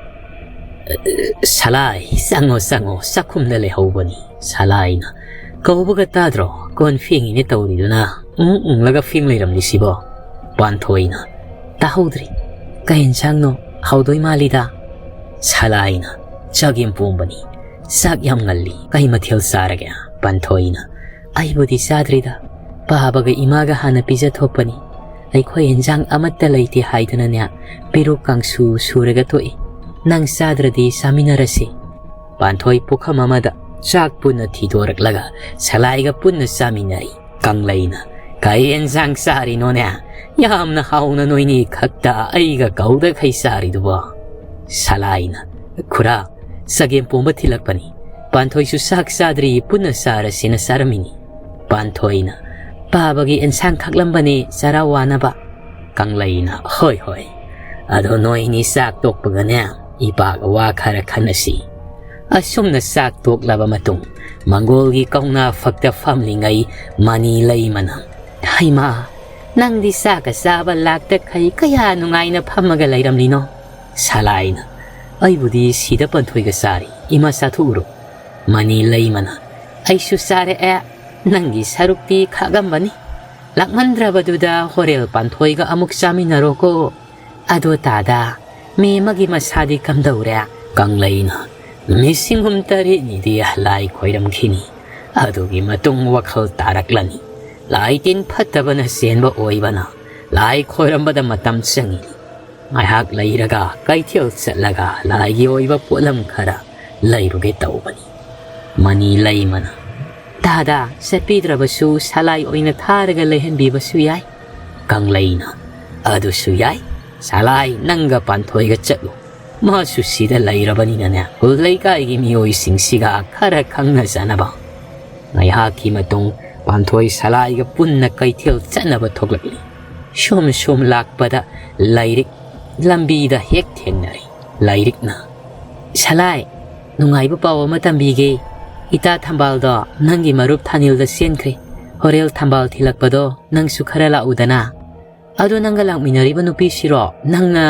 "ꯁꯂꯥꯏ, ꯆꯪꯉꯣ, ꯆꯪꯉꯣ, ꯆꯥꯛꯈꯨꯝꯗ ꯂꯩꯍꯧꯕꯅꯤ"꯫ ꯁꯂꯥꯏꯅ, "ꯀꯧꯕꯒ ꯇꯥꯗ꯭ꯔꯣ? ꯀꯣꯟ ꯐꯦꯡꯉꯤꯅꯦ ꯇꯧꯔꯤꯗꯨꯅ꯫ ꯎꯪ ꯎꯪꯂꯒ ꯐꯦꯡ ꯂꯩꯔꯝꯂꯤꯁꯤꯕꯣ?" ꯄꯥꯟꯊꯣꯏꯅ, "ꯇꯥꯍꯧꯗ꯭ꯔꯤ꯫ ꯀꯩ ꯏꯟꯁꯥꯡꯅꯣ? ꯍꯥꯎꯗꯣꯏ ꯃꯥꯜꯂꯤꯗ"꯫ ꯁꯂꯥꯏꯅ, "ꯆꯒꯦꯝ ꯄꯣꯝꯕꯅꯤ꯫ ꯆꯥꯛ ꯌꯥꯝ ꯉꯜꯂꯤ꯫ ꯀꯩ ꯃꯊꯦꯜ ꯆꯥꯔꯒꯦ?" ꯄꯥꯟꯊꯣꯏꯅ, "ꯑꯩꯕꯨꯗꯤ ꯆꯥꯗ꯭ꯔꯤꯗ꯫ ꯄꯥꯕꯒ ꯏꯃꯥꯒ ꯍꯥꯟꯅ ꯄꯤꯖꯊꯣꯛꯄꯅꯤ꯫ ꯑꯩꯈꯣꯏ ꯏꯟꯁꯥꯡ ꯑꯃꯠꯇ ꯂꯩꯇꯦ ꯍꯥꯏꯗꯨꯅꯅꯦ, ꯄꯦꯔꯨꯛ ꯀꯥꯡꯁꯨ ꯁꯨꯔꯒ ꯇꯣꯛꯏ꯫ ꯅꯪ ꯆꯥꯗ꯭ꯔꯗꯤ ꯆꯥꯃꯤꯟꯅꯔꯁꯤ"꯫ ꯄꯥꯟꯊꯣꯏ ꯄꯨꯈꯝ ꯑꯃꯗ ꯆꯥꯛ ꯄꯨꯟꯅ ꯊꯤꯗꯣꯔꯛꯂꯒ ꯁꯂꯥꯏꯒ ꯄꯨꯟꯅ ꯆꯥꯃꯤꯟꯅꯔꯤ꯫ ꯀꯪꯂꯩꯅ, "ꯀꯩ ꯏꯟꯁꯥꯡ ꯆꯥꯔꯤꯅꯣꯅꯦ? ꯌꯥꯝꯅ ꯍꯥꯎꯅ ꯅꯣꯏꯅꯤ ꯈꯛꯇ ꯑꯩꯒ ꯀꯧꯗꯈꯩ ꯆꯥꯔꯤꯗꯨꯕꯣ?" ꯁꯂꯥꯏꯅ, "ꯈꯨꯔꯥ, ꯆꯒꯦꯝ ꯄꯣꯝꯕ ꯊꯤꯜꯂꯛꯄꯅꯤ꯫ ꯄꯥꯟꯊꯣꯏꯁꯨ ꯆꯥꯛ ꯆꯥꯗ꯭ꯔꯤ, ꯄꯨꯟꯅ ꯆꯥꯔꯁꯦꯅ ꯆꯥꯔꯝꯃꯤꯅꯤ"꯫ ꯄꯥꯟꯊꯣꯏꯅ, "ꯄꯥꯕꯒꯤ ꯏꯟꯁꯥꯡ ꯈꯥꯛꯂꯝꯕꯅꯤ ꯆꯔꯥ ꯋꯥꯅꯕ"꯫ ꯀꯪꯂꯩꯅ, "ꯍꯣꯏ, ꯍꯣꯏ꯫ ꯑꯗꯣ ꯅꯣꯏꯅꯤ ꯆꯥꯛ ꯇꯣꯛꯄꯒꯅꯦ, ꯏꯄꯥꯒ ꯋꯥ ꯈꯔ ꯈꯟꯅꯁꯤ"꯫ ꯑꯁꯨꯝꯅ ꯆꯥꯛ ꯇꯣꯛꯂꯕ ꯃꯇꯨꯡ, ꯃꯪꯒꯣꯜꯒꯤ ꯀꯧꯅꯥ ꯐꯛꯇ ꯐꯝꯂꯤꯉꯩ ꯃꯅꯤ ꯂꯩꯃꯅ, "ꯍꯩꯃꯥ, ꯅꯪꯗꯤ ꯆꯥꯛꯀ ꯆꯥꯕ ꯂꯥꯛꯇꯈꯩ ꯀꯌꯥ ꯅꯨꯡꯉꯥꯏꯅ ꯐꯝꯃꯒ ꯂꯩꯔꯝꯂꯤꯅꯣ?" ꯁꯂꯥꯏꯅ, "ꯑꯩꯕꯨꯗꯤ ꯁꯤꯗ ꯄꯥꯟꯊꯣꯏꯒ ꯆꯥꯔꯤ, ꯏꯃꯥ ꯆꯥꯊꯣꯛꯎꯔꯣ"꯫ ꯃꯅꯤ ꯂꯩꯃꯅ, "ꯑꯩꯁꯨ ꯆꯥꯔꯛꯑꯦ, ꯅꯪꯒꯤ ꯁꯔꯨꯛꯇꯤ ꯈꯥꯛꯑꯝꯕꯅꯤ꯫ ꯂꯥꯛꯃꯟꯗ꯭ꯔꯕꯗꯨꯗ ꯍꯣꯔꯦꯜ ꯄꯥꯟꯊꯣꯏꯒ ꯑꯃꯨꯛ ꯆꯥꯃꯤꯟꯅꯔꯣꯀꯣ꯫ ꯑꯗꯣ ꯇꯥꯗ, ꯃꯦꯝꯃꯒꯤ ꯃꯁꯥꯗꯤ ꯀꯝꯗꯧꯔꯦ?" ꯀꯪꯂꯩꯅ, "ꯅꯨꯃꯤꯠ ꯁꯤꯡꯍꯨꯝ ꯇꯔꯦꯠꯅꯤꯗꯤ ꯂꯥꯏ ꯈꯣꯏꯔꯝꯈꯤꯅꯤ꯫ ꯑꯗꯨꯒꯤ ꯃꯇꯨꯡ ꯋꯥꯈꯜ ꯇꯥꯔꯛꯂꯅꯤ꯫ ꯂꯥꯏ ꯇꯤꯟ ꯐꯠꯇꯕꯅ ꯆꯦꯟꯕ ꯑꯣꯏꯕꯅ ꯂꯥꯏ ꯈꯣꯏꯔꯝꯕꯗ ꯃꯇꯝ ꯆꯪꯏ꯫ ꯉꯥꯏꯍꯥꯛ ꯂꯩꯔꯒ ꯀꯩꯊꯦꯜ ꯆꯠꯂꯒ ꯂꯥꯏꯒꯤ ꯑꯣꯏꯕ ꯄꯣꯠꯂꯝ ꯈꯔ ꯂꯩꯔꯨꯒꯦ ꯇꯧꯕꯅꯤ"꯫ ꯃꯅꯤ ꯂꯩꯃꯅ, ꯇꯥꯗ ꯆꯠꯄꯤꯗ꯭ꯔꯕꯁꯨ ꯁꯂꯥꯏ ꯑꯣꯏꯅ ꯊꯥꯔꯒ ꯂꯩꯍꯟꯕꯤꯕꯁꯨ ꯌꯥꯏ꯫ ꯀꯪꯂꯩꯅ, "ꯑꯗꯨꯁꯨ ꯌꯥꯏ, ꯁꯂꯥꯏ ꯅꯪꯒ ꯄꯥꯟꯊꯣꯏꯒ ꯆꯠꯂꯨ, ꯃꯥꯁꯨ ꯁꯤꯗ ꯂꯩꯔꯕꯅꯤꯅꯅꯦ, ꯈꯨꯜ ꯂꯩꯀꯥꯏꯒꯤ ꯃꯤꯑꯣꯏꯁꯤꯡꯁꯤꯒ ꯈꯔ ꯈꯪꯅꯖꯅꯕ"꯫ ꯉꯥꯏꯍꯥꯛꯀꯤ ꯃꯇꯨꯡ ꯄꯥꯟꯊꯣꯏ ꯁꯂꯥꯏꯒ ꯄꯨꯟꯅ ꯀꯩꯊꯦꯜ ꯆꯠꯅꯕ ꯊꯣꯛꯂꯛꯂꯤ꯫ ꯁꯨꯝ ꯁꯨꯝ ꯂꯥꯛꯄꯗ ꯂꯥꯏꯔꯤꯛ ꯂꯝꯕꯤꯗ ꯍꯦꯛ ꯊꯦꯡꯅꯔꯦ꯫ ꯂꯥꯏꯔꯤꯛꯅ, "ꯁꯂꯥꯏ, ꯅꯨꯡꯉꯥꯏꯕ ꯄꯥꯎ ꯑꯃ ꯇꯝꯕꯤꯒꯦ꯫ ꯏꯇꯥ ꯊꯝꯕꯥꯜꯗꯣ ꯅꯪꯒꯤ ꯃꯔꯨꯞ ꯊꯥꯅꯤꯜꯗ ꯆꯦꯟꯈ꯭ꯔꯦ꯫ ꯍꯣꯔꯦꯜ ꯊꯝꯕꯥꯜ ꯊꯤꯜꯂꯛꯄꯗꯣ ꯅꯪꯁꯨ ꯈꯔ ꯂꯥꯛꯎꯗꯅ"꯫ "ꯑꯗꯣ ꯅꯪꯒ ꯂꯥꯛꯃꯤꯟꯅꯔꯤꯕ ꯅꯨꯄꯤꯁꯤꯔꯣ ꯅꯪꯅ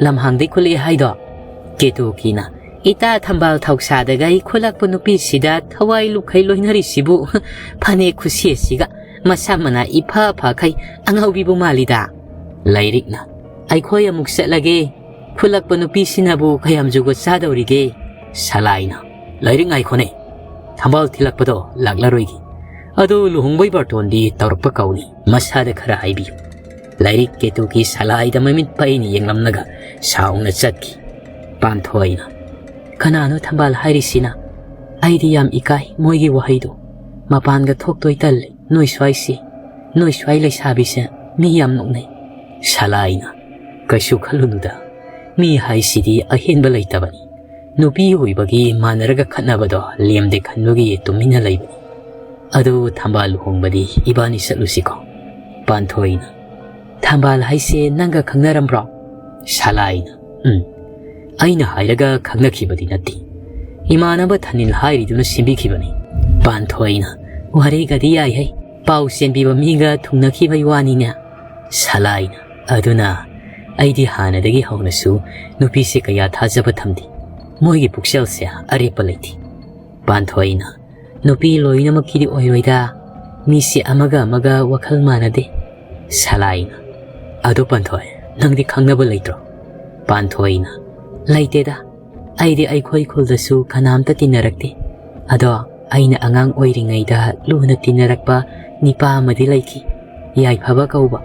ꯂꯝꯍꯥꯡꯗꯩ ꯈꯨꯠꯂꯛꯑꯦ ꯍꯥꯏꯗꯣ?" ꯀꯦꯇꯨꯀꯤꯅ, "ꯏꯇꯥ ꯊꯝꯕꯥꯜ ꯊꯧꯁꯥꯗꯒ ꯑꯩ ꯈꯨꯠꯂꯛꯄ ꯅꯨꯄꯤꯁꯤꯗ ꯊꯋꯥꯏ ꯂꯨꯞꯈꯩ ꯂꯣꯏꯅꯔꯤꯁꯤꯕꯨ ꯐꯅꯦꯛ ꯈꯨꯁꯦꯠꯁꯤꯒ ꯃꯁꯥ ꯃꯅꯥ ꯏꯐ ꯐꯈꯩ ꯑꯉꯥꯎꯕꯤꯕꯨ ꯃꯥꯜꯂꯤꯗ"꯫ ꯂꯥꯏꯔꯤꯛꯅ, "ꯑꯩꯈꯣꯏ ꯑꯃꯨꯛ ꯆꯠꯂꯒꯦ꯫ ꯈꯨꯠꯂꯛꯄ ꯅꯨꯄꯤꯁꯤꯅꯕꯨ ꯀꯌꯥꯝ ꯖꯨꯒꯣꯠ ꯆꯥꯗꯧꯔꯤꯒꯦ?" ꯁꯂꯥꯏꯅ, "ꯂꯥꯏꯔꯤꯛ ꯉꯥꯏꯈꯣꯅꯦ, ꯊꯝꯕꯥꯜ ꯊꯤꯜꯂꯛꯄꯗꯣ ꯂꯥꯛꯂꯔꯣꯏꯒꯦ꯫ ꯑꯗꯨ ꯂꯨꯍꯣꯡꯕꯩ ꯕꯥꯔꯇꯣꯟꯗꯤ ꯇꯧꯔꯛꯄ ꯀꯧꯅꯤ, ꯃꯁꯥꯗ ꯈꯔ ꯍꯥꯏꯕꯤꯌꯨ"꯫ ꯂꯥꯏꯔꯤꯛ ꯀꯦꯇꯨꯀꯤ ꯁꯂꯥꯏꯗ ꯃꯃꯤꯠ ꯄꯩꯅ ꯌꯦꯡꯂꯝꯂꯒ ꯁꯥꯎꯅ ꯆꯠꯈꯤ꯫ ꯄꯥꯟꯊꯣꯏꯅ, "ꯀꯅꯥꯅꯣ ꯊꯝꯕꯥꯜ ꯍꯥꯏꯔꯤꯁꯤꯅ? ꯑꯩꯗꯤ ꯌꯥꯝ ꯏꯀꯥꯏ ꯃꯣꯏꯒꯤ ꯋꯥꯍꯩꯗꯣ꯫ ꯃꯄꯥꯟꯒ ꯊꯣꯛꯇꯣꯏ ꯇꯜꯂꯤ꯫ ꯅꯣꯏ ꯁ꯭ꯋꯥꯏꯁꯤ, ꯅꯣꯏ ꯁ꯭ꯋꯥꯏ ꯂꯩꯁꯥꯕꯤꯁꯦ ꯃꯤ ꯌꯥꯝ ꯅꯣꯛꯅꯩ"꯫ ꯁꯂꯥꯏꯅ, "ꯀꯩꯁꯨ ꯈꯜꯂꯨꯅꯨꯗ, ꯃꯤ ꯍꯥꯏꯁꯤꯗꯤ ꯑꯍꯦꯟꯕ ꯂꯩꯇꯕꯅꯤ꯫ ꯅꯨꯄꯤ ꯑꯣꯏꯕꯒꯤ ꯃꯥꯟꯅꯔꯒ ꯈꯠꯅꯕꯗꯣ ꯂꯦꯝꯗꯦ ꯈꯟꯕꯒꯤ ꯇꯨꯃꯤꯟꯅ ꯂꯩꯕꯅꯤ꯫ ꯑꯗꯨ ꯊꯝꯕꯥꯜ ꯂꯨꯍꯣꯡꯕꯗꯤ ꯏꯕꯥꯅꯤ ꯆꯠꯂꯨꯁꯤꯀꯣ"꯫ ꯄꯥꯟꯊꯣꯏꯅ, "ꯊꯝꯕꯥꯜ ꯍꯥꯏꯁꯦ ꯅꯪꯒ ꯈꯪꯅꯔꯝꯕ꯭ꯔꯣ?" ꯁꯂꯥꯏꯅ, "ꯎꯝ, ꯑꯩꯅ ꯍꯥꯏꯔꯒ ꯈꯪꯅꯈꯤꯕꯗꯤ ꯅꯠꯇꯦ꯫ ꯏꯃꯥꯟꯅꯕ ꯊꯥꯅꯤꯜ ꯍꯥꯏꯔꯤꯗꯨꯅ ꯁꯦꯝꯕꯤꯈꯤꯕꯅꯤ"꯫ ꯄꯥꯟꯊꯣꯏꯅ, "ꯋꯥꯔꯤꯒꯗꯤ ꯌꯥꯏꯍꯦ, ꯄꯥꯎ ꯆꯦꯟꯕꯤꯕ ꯃꯤꯒ ꯊꯨꯡꯅꯈꯤꯕꯩ ꯋꯥꯅꯤꯅꯦ"꯫ ꯁꯂꯥꯏꯅ, "ꯑꯗꯨꯅ ꯑꯩꯗꯤ ꯍꯥꯟꯅꯗꯒꯤ ꯍꯧꯅꯁꯨ ꯅꯨꯄꯤꯁꯦ ꯀꯌꯥ ꯊꯥꯖꯕ ꯊꯝꯗꯦ꯫ ꯃꯣꯏꯒꯤ ꯄꯨꯛꯆꯦꯜꯁꯦ ꯑꯔꯦꯞꯄ ꯂꯩꯇꯦ"꯫ ꯄꯥꯟꯊꯣꯏꯅ, "ꯅꯨꯄꯤ ꯂꯣꯏꯅꯃꯛꯀꯤꯗꯤ ꯑꯣꯏꯔꯣꯏꯗ, ꯃꯤꯁꯦ ꯑꯃꯒ ꯑꯃꯒ ꯋꯥꯈꯜ ꯃꯥꯟꯅꯗꯦ"꯫ ꯁꯂꯥꯏꯅ, "ꯑꯗꯣ ꯄꯥꯟꯊꯣꯏ, ꯅꯪꯗꯤ ꯈꯪꯅꯕ ꯂꯩꯇ꯭ꯔꯣ?" ꯄꯥꯟꯊꯣꯏꯅ, "ꯂꯩꯇꯦꯗ, ꯑꯩꯗꯤ ꯑꯩꯈꯣꯏ ꯈꯨꯜꯗꯁꯨ ꯀꯅꯥꯝꯇ ꯇꯤꯟꯅꯔꯛꯇꯦ꯫ ꯑꯗꯣ ꯑꯩꯅ ꯑꯉꯥꯡ ꯑꯣꯏꯔꯤꯉꯩꯗ ꯂꯨꯅ ꯇꯤꯟꯅꯔꯛꯄ ꯅꯤꯄꯥ ꯑꯃꯗꯤ ꯂꯩꯈꯤ, ꯌꯥꯏꯐꯕ ꯀꯧꯕ꯫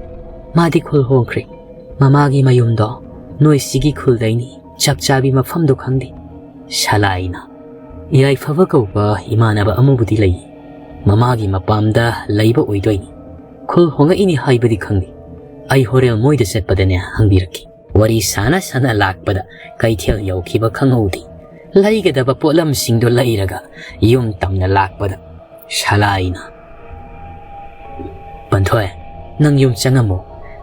ꯃꯥꯗꯤ ꯈꯨꯜ ꯍꯣꯡꯈ꯭ꯔꯦ꯫ ꯃꯃꯥꯒꯤ ꯃꯌꯨꯝꯗꯣ ꯅꯣꯏ ꯁꯤꯒꯤ ꯈꯨꯜꯗꯩꯅꯤ, ꯆꯞ ꯆꯥꯕꯤ ꯃꯐꯝꯗꯣ ꯈꯪꯗꯦ"꯫ ꯁꯂꯥꯏꯅ, "ꯌꯥꯏꯐꯕ ꯀꯧꯕ ꯏꯃꯥꯟꯅꯕ ꯑꯃꯕꯨꯗꯤ ꯂꯩ꯫ ꯃꯃꯥꯒꯤ ꯃꯄꯥꯝꯗ ꯂꯩꯕ ꯑꯣꯏꯗꯣꯏꯅꯤ꯫ ꯈꯨꯜ ꯍꯣꯡꯉꯛꯏꯅꯤ ꯍꯥꯏꯕꯗꯤ ꯈꯪꯗꯦ꯫ ꯑꯩ ꯍꯣꯔꯦꯟ ꯃꯣꯏꯗ ꯆꯠꯄꯗꯅꯦ ꯍꯪꯕꯤꯔꯛꯀꯦ꯫ ꯋꯥꯔꯤ ꯁꯥꯅ ꯁꯥꯅ ꯂꯥꯛꯄꯗ ꯀꯩꯊꯦꯜ ꯌꯧꯈꯤꯕ ꯈꯪꯍꯧꯗꯦ꯫ ꯂꯩꯒꯗꯕ ꯄꯣꯠꯂꯝꯁꯤꯡꯗꯨ ꯂꯩꯔꯒ ꯌꯨꯝ ꯇꯝꯅ ꯂꯥꯛꯄꯗ ꯁꯂꯥꯏꯅ, "ꯄꯥꯟꯊꯣꯏ, ꯅꯪ ꯌꯨꯝ ꯆꯪꯉꯝꯃꯨ꯫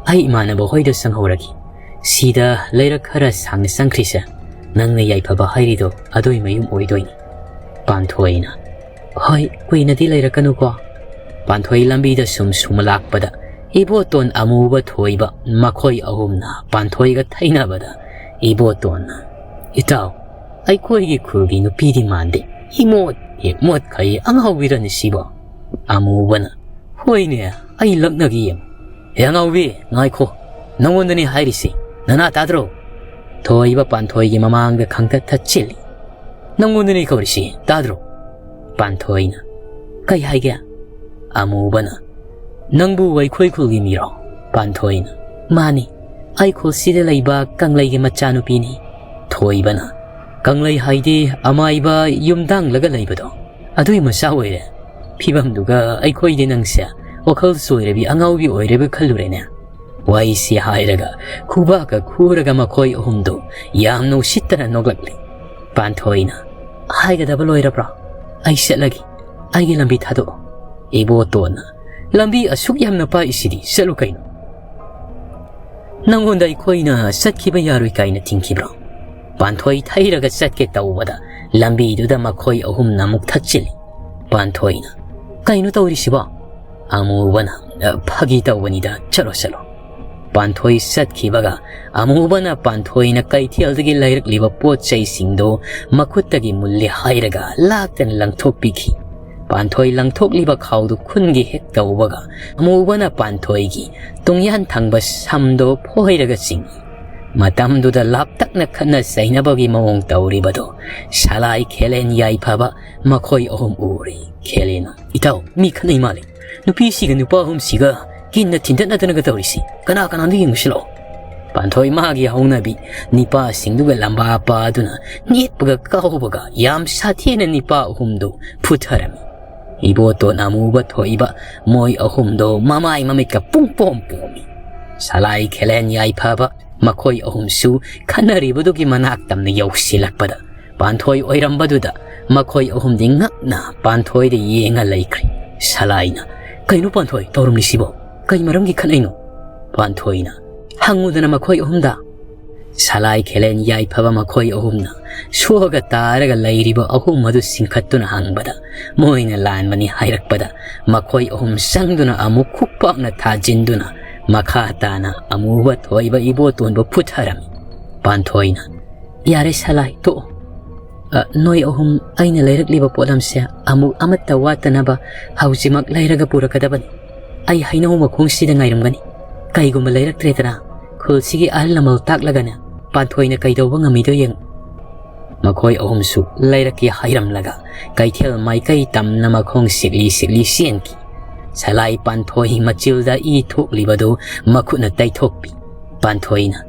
ꯑꯩ ꯏꯃꯥꯟꯅꯕ ꯍꯣꯏꯗ ꯆꯪꯍꯧꯔꯒꯦ꯫ ꯁꯤꯗ ꯂꯩꯔꯛ ꯈꯔ ꯁꯥꯡꯅ ꯆꯪꯈ꯭ꯔꯤꯁꯦ, ꯅꯪꯅ ꯌꯥꯏꯐꯕ ꯍꯥꯏꯔꯤꯗꯣ ꯑꯗꯨꯏ ꯃꯌꯨꯝ ꯑꯣꯏꯗꯣꯏꯅꯤ꯫" ꯄꯥꯟꯊꯣꯏꯅ, "ꯍꯣꯏ, ꯀꯨꯏꯅꯗꯤ ꯂꯩꯔꯛꯀꯅꯨꯀꯣ꯫" ꯄꯥꯟꯊꯣꯏ ꯂꯝꯕꯤꯗ ꯁꯨꯝ ꯁꯨꯝ ꯂꯥꯛꯄꯗ ꯏꯕꯣꯇꯣꯟ, ꯑꯃꯨꯕ, ꯊꯣꯏꯕ ꯃꯈꯣꯏ ꯑꯍꯨꯝꯅ ꯄꯥꯟꯊꯣꯏꯒ ꯊꯩꯅꯕꯗ ꯏꯕꯣꯇꯣꯟꯅ, "ꯏꯇꯥꯎ, ꯑꯩꯈꯣꯏꯒꯤ ꯈꯨꯜꯒꯤ ꯅꯨꯄꯤꯗꯤ ꯃꯥꯟꯗꯦ꯫ ꯏꯃꯣꯠ ꯍꯦꯛ ꯃꯣꯠꯈꯩ ꯑꯉꯥꯎꯕꯤꯔꯅꯤ ꯁꯤꯕꯣ?" ꯑꯃꯨꯕꯅ, "ꯍꯣꯏꯅꯦ, ꯑꯩ ꯂꯛꯅꯒꯦ ꯌꯦꯡꯉꯨ꯫" "ꯍꯦ ꯑꯉꯥꯎꯕꯤ, ꯉꯥꯏꯈꯣ, ꯅꯉꯣꯟꯗꯅꯤ ꯍꯥꯏꯔꯤꯁꯤ, ꯅꯅꯥ ꯇꯥꯗ꯭ꯔꯣ?" ꯊꯣꯏꯕ ꯄꯥꯟꯊꯣꯏꯒꯤ ꯃꯃꯥꯡꯗ ꯈꯪꯊꯠ ꯊꯠꯆꯤꯜꯂꯤ꯫ "ꯅꯪꯉꯣꯟꯗꯅꯤ ꯀꯧꯔꯤꯁꯤ, ꯇꯥꯗ꯭ꯔꯣ?" ꯄꯥꯟꯊꯣꯏꯅ, "ꯀꯩ ꯍꯥꯏꯒꯦ?" ꯑꯃꯨꯕꯅ, "ꯅꯪꯕꯨ ꯋꯥꯏꯈꯣꯏ ꯈꯨꯜꯒꯤ ꯃꯤꯔꯣ?" ꯄꯥꯟꯊꯣꯏꯅ, "ꯃꯥꯅꯤ, ꯑꯩ ꯈꯨꯜꯁꯤꯗ ꯂꯩꯕ ꯀꯪꯂꯩꯒꯤ ꯃꯆꯥꯅꯨꯄꯤꯅꯤ꯫" ꯊꯣꯏꯕꯅ, "ꯀꯪꯂꯩ ꯍꯥꯏꯗꯤ ꯑꯃꯥꯏꯕ ꯌꯨꯝꯗꯥꯡꯂꯒ ꯂꯩꯕꯗꯣ, ꯑꯗꯨꯏ ꯃꯆꯥ ꯑꯣꯏꯔꯦ꯫ ꯐꯤꯕꯝꯗꯨꯒ ꯑꯩꯈꯣꯏꯗꯤ ꯅꯪꯁꯦ ꯋꯥꯈꯜ ꯆꯣꯏꯔꯕꯤ ꯑꯉꯥꯎꯕꯤ ꯑꯣꯏꯔꯕ ꯈꯜꯂꯨꯔꯦꯅꯦ꯫" ꯋꯥꯍꯩꯁꯤ ꯍꯥꯏꯔꯒ ꯈꯨꯕꯥꯛꯀ ꯈꯨꯔꯒ ꯃꯈꯣꯏ ꯑꯍꯨꯝꯗꯨ ꯌꯥꯝꯅ ꯎꯁꯤꯠꯇꯅ ꯅꯣꯛꯂꯛꯂꯤ꯫ ꯄꯥꯟꯊꯣꯏꯅ, "ꯍꯥꯏꯒꯗꯕ ꯂꯣꯏꯔꯕ꯭ꯔꯣ? ꯑꯩ ꯆꯠꯂꯒꯦ꯫ ꯑꯩꯒꯤ ꯂꯝꯕꯤ ꯊꯥꯗꯣꯛꯑꯣ꯫" ꯏꯕꯣꯇꯣꯟꯅ, "ꯂꯝꯕꯤ ꯑꯁꯨꯛ ꯌꯥꯝꯅ ꯄꯥꯛꯏꯁꯤꯗꯤ ꯆꯠꯂꯨ ꯀꯩꯅꯣ꯫ ꯅꯪꯉꯣꯟꯗ ꯑꯩꯈꯣꯏꯅ ꯆꯠꯈꯤꯕ ꯌꯥꯔꯣꯏ ꯀꯥꯏꯅ ꯊꯤꯡꯈꯤꯕ꯭ꯔꯣ?" ꯄꯥꯟꯊꯣꯏ ꯊꯩꯔꯒ ꯆꯠꯀꯦ ꯇꯧꯕꯗ ꯂꯝꯕꯤꯗꯨꯗ ꯃꯈꯣꯏ ꯑꯍꯨꯝꯅ ꯑꯃꯨꯛ ꯊꯠꯆꯤꯜꯂꯤ꯫ ꯄꯥꯟꯊꯣꯏꯅ, "ꯀꯩꯅꯣ ꯇꯧꯔꯤꯁꯤꯕꯣ?" ꯑꯃꯨꯕꯅ, "ꯑ, ꯐꯥꯒꯤ ꯇꯧꯕꯅꯤꯗ, ꯆꯠꯂꯣ, ꯆꯠꯂꯣ꯫" ꯄꯥꯟꯊꯣꯏ ꯆꯠꯈꯤꯕꯒ ꯑꯃꯨꯕꯅ ꯄꯥꯟꯊꯣꯏꯅ ꯀꯩꯊꯦꯜꯗꯒꯤ ꯂꯩꯔꯛꯂꯤꯕ ꯄꯣꯠ ꯆꯩꯁꯤꯡꯗꯨ ꯃꯈꯨꯠꯇꯒꯤ ꯃꯨꯜꯂꯤ ꯍꯥꯏꯔꯒ ꯂꯥꯛꯇꯅ ꯂꯪꯊꯣꯛꯄꯤꯈꯤ꯫ ꯄꯥꯟꯊꯣꯏ ꯂꯪꯊꯣꯛꯂꯤꯕ ꯈꯥꯎꯗꯨ ꯈꯨꯟꯒꯦ ꯍꯦꯛ ꯇꯧꯕꯒ ꯑꯃꯨꯕꯅ ꯄꯥꯟꯊꯣꯏꯒꯤ ꯇꯨꯡꯌꯥꯟ ꯊꯪꯕ ꯁꯝꯗꯨ ꯐꯣꯏꯔꯒ ꯆꯤꯡꯏ꯫ ꯃꯇꯝꯗꯨꯗ ꯂꯥꯞꯇꯛꯅ ꯈꯠꯅ ꯆꯩꯅꯕꯒꯤ ꯃꯑꯣꯡ ꯇꯧꯔꯤꯕꯗꯨ ꯁꯂꯥꯏ ꯈꯦꯂꯦꯟ ꯌꯥꯏꯐꯕ ꯃꯈꯣꯏ ꯑꯍꯨꯝ ꯎꯔꯤ꯫ ꯈꯦꯂꯦꯟꯅ, "ꯏꯇꯥꯎ, ꯃꯤ ꯈꯠꯅꯩ ꯃꯥꯜꯂꯤ꯫ ꯅꯨꯄꯤꯁꯤꯒ ꯅꯨꯄꯥ ꯑꯍꯨꯝꯁꯤꯒ ꯀꯤꯟꯅ ꯊꯤꯟꯗꯠꯅꯗꯅꯒ ꯇꯧꯔꯤꯁꯤ ꯀꯅꯥ ꯀꯅꯥꯅꯣ ꯌꯦꯡꯉꯨꯁꯤ ꯂꯥꯛꯑꯣ꯫" ꯄꯥꯟꯊꯣꯏ ꯃꯥꯒꯤ ꯍꯧꯅꯕꯤ ꯅꯤꯄꯥꯁꯤꯡꯗꯨꯒ ꯂꯝꯕꯥ ꯄꯥꯗꯨꯅ ꯅꯦꯠꯄꯒ ꯀꯥꯎꯕꯒ ꯌꯥꯝ ꯁꯥꯊꯤꯅ ꯅꯤꯄꯥ ꯑꯍꯨꯝꯗꯨ ꯐꯨꯊꯔꯝꯃꯤ꯫ ꯏꯕꯣꯇꯣꯟ ꯑꯃꯨꯕ ꯊꯣꯛꯏꯕ ꯃꯣꯏ ꯑꯍꯨꯝꯗꯣ ꯃꯃꯥꯏ ꯃꯃꯤꯠꯀ ꯄꯨꯡꯄꯣꯝ ꯄꯣꯝꯃꯤ꯫ ꯁꯂꯥꯏ, ꯈꯦꯂꯦꯟ, ꯌꯥꯏꯐꯕ ꯃꯈꯣꯏ ꯑꯍꯨꯝꯁꯨ ꯈꯟꯅꯔꯤꯕꯗꯨꯒꯤ ꯃꯅꯥꯛ ꯇꯝꯅ ꯌꯧꯁꯤꯜꯂꯛꯄꯗ ꯄꯥꯟꯊꯣꯏ ꯑꯣꯏꯔꯝꯕꯗꯨꯗ ꯃꯈꯣꯏ ꯑꯍꯨꯝꯗꯤ ꯉꯛꯅ ꯄꯥꯟꯊꯣꯏꯗ ꯌꯦꯡꯉ ꯂꯩꯈ꯭ꯔꯦ꯫ ꯁꯂꯥꯏꯅ, "ꯀꯩꯅꯣ ꯄꯥꯟꯊꯣꯏ, ꯇꯧꯔꯝꯂꯤꯁꯤꯕꯣ? ꯀꯩ ꯃꯔꯝꯒꯤ ꯈꯠꯅꯩꯅꯣ?" ꯄꯥꯟꯊꯣꯏꯅ, "ꯍꯪꯉꯨꯗꯅ ꯃꯈꯣꯏ ꯑꯍꯨꯝꯗ꯫" ꯁꯂꯥꯏ, ꯈꯦꯂꯦꯟ, ꯌꯥꯏꯐꯕ ꯃꯈꯣꯏ ꯑꯍꯨꯝꯅ ꯁꯣꯛꯑꯒ ꯇꯥꯔꯒ ꯂꯩꯔꯤꯕ ꯑꯍꯨꯝ ꯑꯗꯨ ꯆꯤꯡꯈꯠꯇꯨꯅ ꯍꯪꯕꯗ ꯃꯣꯏꯅ ꯂꯥꯟꯕꯅꯤ ꯍꯥꯏꯔꯛꯄꯗ ꯃꯈꯣꯏ ꯑꯍꯨꯝ ꯆꯪꯗꯨꯅ ꯑꯃꯨꯛ ꯈꯨꯠꯄꯥꯛꯅ ꯊꯥꯖꯤꯟꯗꯨꯅ ꯃꯈꯥ ꯇꯥꯅ ꯑꯃꯨꯕ ꯊꯣꯛꯏꯕ ꯏꯕꯣꯇꯣꯟꯕꯨ ꯐꯨꯊꯔꯝꯃꯤ꯫ ꯄꯥꯟꯊꯣꯏꯅ, "ꯌꯥꯔꯦ ꯁꯂꯥꯏ, ꯇꯣꯛꯑꯣ꯫ ꯑ, ꯅꯣꯏ ꯑꯍꯨꯝ ꯑꯩꯅ ꯂꯩꯔꯛꯂꯤꯕ ꯄꯣꯠꯂꯝꯁꯦ ꯑꯃꯨꯛ ꯑꯃꯠꯇ ꯋꯥꯠꯇꯅꯕ ꯍꯧꯖꯤꯛꯃꯛ ꯂꯩꯔꯒ ꯄꯨꯔꯛꯀꯗꯕꯅꯤ꯫ ꯑꯩ ꯍꯩꯅꯧ ꯃꯈꯣꯡꯁꯤꯗ ꯉꯥꯏꯔꯝꯒꯅꯤ꯫ ꯀꯩꯒꯨꯝꯕ ꯂꯩꯔꯛꯇ꯭ꯔꯦꯗꯅ, ꯈꯨꯜꯁꯤꯒꯤ ꯑꯍꯜ ꯂꯃꯟ ꯇꯥꯛꯂꯒꯅꯦ, ꯄꯥꯟꯊꯣꯏꯅ ꯀꯩꯗꯧꯕ ꯉꯝꯃꯤꯗꯣ ꯌꯦꯡꯉꯨ꯫" ꯃꯈꯣꯏ ꯑꯍꯨꯝꯁꯨ ꯂꯩꯔꯛꯀꯦ ꯍꯥꯏꯔꯝꯂꯒ ꯀꯩꯊꯦꯜ ꯃꯥꯏꯀꯩ ꯇꯝꯅ ꯃꯈꯣꯡ ꯁꯤꯛꯂꯤ ꯁꯤꯛꯂꯤ ꯆꯦꯟꯈꯤ꯫ ꯁꯂꯥꯏ, ꯄꯥꯟꯊꯣꯏ ꯃꯆꯤꯜꯗ ꯏ ꯊꯣꯛꯂꯤꯕꯗꯨ ꯃꯈꯨꯠꯅ ꯇꯩꯊꯣꯛꯄꯤ꯫ ꯄꯥꯟꯊꯣꯏꯅ,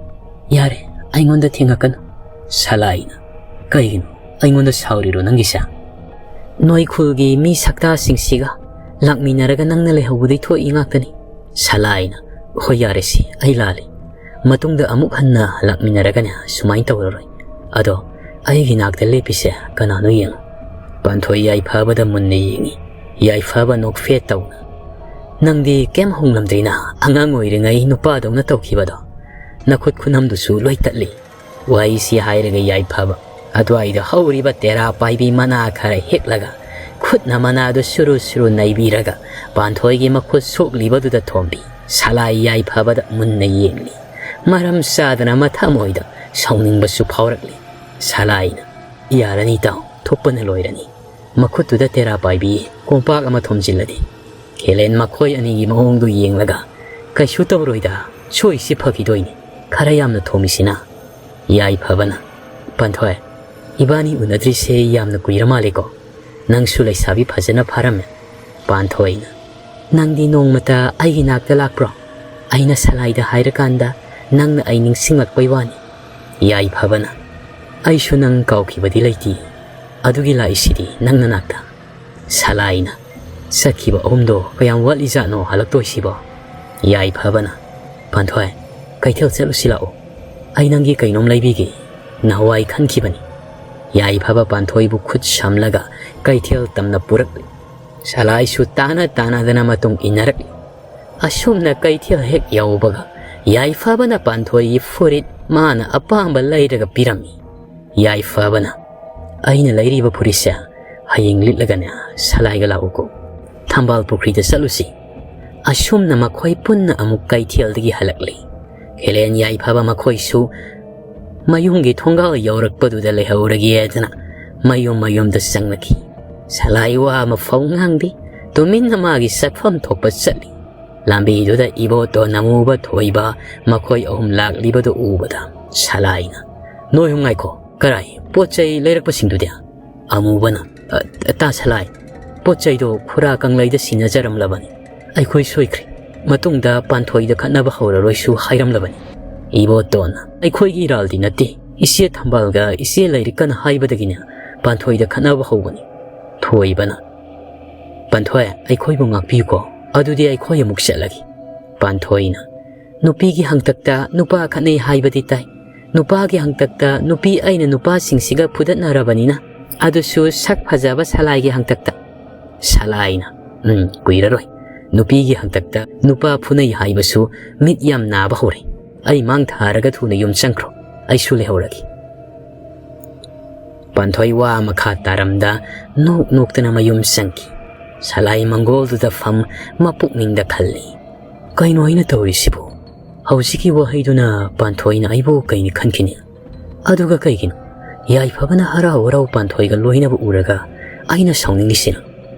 "ꯌꯥꯔꯦ, ꯑꯩꯉꯣꯟꯗ ꯊꯦꯡꯉꯛꯀꯅꯨ꯫" ꯁꯂꯥꯏꯅ, "ꯀꯩꯒꯤꯅꯣ? ꯑꯩꯉꯣꯟꯗ ꯁꯥꯎꯔꯤꯔꯣ ꯅꯪꯒꯤꯁꯦ? ꯅꯣꯏ ꯈꯨꯜꯒꯤ ꯃꯤ ꯁꯛꯇꯥꯁꯤꯡꯁꯤꯒ ꯂꯥꯛꯃꯤꯟꯅꯔꯒ ꯅꯪꯅ ꯂꯩꯍꯧꯕꯗꯩ ꯊꯣꯛꯏ ꯉꯥꯛꯇꯅꯤ꯫" ꯁꯂꯥꯏꯅ, "ꯍꯣꯏ, ꯌꯥꯔꯦꯁꯤ, ꯑꯩ ꯂꯥꯜꯂꯤ꯫ ꯃꯇꯨꯡꯗ ꯑꯃꯨꯛ ꯍꯟꯅ ꯂꯥꯛꯃꯤꯟꯅꯔꯒꯅꯦ ꯁꯨꯃꯥꯏꯅ ꯇꯧꯔꯔꯣꯏ꯫ ꯑꯗꯣ ꯑꯩꯒꯤ ꯅꯥꯛꯇ ꯂꯦꯞꯄꯤꯁꯦ ꯀꯅꯥꯅꯣ ꯌꯦꯡꯉꯨ꯫" ꯄꯥꯟꯊꯣꯏ ꯌꯥꯏꯐꯕꯗ ꯃꯨꯟꯅ ꯌꯦꯡꯉꯤ꯫ ꯌꯥꯏꯐꯕ ꯅꯣꯛꯐꯦꯠ ꯇꯧꯅ, "ꯅꯪꯗꯤ ꯀꯩꯝ ꯍꯣꯡꯂꯝꯗ꯭ꯔꯤꯅ, ꯑꯉꯥꯡ ꯑꯣꯏꯔꯤꯉꯩ ꯅꯨꯄꯥꯗꯧꯅ ꯇꯧꯈꯤꯕꯗꯣ꯫ ꯅꯈꯨꯠ ꯈꯨꯅꯝꯗꯨꯁꯨ ꯂꯣꯏ ꯇꯠꯂꯤ꯫" ꯋꯥꯔꯤꯁꯤ ꯍꯥꯏꯔꯒ ꯌꯥꯏꯐꯕ ꯑꯗꯨꯋꯥꯏꯗ ꯍꯧꯔꯤꯕ ꯇꯦꯔꯥ ꯄꯥꯏꯕꯤ ꯃꯅꯥ ꯈꯔ ꯍꯦꯛꯂꯒ ꯈꯨꯠꯅ ꯃꯅꯥꯗꯨ ꯁꯨꯔꯨ ꯁꯨꯔꯨ ꯅꯩꯕꯤꯔꯒ ꯄꯥꯟꯊꯣꯏꯒꯤ ꯃꯈꯨꯠ ꯁꯣꯛꯂꯤꯕꯗꯨꯗ ꯊꯣꯝꯕꯤ꯫ ꯁꯂꯥꯏ ꯌꯥꯏꯐꯕꯗ ꯃꯨꯟꯅ ꯌꯦꯡꯂꯤ꯫ ꯃꯔꯝ ꯆꯥꯗꯅ ꯃꯊꯃꯣꯏꯗ ꯁꯥꯎꯅꯤꯡꯕꯁꯨ ꯐꯥꯎꯔꯛꯂꯤ꯫ ꯁꯂꯥꯏꯅ, "ꯌꯥꯔꯅꯤ ꯇꯥꯎ, ꯊꯣꯛꯄꯅ ꯂꯣꯏꯔꯅꯤ꯫" ꯃꯈꯨꯠꯇꯨꯗ ꯇꯦꯔꯥ ꯄꯥꯏꯕꯤ ꯀꯣꯝꯄꯥꯛ ꯑꯃ ꯊꯣꯝꯖꯤꯜꯂꯗꯤ꯫ ꯍꯦꯂꯦꯟ ꯃꯈꯣꯏ ꯑꯅꯤꯒꯤ ꯃꯑꯣꯡꯗꯨ ꯌꯦꯡꯂꯒ, "ꯀꯩꯁꯨ ꯇꯧꯔꯣꯏꯗ, ꯁꯣꯏꯁꯤ ꯐꯈꯤꯗꯣꯏꯅꯤ, ꯈꯔ ꯌꯥꯝꯅ ꯊꯣꯝꯃꯤꯁꯤꯅ꯫" ꯌꯥꯏꯐꯕꯅ, "ꯄꯥꯟꯊꯣꯏ, ꯏꯕꯥꯅꯤ ꯎꯅꯗ꯭ꯔꯤꯁꯦ ꯌꯥꯝꯅ ꯀꯨꯏꯔ ꯃꯥꯜꯂꯦꯀꯣ? ꯅꯪꯁꯨ ꯂꯩꯁꯥꯕꯤ ꯐꯖꯅ ꯐꯥꯔꯝꯃꯦ꯫" ꯄꯥꯟꯊꯣꯏꯅ, "ꯅꯪꯗꯤ ꯅꯣꯡꯃꯇ ꯑꯩꯒꯤ ꯅꯥꯛꯇ ꯂꯥꯛꯄ꯭ꯔꯣ? ꯑꯩꯅ ꯁꯂꯥꯏꯗ ꯍꯥꯏꯔꯀꯥꯟꯗ ꯅꯪꯅ ꯑꯩ ꯅꯤꯡꯁꯤꯡꯂꯛꯄꯩ ꯋꯥꯅꯤ꯫" ꯌꯥꯏꯐꯕꯅ, "ꯑꯩꯁꯨ ꯅꯪ ꯀꯥꯎꯈꯤꯕꯗꯤ ꯂꯩꯇꯦ꯫ ꯑꯗꯨꯒꯤ ꯂꯥꯛꯏꯁꯤꯗꯤ ꯅꯪ ꯅꯅꯥꯛꯇ꯫" ꯁꯂꯥꯏꯅ, ꯆꯠꯈꯤꯕ ꯑꯍꯨꯝꯗꯣ ꯀꯌꯥꯝ ꯋꯥꯠꯂꯤꯖꯥꯠꯅꯣ ꯍꯜꯂꯛꯇꯣꯏꯁꯤꯕꯣ? ꯌꯥꯏꯐꯕꯅ, "ꯄꯥꯟꯊꯣꯏ, ꯀꯩꯊꯦꯜ ꯆꯠꯂꯨꯁꯤ ꯂꯥꯛꯑꯣ꯫ ꯑꯩ ꯅꯪꯒꯤ ꯀꯩꯅꯣꯝ ꯂꯩꯕꯤꯒꯦ꯫ ꯅꯍꯥꯟꯋꯥꯏ ꯈꯟꯈꯤꯕꯅꯤ꯫" ꯌꯥꯏꯐꯕ ꯄꯥꯟꯊꯣꯏꯕꯨ ꯈꯨꯠ ꯁꯝꯂꯒ ꯀꯩꯊꯦꯜ ꯇꯝꯅ ꯄꯨꯔꯛꯂꯤ꯫ ꯁꯂꯥꯏꯁꯨ ꯇꯥꯅ ꯇꯥꯅꯗꯅ ꯃꯇꯨꯡ ꯏꯟꯅꯔꯛꯂꯤ꯫ ꯑꯁꯨꯝꯅ ꯀꯩꯊꯦꯜ ꯍꯦꯛ ꯌꯧꯕꯒ ꯌꯥꯏꯐꯕꯅ ꯄꯥꯟꯊꯣꯏꯒꯤ ꯐꯨꯔꯤꯠ ꯃꯥꯅ ꯑꯄꯥꯝꯕ ꯂꯩꯔꯒ ꯄꯤꯔꯝꯃꯤ꯫ ꯌꯥꯏꯐꯕꯅ, "ꯑꯩꯅ ꯂꯩꯔꯤꯕ ꯐꯨꯔꯤꯠꯁꯦ ꯍꯌꯦꯡ ꯂꯤꯠꯂꯒꯅꯦ ꯁꯂꯥꯏꯒ ꯂꯥꯛꯎꯀꯣ꯫ ꯊꯝꯕꯥꯜ ꯄꯨꯈ꯭ꯔꯤꯗ ꯆꯠꯂꯨꯁꯤ꯫" ꯑꯁꯨꯝꯅ ꯃꯈꯣꯏ ꯄꯨꯟꯅ ꯑꯃꯨꯛ ꯀꯩꯊꯦꯜꯗꯒꯤ ꯍꯜꯂꯛꯂꯤ꯫ ꯍꯦꯂꯦꯟ ꯌꯥꯏꯐꯕ ꯃꯈꯣꯏꯁꯨ ꯃꯌꯨꯝꯒꯤ ꯊꯣꯡꯒꯥꯜ ꯌꯧꯔꯛꯄꯗꯨꯗ ꯂꯩꯍꯧꯔꯒꯦꯗꯅ ꯃꯌꯨꯝ ꯃꯌꯨꯝꯗ ꯆꯪꯅꯈꯤ꯫ ꯁꯂꯥꯏ ꯋꯥ ꯑꯃ ꯐꯥꯎ ꯉꯥꯡꯗꯦ, ꯇꯨꯃꯤꯟꯅ ꯃꯥꯒꯤ ꯆꯠꯐꯝ ꯊꯣꯛꯄ ꯆꯠꯂꯤ꯫ ꯂꯝꯕꯤꯗꯨꯗ ꯏꯕꯣꯇꯣꯟ, ꯑꯃꯨꯕ, ꯊꯣꯏꯕ ꯃꯈꯣꯏ ꯑꯍꯨꯝ ꯂꯥꯛꯂꯤꯕꯗꯨ ꯎꯕꯗ ꯁꯂꯥꯏꯅ, "ꯅꯣꯏ ꯑꯍꯨꯝ ꯉꯥꯏꯈꯣ, ꯀꯔꯥꯏ ꯄꯣꯠ ꯆꯩ ꯂꯩꯔꯛꯄꯁꯤꯡꯗꯨꯗꯤ?" ꯑꯃꯨꯕꯅ, "ꯑ, ꯇꯥ ꯁꯂꯥꯏ, ꯄꯣꯠ ꯆꯩꯗꯣ ꯈꯨꯔꯥ ꯀꯪꯂꯩꯗ ꯁꯤꯟꯅꯖꯔꯝꯂꯕꯅꯤ꯫ ꯑꯩꯈꯣꯏ ꯁꯣꯏꯈ꯭ꯔꯦ꯫ ꯃꯇꯨꯡꯗ ꯄꯥꯟꯊꯣꯏꯗ ꯈꯠꯅꯕ ꯍꯧꯔꯔꯣꯏꯁꯨ ꯍꯥꯏꯔꯝꯂꯕꯅꯤ꯫" ꯏꯕꯣꯇꯣꯟꯅ, "ꯑꯩꯈꯣꯏꯒꯤ ꯏꯔꯥꯜꯗꯤ ꯅꯠꯇꯦ꯫ ꯏꯆꯦ ꯊꯝꯕꯥꯜꯒ ꯏꯆꯦ ꯂꯩꯔꯤꯛꯀꯅ ꯍꯥꯏꯕꯗꯒꯤꯅꯦ ꯄꯥꯟꯊꯣꯏꯗ ꯈꯠꯅꯕ ꯍꯧꯕꯅꯤ꯫" ꯊꯣꯏꯕꯅ, "ꯄꯥꯟꯊꯣꯏ, ꯑꯩꯈꯣꯏꯕꯨ ꯉꯥꯛꯄꯤꯌꯨꯀꯣ꯫ ꯑꯗꯨꯗꯤ ꯑꯩꯈꯣꯏ ꯑꯃꯨꯛ ꯆꯠꯂꯒꯦ꯫" ꯄꯥꯟꯊꯣꯏꯅ, "ꯅꯨꯄꯤꯒꯤ ꯍꯪꯇꯛꯇ ꯅꯨꯄꯥ ꯈꯠꯅꯩ ꯍꯥꯏꯕꯗꯤ ꯇꯥꯏ꯫ ꯅꯨꯄꯥꯒꯤ ꯍꯪꯇꯛꯇ ꯅꯨꯄꯤ ꯑꯩꯅ ꯅꯨꯄꯥꯁꯤꯡꯁꯤꯒ ꯐꯨꯗꯠꯅꯔꯕꯅꯤꯅ, ꯑꯗꯨꯁꯨ ꯁꯛ ꯐꯖꯕ ꯁꯂꯥꯏꯒꯤ ꯍꯪꯇꯛꯇ꯫" ꯁꯂꯥꯏꯅ, "ꯎꯝ, ꯀꯨꯏꯔꯔꯣꯏ꯫ ꯅꯨꯄꯤꯒꯤ ꯍꯪꯇꯛꯇ ꯅꯨꯄꯥ ꯐꯨꯅꯩ ꯍꯥꯏꯕꯁꯨ ꯃꯤꯠ ꯌꯥꯝ ꯅꯥꯕ ꯍꯧꯔꯦ꯫ ꯑꯩ ꯃꯥꯡ ꯊꯥꯔꯒ ꯊꯨꯅ ꯌꯨꯝ ꯆꯪꯈ꯭ꯔꯣ꯫ ꯑꯩꯁꯨ ꯂꯩꯍꯧꯔꯒꯦ꯫" ꯄꯥꯟꯊꯣꯏ ꯋꯥ ꯃꯈꯥ ꯇꯥꯔꯝꯗ ꯅꯣꯛ ꯅꯣꯛꯇꯅ ꯃꯌꯨꯝ ꯆꯪꯈꯤ꯫ ꯁꯂꯥꯏ ꯃꯪꯒꯣꯜꯗꯨꯗ ꯐꯝ ꯃꯄꯨꯛꯅꯤꯡꯗ ꯈꯜꯂꯤ, "ꯀꯩꯅꯣ ꯑꯩꯅ ꯇꯧꯔꯤꯁꯤꯕꯨ? ꯍꯧꯖꯤꯛꯀꯤ ꯋꯥꯍꯩꯗꯨꯅ ꯄꯥꯟꯊꯣꯏꯅ ꯑꯩꯕꯨ ꯀꯩꯅꯤ ꯈꯟꯈꯤꯅꯤ? ꯑꯗꯨꯒ ꯀꯩꯒꯤꯅꯣ ꯌꯥꯏꯐꯕꯅ ꯍꯔꯥꯎ ꯍꯔꯥꯎ ꯄꯥꯟꯊꯣꯏꯒ ꯂꯣꯏꯅꯕ ꯎꯔꯒ ꯑꯩꯅ ꯁꯥꯎꯅꯤꯡꯉꯤꯁꯤꯅ?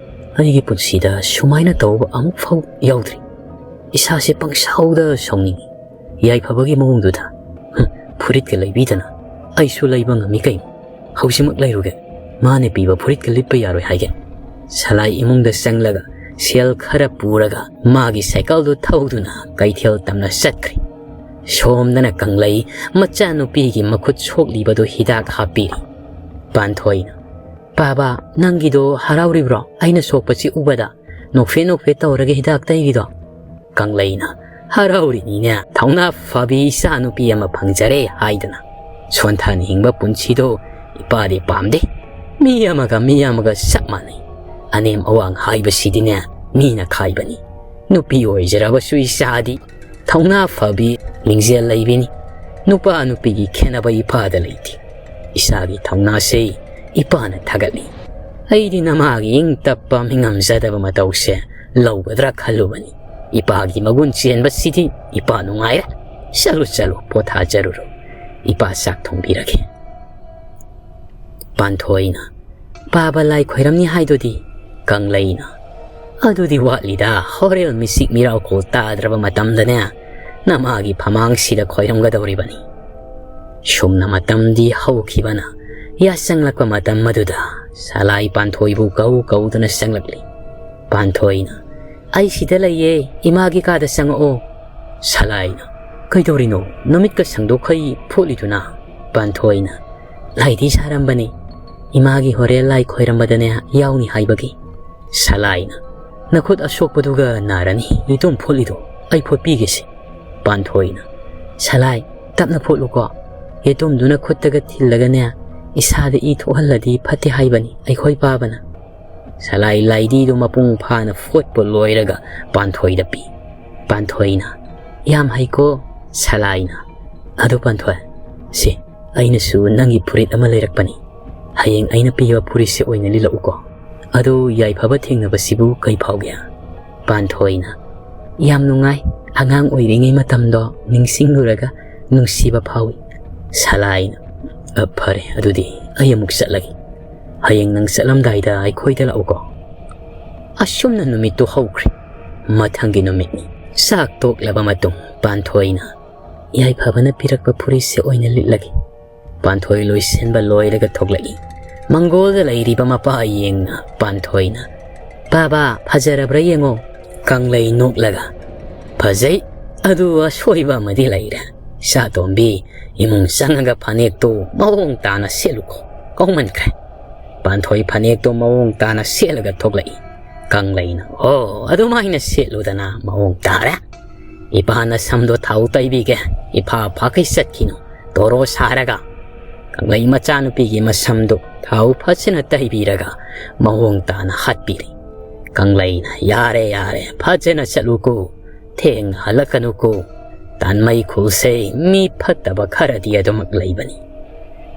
ꯑꯩꯒꯤ ꯄꯨꯟꯁꯤꯗ ꯁꯨꯃꯥꯏꯅ ꯇꯧꯕ ꯑꯃꯨꯛ ꯐꯥꯎ ꯌꯥꯎꯗ꯭ꯔꯤ꯫ ꯏꯁꯥꯁꯦ ꯄꯪꯁꯥꯎꯗ ꯁꯥꯎꯅꯤꯡꯉꯤ꯫ ꯌꯥꯏꯐꯕꯒꯤ ꯃꯑꯣꯡꯗꯨꯗ, ꯍꯨꯝ, ꯐꯨꯔꯤꯠꯀ ꯂꯩꯕꯤꯗꯅ ꯑꯩꯁꯨ ꯂꯩꯕ ꯉꯝꯃꯤ ꯀꯩꯅꯣ꯫ ꯍꯧꯖꯤꯛꯃꯛ ꯂꯩꯔꯨꯒꯦ꯫ ꯃꯥꯅ ꯄꯤꯕ ꯐꯨꯔꯤꯠꯀ ꯂꯤꯠꯄ ꯌꯥꯔꯣꯏ ꯍꯥꯏꯒꯦ꯫" ꯁꯂꯥꯏ ꯏꯃꯨꯡꯗ ꯆꯪꯂꯒ ꯁꯦꯜ ꯈꯔ ꯄꯨꯔꯒ ꯃꯥꯒꯤ ꯁꯥꯏꯀꯜꯗꯨ ꯊꯧꯗꯨꯅ ꯀꯩꯊꯦꯜ ꯇꯝꯅ ꯆꯠꯈ꯭ꯔꯦ꯫ ꯁꯣꯝꯗꯅ ꯀꯪꯂꯩ ꯃꯆꯥꯅꯨꯄꯤꯒꯤ ꯃꯈꯨꯠ ꯁꯣꯛꯂꯤꯕꯗꯨ ꯍꯤꯗꯥꯛ ꯍꯥꯞꯄꯤꯔꯤ꯫ ꯄꯥꯟꯊꯣꯏꯅ, "ꯄꯥꯕ, ꯅꯪꯒꯤꯗꯣ ꯍꯔꯥꯎꯔꯤꯕ꯭ꯔꯣ? ꯑꯩꯅ ꯁꯣꯛꯄꯁꯤ ꯎꯕꯗ ꯅꯣꯛꯐꯦ ꯅꯣꯛꯐꯦ ꯇꯧꯔꯒ ꯍꯤꯗꯥꯛ ꯇꯩꯔꯤꯗꯣ?" ꯀꯪꯂꯩꯅ, "ꯍꯔꯥꯎꯔꯤꯅꯤꯅꯦ, ꯊꯧꯅꯥ ꯐꯕꯤ ꯏꯆꯥ ꯅꯨꯄꯤ ꯑꯃ ꯐꯪꯖꯔꯦ ꯍꯥꯏꯗꯅ꯫ ꯁꯣꯟꯊꯅ ꯍꯤꯡꯕ ꯄꯨꯟꯁꯤꯗꯣ ꯏꯄꯥꯗꯤ ꯄꯥꯝꯗꯦ꯫ ꯃꯤ ꯑꯃꯒ ꯃꯤ ꯑꯃꯒ ꯆꯞ ꯃꯥꯟꯅꯩ꯫ ꯑꯅꯦꯝ ꯑꯋꯥꯡ ꯍꯥꯏꯕꯁꯤꯗꯤꯅꯦ, ꯃꯤꯅ ꯈꯥꯏꯕꯅꯤ꯫ ꯅꯨꯄꯤ ꯑꯣꯏꯖꯔꯕꯁꯨ ꯏꯆꯥꯗꯤ ꯊꯧꯅꯥ ꯐꯕꯤ, ꯂꯤꯡꯖꯦꯜ ꯂꯩꯕꯤꯅꯤ꯫ ꯅꯨꯄꯥ ꯅꯨꯄꯤꯒꯤ ꯈꯦꯠꯅꯕ ꯏꯄꯥꯗ ꯂꯩꯇꯦ꯫ ꯏꯆꯥꯒꯤ ꯊꯧꯅꯥꯁꯦ ꯏꯄꯥꯅ ꯊꯥꯒꯠꯂꯤ꯫ ꯑꯩꯗꯤ ꯅꯃꯥꯒꯤ ꯏꯪ ꯇꯞꯄ, ꯃꯤꯉꯝꯖꯗꯕ ꯃꯇꯧꯁꯦ ꯂꯧꯒꯗ꯭ꯔꯥ ꯈꯜꯂꯨꯕꯅꯤ꯫ ꯏꯄꯥꯒꯤ ꯃꯒꯨꯟ ꯆꯦꯟꯕꯁꯤꯗꯤ ꯏꯄꯥ ꯅꯨꯡꯉꯥꯏꯔꯦ꯫ ꯆꯠꯂꯨ, ꯆꯠꯂꯨ, ꯄꯣꯊꯥꯖꯔꯨꯔꯣ꯫ ꯏꯄꯥ ꯆꯥꯛ ꯊꯣꯡꯕꯤꯔꯒꯦ꯫" ꯄꯥꯟꯊꯣꯏꯅ, "ꯄꯥꯕ ꯂꯥꯏ ꯈꯣꯏꯔꯝꯅꯤ ꯍꯥꯏꯗꯨꯗꯤ?" ꯀꯪꯂꯩꯅ, "ꯑꯗꯨꯗꯤ ꯋꯥꯠꯂꯤꯗ, ꯍꯣꯔꯦꯟ ꯃꯤꯆꯤꯛ ꯃꯤꯔꯥꯎꯈꯣꯜ ꯇꯥꯗ꯭ꯔꯕ ꯃꯇꯝꯗꯅꯦ, ꯅꯃꯥꯒꯤ ꯐꯃꯥꯡꯁꯤꯗ ꯈꯣꯏꯔꯝꯒꯗꯧꯔꯤꯕꯅꯤ꯫" ꯁꯨꯝꯅ ꯃꯇꯝꯗꯤ ꯍꯧꯈꯤꯕꯅ ꯌꯥꯆꯪꯂꯛꯄ ꯃꯇꯝ ꯑꯗꯨꯗ ꯁꯂꯥꯏ ꯄꯥꯟꯊꯣꯏꯕꯨ ꯀꯧ ꯀꯧꯗꯨꯅ ꯆꯪꯂꯛꯂꯤ꯫ ꯄꯥꯟꯊꯣꯏꯅ, "ꯑꯩ ꯁꯤꯗ ꯂꯩꯌꯦ, ꯏꯃꯥꯒꯤ ꯀꯥꯗ ꯆꯪꯉꯛꯑꯣ꯫" ꯁꯂꯥꯏꯅ, "ꯀꯩꯗꯧꯔꯤꯅꯣ? ꯅꯃꯤꯠꯀ ꯁꯪꯗꯣꯛꯈꯩ ꯐꯣꯠꯂꯤꯗꯨꯅ?" ꯄꯥꯟꯊꯣꯏꯅ, "ꯂꯥꯏꯗꯤ ꯁꯥꯔꯝꯕꯅꯤ, ꯏꯃꯥꯒꯤ ꯍꯣꯔꯦꯟ ꯂꯥꯏ ꯈꯣꯏꯔꯝꯕꯗꯅꯦ ꯌꯥꯎꯅꯤ ꯍꯥꯏꯕꯒꯤ꯫" ꯁꯂꯥꯏꯅ, "ꯅꯈꯨꯠ ꯑꯁꯣꯛꯄꯗꯨꯒ ꯅꯥꯔꯅꯤ, ꯌꯦꯇꯨꯝ ꯐꯣꯠꯂꯤꯗꯣ ꯑꯩ ꯐꯣꯠꯄꯤꯒꯦꯁꯦ꯫" ꯄꯥꯟꯊꯣꯏꯅ, "ꯁꯂꯥꯏ, ꯇꯞꯅ ꯐꯣꯠꯂꯨꯀꯣ꯫ ꯌꯦꯇꯨꯝꯗꯨꯅ ꯈꯨꯠꯇꯒ ꯊꯤꯜꯂꯒꯅꯦ, ꯏꯁꯥꯗ ꯏ ꯊꯣꯛꯍꯜꯂꯗꯤ ꯐꯠꯇꯦ ꯍꯥꯏꯕꯅꯤ ꯑꯩꯈꯣꯏ ꯄꯥꯕꯅ꯫" ꯁꯂꯥꯏ ꯂꯥꯏꯙꯤꯗꯨ ꯃꯄꯨꯡ ꯐꯥꯅ ꯐꯣꯠꯄ ꯂꯣꯏꯔꯒ ꯄꯥꯟꯊꯣꯏꯗ ꯄꯤ꯫ ꯄꯥꯟꯊꯣꯏꯅ, "ꯌꯥꯝ ꯍꯩꯀꯣ, ꯁꯂꯥꯏꯅ꯫ ꯑꯗꯣ ꯄꯥꯟꯊꯣꯏ, ꯁꯤ, ꯑꯩꯅꯁꯨ ꯅꯪꯒꯤ ꯐꯨꯔꯤꯠ ꯑꯃ ꯂꯩꯔꯛꯄꯅꯤ꯫ ꯍꯌꯦꯡ ꯑꯩꯅ ꯄꯤꯕ ꯐꯨꯔꯤꯠꯁꯦ ꯑꯣꯏꯅ ꯂꯤꯠꯂꯛꯎꯀꯣ꯫ ꯑꯗꯣ ꯌꯥꯏꯐꯕ ꯊꯦꯡꯅꯕꯁꯤꯕꯨ ꯀꯩ ꯐꯥꯎꯒꯦ?" ꯄꯥꯟꯊꯣꯏꯅ, "ꯌꯥꯝ ꯅꯨꯡꯉꯥꯏ, ꯑꯉꯥꯡ ꯑꯣꯏꯔꯤꯉꯩ ꯃꯇꯝꯗꯣ ꯅꯤꯡꯁꯤꯡꯂꯨꯔꯒ ꯅꯨꯡꯁꯤꯕ ꯐꯥꯎꯏ꯫" ꯁꯂꯥꯏꯅ, "ꯑ, ꯐꯔꯦ, ꯑꯗꯨꯗꯤ ꯑꯩ ꯑꯃꯨꯛ ꯆꯠꯂꯒꯦ꯫ ꯍꯌꯦꯡ ꯅꯪ ꯆꯠꯂꯝꯗꯥꯏꯗ ꯑꯩꯈꯣꯏꯗ ꯂꯥꯛꯎꯀꯣ꯫" ꯑꯁꯨꯝꯅ ꯅꯨꯃꯤꯠꯇꯨ ꯍꯧꯈ꯭ꯔꯦ꯫ ꯃꯊꯪꯒꯤ ꯅꯨꯃꯤꯠꯅꯤ꯫ ꯆꯥꯛ ꯇꯣꯛꯂꯕ ꯃꯇꯨꯡ ꯄꯥꯟꯊꯣꯏꯅ, "ꯌꯥꯏꯐꯕꯅ ꯄꯤꯔꯛꯄ ꯐꯨꯔꯤꯠꯁꯦ ꯑꯣꯏꯅ ꯂꯤꯠꯂꯒꯦ꯫" ꯄꯥꯟꯊꯣꯏ ꯂꯣꯏꯁꯤꯟꯕ ꯂꯣꯏꯔꯒ ꯊꯣꯛꯂꯛꯏ꯫ ꯃꯪꯒꯣꯜꯗ ꯂꯩꯔꯤꯕ ꯃꯄꯥ ꯌꯦꯡꯅ ꯄꯥꯟꯊꯣꯏꯅ, "ꯄꯥꯕ, ꯐꯖꯔꯕ꯭ꯔꯥ ꯌꯦꯡꯉꯣ꯫" ꯀꯪꯂꯩ ꯅꯣꯛꯂꯒ, "ꯐꯖꯩ, ꯑꯗꯨ ꯑꯁꯣꯏꯕ ꯑꯃꯗꯤ ꯂꯩꯔꯦ꯫ ꯏꯆꯥꯇꯣꯝꯕꯤ, ꯏꯃꯨꯡ ꯆꯪꯉꯒ ꯐꯅꯦꯛꯇꯨ ꯃꯑꯣꯡ ꯇꯥꯅ ꯁꯦꯠꯂꯨꯀꯣ, ꯀꯧꯃꯟꯈ꯭ꯔꯦ꯫" ꯄꯥꯟꯊꯣꯏ ꯐꯅꯦꯛꯇꯨ ꯃꯑꯣꯡ ꯇꯥꯅ ꯁꯦꯠꯂꯒ ꯊꯣꯛꯂꯛꯏ꯫ ꯀꯪꯂꯩꯅ, "ꯑꯣ, ꯑꯗꯨꯃꯥꯏꯅ ꯁꯦꯠꯂꯨꯗꯅ ꯃꯑꯣꯡ ꯇꯥꯔꯦ꯫ ꯏꯄꯥꯅ ꯁꯝꯗꯣ ꯊꯥꯎ ꯇꯩꯕꯤꯒꯦ, ꯏꯐꯥ ꯐꯥꯈꯩ ꯆꯠꯈꯤꯅꯨ, ꯇꯣꯔꯣ ꯁꯥꯔꯒ"꯫ ꯀꯪꯂꯩ ꯃꯆꯥꯅꯨꯄꯤꯒꯤ ꯃꯁꯝꯗꯨ ꯊꯥꯎ ꯐꯖꯅ ꯇꯩꯕꯤꯔꯒ ꯃꯑꯣꯡ ꯇꯥꯅ ꯍꯥꯠꯄꯤꯔꯦ꯫ ꯀꯪꯂꯩꯅ, "ꯌꯥꯔꯦ, ꯌꯥꯔꯦ, ꯐꯖꯅ ꯆꯠꯂꯨꯀꯣ, ꯊꯦꯡꯅ ꯍꯜꯂꯛꯀꯅꯨꯀꯣ, ꯇꯥꯟꯃꯩ ꯈꯨꯜꯁꯦ ꯃꯤ ꯐꯠꯇꯕ ꯈꯔꯗꯤ ꯑꯗꯨꯃꯛ ꯂꯩꯕꯅꯤ"꯫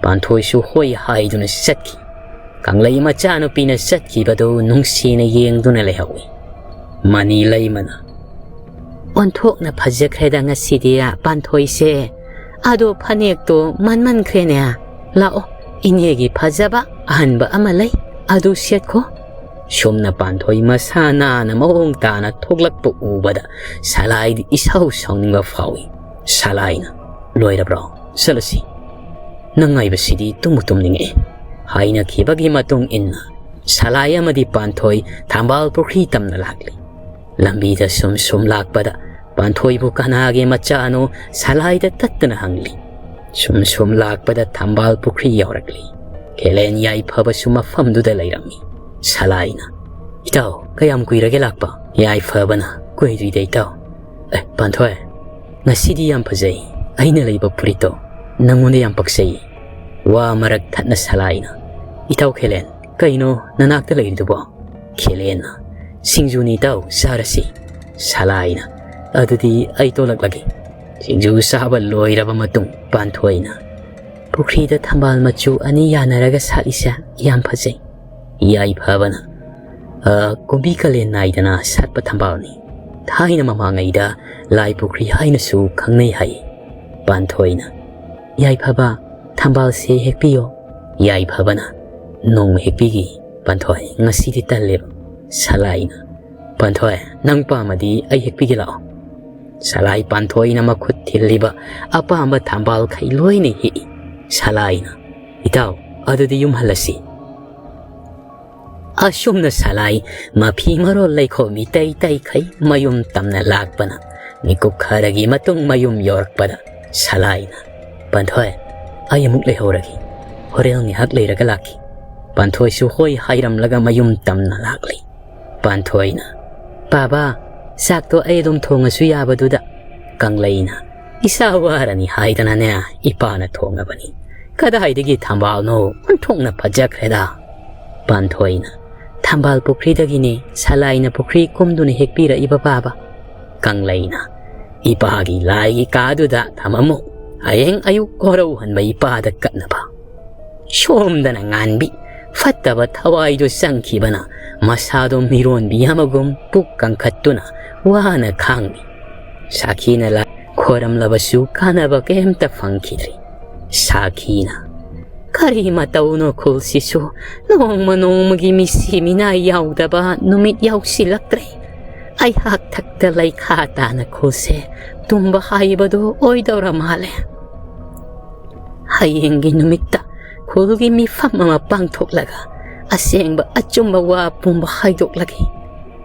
ꯄꯥꯟꯊꯣꯏꯁꯨ ꯍꯣꯏ ꯍꯥꯏꯗꯨꯅ ꯆꯠꯈꯤ꯫ ꯀꯪꯂꯩ ꯃꯆꯥꯅꯨꯄꯤꯅ ꯆꯠꯈꯤꯕꯗꯨ ꯅꯨꯡꯁꯤꯅ ꯌꯦꯡꯗꯨꯅ ꯂꯩꯍꯧꯏ꯫ ꯃꯅꯤ ꯂꯩꯃꯅ, "ꯑꯣꯟꯊꯣꯛꯅ ꯐꯖꯈ꯭ꯔꯦꯗ ꯉꯁꯤꯗꯤ ꯄꯥꯟꯊꯣꯏꯁꯦ꯫ ꯑꯗꯣ ꯐꯅꯦꯛꯇꯣ ꯃꯟꯃꯟꯈ꯭ꯔꯦꯅꯦ꯫ ꯂꯥꯛꯑꯣ, ꯏꯅꯦꯒꯤ ꯐꯖꯕ ꯑꯍꯟꯕ ꯑꯃ ꯂꯩ, ꯑꯗꯨ ꯁꯦꯠꯈꯣ"꯫ ꯁꯨꯝꯅ ꯄꯥꯟꯊꯣꯏ ꯃꯁꯥ ꯅꯥꯟꯅ ꯃꯑꯣꯡ ꯇꯥꯅ ꯊꯣꯛꯂꯛꯄ ꯎꯕꯗ ꯁꯂꯥꯏꯗꯤ ꯏꯁꯧ ꯁꯥꯎꯅꯤꯡꯕ ꯐꯥꯎꯏ꯫ ꯁꯂꯥꯏꯅ, "ꯂꯣꯏꯔꯕ꯭ꯔꯣ? ꯆꯠꯂꯁꯤ꯫ ꯅꯪ ꯉꯥꯏꯕꯁꯤꯗꯤ ꯇꯨꯝꯕꯨ ꯇꯨꯝꯅꯤꯡꯉꯛꯑꯦ"꯫ ꯍꯥꯏꯅꯈꯤꯕꯒꯤ ꯃꯇꯨꯡ ꯏꯟꯅ ꯁꯂꯥꯏ ꯑꯃꯗꯤ ꯄꯥꯟꯊꯣꯏ ꯊꯝꯕꯥꯜ ꯄꯨꯈ꯭ꯔꯤ ꯇꯝꯅ ꯂꯥꯛꯂꯤ꯫ ꯂꯝꯕꯤꯗ ꯁꯨꯝ ꯁꯨꯝ ꯂꯥꯛꯄꯗ ꯄꯥꯟꯊꯣꯏꯕꯨ ꯀꯅꯥꯒꯤ ꯃꯆꯥꯅꯣ ꯁꯂꯥꯏꯗ ꯇꯠꯇꯅ ꯍꯪꯂꯤ꯫ ꯁꯨꯝ ꯁꯨꯝ ꯂꯥꯛꯄꯗ ꯊꯝꯕꯥꯜ ꯄꯨꯈ꯭ꯔꯤ ꯌꯧꯔꯛꯂꯤ꯫ ꯈꯦꯂꯦꯟ ꯌꯥꯏꯐꯕꯁꯨ ꯃꯐꯝꯗꯨꯗ ꯂꯩꯔꯝꯃꯤ꯫ ꯁꯂꯥꯏꯅ, "ꯏꯇꯥꯎ, ꯀꯌꯥꯝ ꯀꯨꯏꯔꯒꯦ ꯂꯥꯛꯄ?" ꯌꯥꯏꯐꯕꯅ, "ꯀꯨꯏꯗ꯭ꯔꯤꯗ ꯏꯇꯥꯎ꯫ ꯑꯦ, ꯄꯥꯟꯊꯣꯏ, ꯉꯁꯤꯗꯤ ꯌꯥꯝ ꯐꯖꯩ꯫ ꯑꯩꯅ ꯂꯩꯕ ꯐꯨꯔꯤꯠꯇꯣ ꯅꯪꯉꯣꯟꯗ ꯌꯥꯝ ꯄꯛꯆꯩ"꯫ ꯋꯥ ꯃꯔꯛ ꯊꯠꯅ ꯁꯂꯥꯏꯅ, "ꯏꯇꯥꯎ ꯈꯦꯂꯦꯟ, ꯀꯩꯅꯣ ꯅꯅꯥꯛꯇ ꯂꯩꯔꯤꯗꯨꯕꯣ?" ꯈꯦꯂꯦꯟꯅ, "ꯁꯤꯡꯖꯨꯅꯤ ꯏꯇꯥꯎ, ꯆꯥꯔꯁꯤ"꯫ ꯁꯂꯥꯏꯅ, "ꯑꯗꯨꯗꯤ ꯑꯩ ꯇꯣꯂꯛꯂꯒꯦ"꯫ ꯁꯤꯡꯖꯨ ꯆꯥꯕ ꯂꯣꯏꯔꯕ ꯃꯇꯨꯡ ꯄꯥꯟꯊꯣꯏꯅ, "ꯄꯨꯈ꯭ꯔꯤꯗ ꯊꯝꯕꯥꯜ ꯃꯆꯨ ꯑꯅꯤ ꯌꯥꯅꯔꯒ ꯁꯥꯠꯂꯤꯁꯦ ꯌꯥꯝ ꯐꯖꯩ"꯫ ꯌꯥꯏꯐꯕꯅ, "ꯑ, ꯀꯨꯝꯕꯤ ꯀꯥꯂꯦꯟ ꯅꯥꯏꯗꯅ ꯁꯥꯠꯄ ꯊꯝꯕꯥꯜꯅꯤ꯫ ꯊꯥꯏꯅ ꯃꯃꯥꯡꯉꯩꯗ ꯂꯥꯏ ꯄꯨꯈ꯭ꯔꯤ ꯍꯥꯏꯅꯁꯨ ꯈꯪꯅꯩ ꯍꯥꯏ"꯫ ꯄꯥꯟꯊꯣꯏꯅ, "ꯌꯥꯏꯐꯕ, ꯊꯝꯕꯥꯜꯁꯦ ꯍꯦꯛꯄꯤꯌꯣ"꯫ ꯌꯥꯏꯐꯕꯅ, "ꯅꯣꯡꯃ ꯍꯦꯛꯄꯤꯒꯦ ꯄꯥꯟꯊꯣꯏ, ꯉꯁꯤꯗꯤ ꯇꯜꯂꯦꯕ"꯫ ꯁꯂꯥꯏꯅ, "ꯄꯥꯟꯊꯣꯏ, ꯅꯪ ꯄꯥꯝꯃꯗꯤ ꯑꯩ ꯍꯦꯛꯄꯤꯒꯦ ꯂꯥꯛꯑꯣ"꯫ ꯁꯂꯥꯏ ꯄꯥꯟꯊꯣꯏꯅ ꯃꯈꯨꯠ ꯊꯤꯜꯂꯤꯕ ꯑꯄꯥꯝꯕ ꯊꯝꯕꯥꯜꯈꯩ ꯂꯣꯏꯅ ꯍꯦꯛꯏ꯫ ꯁꯂꯥꯏꯅ, "ꯏꯇꯥꯎ, ꯑꯗꯨꯗꯤ ꯌꯨꯝ ꯍꯜꯂꯁꯤ"꯫ ꯑꯁꯨꯝꯅ ꯁꯂꯥꯏ ꯃꯐꯤ ꯃꯔꯣꯜ ꯂꯩꯈꯣꯝ ꯏꯇꯩ ꯇꯩꯈꯩ ꯃꯌꯨꯝ ꯇꯝꯅ ꯂꯥꯛꯄꯅ ꯃꯤꯀꯨꯞ ꯈꯔꯒꯤ ꯃꯇꯨꯡ ꯃꯌꯨꯝ ꯌꯧꯔꯛꯄꯗ ꯁꯂꯥꯏꯅ, "ꯄꯥꯟꯊꯣꯏ, ꯑꯩ ꯑꯃꯨꯛ ꯂꯩꯍꯧꯔꯒꯦ, ꯍꯣꯔꯦꯟ ꯉꯥꯏꯍꯥꯛ ꯂꯩꯔꯒ ꯂꯥꯛꯈꯤ"꯫ ꯄꯥꯟꯊꯣꯏꯁꯨ ꯍꯣꯏ ꯍꯥꯏꯔꯝꯂꯒ ꯃꯌꯨꯝ ꯇꯝꯅ ꯂꯥꯛꯂꯤ꯫ ꯄꯥꯟꯊꯣꯏꯅ, "ꯄꯥꯕ, ꯆꯥꯛꯇꯣ ꯑꯩ ꯑꯗꯨꯝ ꯊꯣꯡꯉꯁꯨ ꯌꯥꯕꯗꯨꯗ?" ꯀꯪꯂꯩꯅ, "ꯏꯁꯥ ꯋꯥꯔꯅꯤ ꯍꯥꯏꯗꯅꯅꯦ ꯏꯄꯥꯅ ꯊꯣꯡꯉꯕꯅꯤ꯫ ꯀꯗꯥꯏꯗꯒꯤ ꯊꯝꯕꯥꯜꯅꯣ, ꯑꯣꯟꯊꯣꯛꯅ ꯐꯖꯈ꯭ꯔꯦꯗ!" ꯄꯥꯟꯊꯣꯏꯅ, "ꯊꯝꯕꯥꯜ ꯄꯨꯈ꯭ꯔꯤꯗꯒꯤꯅꯦ, ꯁꯂꯥꯏꯅ ꯄꯨꯈ꯭ꯔꯤ ꯀꯨꯝꯗꯨꯅ ꯍꯦꯛꯄꯤꯔꯛꯏꯕ, ꯄꯥꯕ꯫" ꯀꯪꯂꯩꯅ, "ꯏꯄꯥꯒꯤ ꯂꯥꯏꯒꯤ ꯀꯥꯗꯨꯗ ꯊꯝꯃꯝꯃꯨ, ꯍꯌꯦꯡ ꯑꯌꯨꯛ ꯀꯣꯔꯧꯍꯟꯕ ꯏꯄꯥꯗ ꯀꯠꯅꯕ꯫" ꯁꯣꯝꯗꯅ ꯉꯥꯟꯕꯤ ꯐꯠꯇꯕ ꯊꯋꯥꯏꯗꯨ ꯆꯪꯈꯤꯕꯅ ꯃꯁꯥꯗꯣ ꯃꯤꯔꯣꯟꯕꯤ ꯑꯃꯒꯨꯝ ꯄꯨꯛ ꯀꯪꯈꯠꯇꯨꯅ ꯋꯥꯅ ꯈꯥꯡꯂꯤ꯫ ꯁꯥꯈꯤꯅ ꯂꯥꯏ ꯈꯣꯏꯔꯝꯂꯕꯁꯨ ꯀꯥꯟꯅꯕ ꯀꯩꯝꯇ ꯐꯪꯈꯤꯗ꯭ꯔꯤ꯫ ꯁꯥꯈꯤꯅ, "ꯀꯔꯤ ꯃꯇꯧꯅꯣ ꯈꯨꯜꯁꯤꯁꯨ? ꯅꯣꯡꯃ ꯅꯣꯡꯃꯒꯤ ꯃꯤꯁꯤ ꯃꯤꯅꯥꯏ ꯌꯥꯎꯗꯕ ꯅꯨꯃꯤꯠ ꯌꯥꯎꯁꯤꯜꯂꯛꯇ꯭ꯔꯦ꯫ ꯑꯩꯍꯥꯛ ꯊꯛꯇ ꯂꯩꯈꯥ ꯇꯥꯅ ꯈꯨꯜꯁꯦ ꯇꯨꯝꯕ ꯍꯥꯏꯕꯗꯨ ꯑꯣꯏꯗꯧꯔ ꯃꯥꯜꯂꯦ꯫ ꯍꯌꯦꯡꯒꯤ ꯅꯨꯃꯤꯠꯇ ꯈꯨꯜꯒꯤ ꯃꯤꯐꯝ ꯑꯃ ꯄꯥꯡꯊꯣꯛꯂꯒ ꯑꯁꯦꯡꯕ ꯑꯆꯨꯝꯕ ꯋꯥ ꯄꯨꯝꯕ ꯍꯥꯏꯗꯣꯛꯂꯒꯦ꯫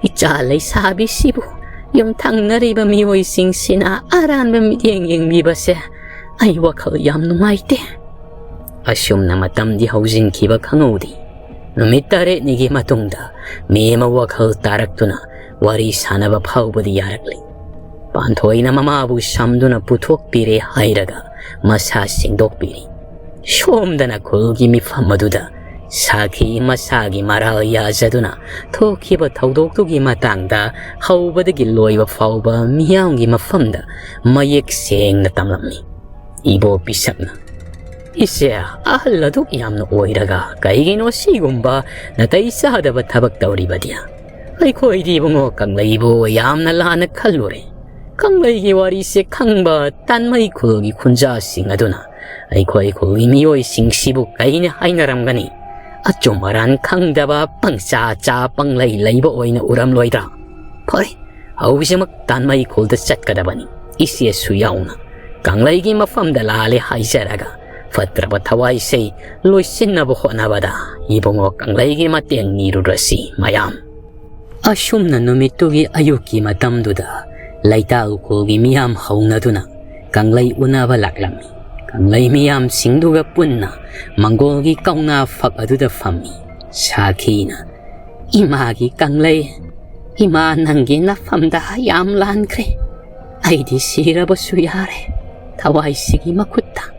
ꯏꯆꯥ ꯂꯩꯁꯥꯕꯤꯁꯤꯕꯨ ꯌꯨꯝꯊꯪꯅꯔꯤꯕ ꯃꯤꯑꯣꯏꯁꯤꯡꯁꯤꯅ ꯑꯔꯥꯟꯕ ꯃꯤꯠꯌꯦꯡ ꯌꯦꯡꯕꯤꯕꯁꯦ ꯑꯩ ꯋꯥꯈꯜ ꯌꯥꯝ ꯅꯨꯡꯉꯥꯏꯇꯦ꯫" ꯑꯁꯨꯝꯅ ꯃꯇꯝꯗꯤ ꯍꯧꯖꯤꯟꯈꯤꯕ ꯈꯪꯍꯧꯗꯦ꯫ ꯅꯨꯃꯤꯠ ꯇꯔꯦꯠꯅꯤꯒꯤ ꯃꯇꯨꯡꯗ ꯃꯤ ꯑꯃ ꯋꯥꯈꯜ ꯇꯥꯔꯛꯇꯨꯅ ꯋꯥꯔꯤ ꯁꯥꯅꯕ ꯐꯥꯎꯕꯗꯤ ꯌꯥꯔꯛꯂꯤ꯫ ꯄꯥꯟꯊꯣꯏꯅ ꯃꯃꯥꯕꯨ ꯁꯝꯗꯨꯅ ꯄꯨꯊꯣꯛꯄꯤꯔꯦ ꯍꯥꯏꯔꯒ ꯃꯁꯥ ꯁꯦꯡꯗꯣꯛꯄꯤꯔꯤ꯫ ꯁꯣꯝꯗꯅ ꯈꯨꯜꯒꯤ ꯃꯤꯐꯝ ꯑꯗꯨꯗ ꯁꯥꯈꯤ ꯃꯁꯥꯒꯤ ꯃꯔꯥꯜ ꯌꯥꯖꯗꯨꯅ ꯊꯣꯛꯈꯤꯕ ꯊꯧꯗꯣꯛꯇꯨꯒꯤ ꯃꯇꯥꯡꯗ ꯍꯧꯕꯗꯒꯤ ꯂꯣꯏꯕ ꯐꯥꯎꯕ ꯃꯤꯌꯥꯝꯒꯤ ꯃꯐꯝꯗ ꯃꯌꯦꯛ ꯁꯦꯡꯅ ꯇꯝꯂꯝꯃꯤ꯫ ꯏꯕꯣ ꯄꯤꯁꯛꯅ, "ꯏꯆꯦ, ꯑꯍꯜ ꯑꯗꯨꯛ ꯌꯥꯝꯅ ꯑꯣꯏꯔꯒ ꯀꯩꯒꯤꯅꯣ ꯁꯤꯒꯨꯝꯕ ꯅꯥꯇꯩ ꯆꯥꯗꯕ ꯊꯕꯛ ꯇꯧꯔꯤꯕꯗꯤ? ꯑꯩꯈꯣꯏꯗꯤ ꯏꯕꯨꯡꯉꯣ ꯀꯪꯂꯩꯕꯨ ꯌꯥꯝꯅ ꯂꯥꯟꯅ ꯈꯜꯂꯨꯔꯦ꯫ ꯀꯪꯂꯩꯒꯤ ꯋꯥꯔꯤꯁꯦ ꯈꯪꯕ ꯇꯥꯟꯃꯩ ꯈꯨꯜꯒꯤ ꯈꯨꯟꯖꯥꯁꯤꯡ ꯑꯗꯨꯅ ꯑꯩꯈꯣꯏ ꯈꯨꯜꯒꯤ ꯃꯤꯑꯣꯏꯁꯤꯡꯁꯤꯕꯨ ꯀꯩꯅ ꯍꯥꯏꯅꯔꯝꯒꯅꯤ? ꯑꯆꯨꯝ ꯑꯔꯥꯟ ꯈꯪꯗꯕ, ꯄꯪꯆꯥ ꯆꯥ ꯄꯪꯂꯩ ꯂꯩꯕ ꯑꯣꯏꯅ ꯎꯔꯝꯂꯣꯏꯗ꯭ꯔꯥ? ꯐꯔꯦ, ꯍꯧꯖꯤꯛꯃꯛ ꯇꯥꯟꯃꯩ ꯈꯨꯜꯗ ꯆꯠꯀꯗꯕꯅꯤ, ꯏꯆꯦꯁꯨ ꯌꯥꯎꯅ꯫ ꯀꯪꯂꯩꯒꯤ ꯃꯐꯝꯗ ꯂꯥꯜꯂꯦ ꯍꯥꯏꯖꯔꯒ ꯐꯠꯇ꯭ꯔꯕ ꯊꯋꯥꯏꯁꯦ ꯂꯣꯏꯁꯤꯟꯅꯕ ꯍꯣꯠꯅꯕꯗ ꯏꯕꯨꯡꯉꯣ ꯀꯪꯂꯩꯒꯤ ꯃꯇꯦꯡ ꯅꯤꯔꯨꯔꯁꯤ ꯃꯌꯥꯝ꯫" ꯑꯁꯨꯝꯅ ꯅꯨꯃꯤꯠꯇꯨꯒꯤ ꯑꯌꯨꯛꯀꯤ ꯃꯇꯝꯗꯨꯗ ꯂꯩꯇꯥ ꯎꯈ꯭ꯔꯨꯜꯒꯤ ꯃꯤꯌꯥꯝ ꯍꯧꯅꯗꯨꯅ ꯀꯪꯂꯩ ꯎꯅꯕ ꯂꯥꯛꯂꯝꯃꯤ꯫ ꯀꯪꯂꯩ ꯃꯤꯌꯥꯝꯁꯤꯡꯗꯨꯒ ꯄꯨꯟꯅ ꯃꯪꯒꯣꯜꯒꯤ ꯀꯧꯅꯥ ꯐꯛ ꯑꯗꯨꯗ ꯐꯝꯃꯤ꯫ ꯁꯥꯈꯤꯅ, "ꯏꯃꯥꯒꯤ ꯀꯪꯂꯩ, ꯏꯃꯥ ꯅꯪꯒꯤ ꯅꯐꯝꯗ ꯌꯥꯝ ꯂꯥꯟꯈ꯭ꯔꯦ꯫ ꯑꯩꯗꯤ ꯁꯤꯔꯕꯁꯨ ꯌꯥꯔꯦ ꯊꯋꯥꯏꯁꯤꯒꯤ ꯃꯈꯨꯠꯇ꯫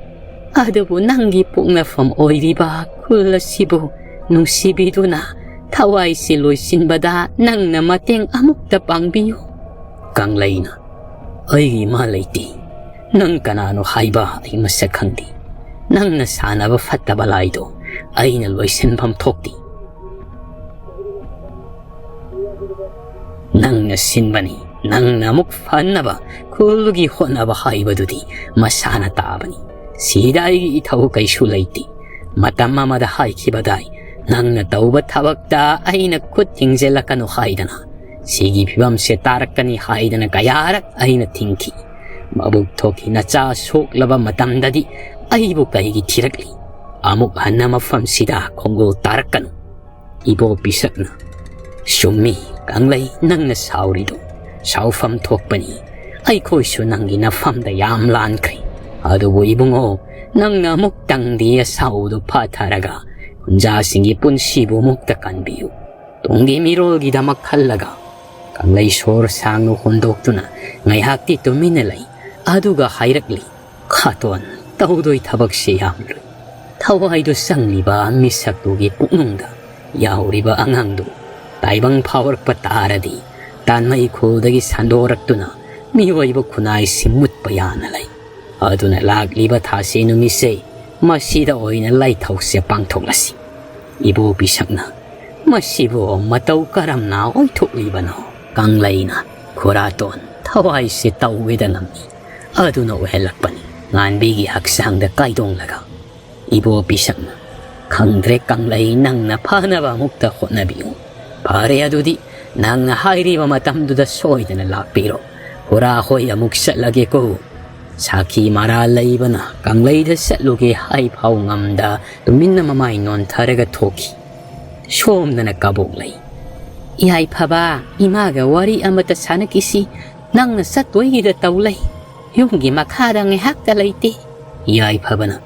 ꯑꯗꯨꯕꯨ ꯅꯪꯒꯤ ꯄꯣꯛꯅꯐꯝ ꯑꯣꯏꯔꯤꯕ ꯈꯨꯜ ꯑꯁꯤꯕꯨ ꯅꯨꯡꯁꯤꯕꯤꯗꯨꯅ ꯊꯋꯥꯏꯁꯤ ꯂꯣꯏꯁꯤꯟꯕꯗ ꯅꯪꯅ ꯃꯇꯦꯡ ꯑꯃꯨꯛꯇ ꯄꯥꯡꯕꯤꯌꯨ꯫" ꯀꯪꯂꯩꯅ, "ꯑꯩꯒꯤ ꯏꯃꯥ ꯂꯩꯇꯦ꯫ ꯅꯪ ꯀꯅꯥꯅꯣ ꯍꯥꯏꯕ ꯑꯩ ꯃꯁꯛ ꯈꯪꯗꯦ꯫ ꯅꯪꯅ ꯁꯥꯟꯅꯕ ꯐꯠꯇꯕ ꯂꯥꯏꯗꯣ ꯑꯩꯅ ꯂꯣꯏꯁꯤꯟꯐꯝ ꯊꯣꯛꯇꯦ꯫ ꯅꯪꯅ ꯁꯤꯟꯕꯅꯤ, ꯅꯪꯅ ꯑꯃꯨꯛ ꯐꯅꯕ ꯈꯨꯜꯒꯤ ꯍꯣꯠꯅꯕ ꯍꯥꯏꯕꯗꯨꯗꯤ ꯃꯁꯥꯅ ꯇꯥꯕꯅꯤ꯫ ꯁꯤꯗ ꯑꯩꯒꯤ ꯏꯊꯧ ꯀꯩꯁꯨ ꯂꯩꯇꯦ꯫ ꯃꯇꯝ ꯑꯃꯗ ꯍꯥꯏꯈꯤꯕꯗꯥꯏ, ꯅꯪꯅ ꯇꯧꯕ ꯊꯕꯛꯇ ꯑꯩꯅ ꯈꯨꯠ ꯊꯤꯡꯖꯤꯜꯂꯛꯀꯅꯨ ꯍꯥꯏꯗꯅ꯫ ꯁꯤꯒꯤ ꯐꯤꯕꯝꯁꯦ ꯇꯥꯔꯛꯀꯅꯤ ꯍꯥꯏꯗꯅ ꯀꯌꯥꯔꯛ ꯑꯩꯅ ꯊꯤꯡꯈꯤ꯫ ꯃꯕꯨꯛ ꯊꯣꯛꯈꯤ ꯅꯆꯥ ꯁꯣꯛꯂꯕ ꯃꯇꯝꯗꯗꯤ ꯑꯩꯕꯨ ꯀꯩꯒꯤ ꯊꯤꯔꯛꯂꯤ? ꯑꯃꯨꯛ ꯍꯟꯅ ꯃꯐꯝꯁꯤꯗ ꯈꯣꯡꯒꯨꯜ ꯇꯥꯔꯛꯀꯅꯨ꯫" ꯏꯕꯣ ꯄꯤꯁꯛꯅ, "ꯆꯨꯝꯃꯤ ꯀꯪꯂꯩ, ꯅꯪꯅ ꯁꯥꯎꯔꯤꯗꯣ ꯁꯥꯎꯐꯝ ꯊꯣꯛꯄꯅꯤ꯫ ꯑꯩꯈꯣꯏꯁꯨ ꯅꯪꯒꯤ ꯅꯐꯝꯗ ꯌꯥꯝ ꯂꯥꯟꯈ꯭ꯔꯦ꯫ ꯑꯗꯨꯕꯨ ꯏꯕꯨꯡꯉꯣ, ꯅꯪꯅ ꯑꯃꯨꯛꯇꯪꯗꯤ ꯑꯁꯥꯎꯕꯗꯨ ꯐꯥꯊꯔꯒ ꯈꯨꯟꯖꯥꯁꯤꯡꯒꯤ ꯄꯨꯟꯁꯤꯕꯨ ꯑꯃꯨꯛꯇ ꯀꯟꯕꯤꯌꯨ꯫ ꯇꯨꯡꯒꯤ ꯃꯤꯔꯣꯜꯒꯤꯗꯃꯛ ꯈꯜꯂꯒ꯫" ꯀꯪꯂꯩ ꯁꯣꯔ ꯁꯥꯡꯅ ꯍꯣꯟꯗꯣꯛꯇꯨꯅ ꯉꯥꯏꯍꯥꯛꯇꯤ ꯇꯨꯃꯤꯟꯅ ꯂꯩ꯫ ꯑꯗꯨꯒ ꯍꯥꯏꯔꯛꯂꯤ, "ꯈꯥꯇꯣꯟ, ꯇꯧꯗꯣꯏ ꯊꯕꯛꯁꯤ ꯌꯥꯝ ꯂꯨꯏ꯫ ꯊꯋꯥꯏꯗꯨ ꯆꯪꯂꯤꯕ ꯃꯤꯁꯛꯇꯨꯒꯤ ꯄꯨꯛꯅꯨꯡꯗ ꯌꯥꯎꯔꯤꯕ ꯑꯉꯥꯡꯗꯨ ꯇꯥꯏꯕꯪ ꯐꯥꯎꯔꯛꯄ ꯇꯥꯔꯗꯤ ꯇꯥꯟꯃꯩ ꯈꯨꯜꯗꯒꯤ ꯁꯟꯗꯣꯔꯛꯇꯨꯅ ꯃꯤꯑꯣꯏꯕ ꯈꯨꯟꯅꯥꯏꯁꯤ ꯃꯨꯠꯄ ꯌꯥꯅ ꯂꯩ꯫ ꯑꯗꯨꯅ ꯂꯥꯛꯂꯤꯕ ꯊꯥꯁꯤ ꯅꯨꯃꯤꯠꯁꯦ ꯃꯁꯤꯗ ꯑꯣꯏꯅ ꯂꯥꯏꯊꯧꯁꯦ ꯄꯥꯡꯊꯣꯛꯂꯁꯤ꯫" ꯏꯕꯣ ꯄꯤꯁꯛꯅ, "ꯃꯁꯤꯕꯨ ꯃꯇꯧ ꯀꯔꯝꯅ ꯑꯣꯏꯊꯣꯛꯂꯤꯕꯅꯣ?" ꯀꯪꯂꯩꯅ, "ꯈꯨꯔꯥꯇꯣꯟ, ꯊꯋꯥꯏꯁꯦ ꯇꯧꯒꯦꯗ ꯉꯝꯃꯤ꯫ ꯑꯗꯨꯅ ꯑꯣꯏꯍꯜꯂꯛꯄꯅꯤ꯫" ꯉꯥꯟꯕꯤꯒꯤ ꯍꯛꯆꯥꯡꯗ ꯀꯥꯏꯗꯣꯡꯂꯒ ꯏꯕꯣ ꯄꯤꯁꯛꯅ, "ꯈꯪꯗ꯭ꯔꯦ ꯀꯪꯂꯩ, ꯅꯪꯅ ꯐꯅꯕ ꯑꯃꯨꯛꯇ ꯍꯣꯠꯅꯕꯤꯌꯨ꯫ ꯐꯔꯦ, ꯑꯗꯨꯗꯤ ꯅꯪꯅ ꯍꯥꯏꯔꯤꯕ ꯃꯇꯝꯗꯨꯗ ꯁꯣꯏꯗꯅ ꯂꯥꯛꯄꯤꯔꯣ꯫ ꯈꯨꯔꯥ ꯍꯣꯏ ꯑꯃꯨꯛ ꯆꯠꯂꯒꯦꯀꯣ꯫" ꯁꯥꯈꯤ ꯃꯔꯥ ꯂꯩꯕꯅ ꯀꯪꯂꯩꯗ ꯆꯠꯂꯨꯒꯦ ꯍꯥꯏꯐꯥꯎ ꯉꯝꯗ ꯇꯨꯃꯤꯟꯅ ꯃꯃꯥꯏ ꯅꯣꯟꯊꯔꯒ ꯊꯣꯛꯈꯤ꯫ ꯁꯣꯝꯗꯅ ꯀꯕꯣꯛ ꯂꯩ꯫ "ꯌꯥꯏꯐꯕ, ꯏꯃꯥꯒ ꯋꯥꯔꯤ ꯑꯃꯇ ꯁꯥꯟꯅꯈꯤꯁꯤ꯫ ꯅꯪꯅ ꯆꯠꯇꯣꯏꯒꯤꯗ ꯇꯧ ꯂꯩ꯫ ꯌꯨꯝꯒꯤ ꯃꯈꯥꯗ ꯉꯥꯏꯍꯥꯛꯇ ꯂꯩꯇꯦ꯫" ꯌꯥꯏꯐꯕꯅ,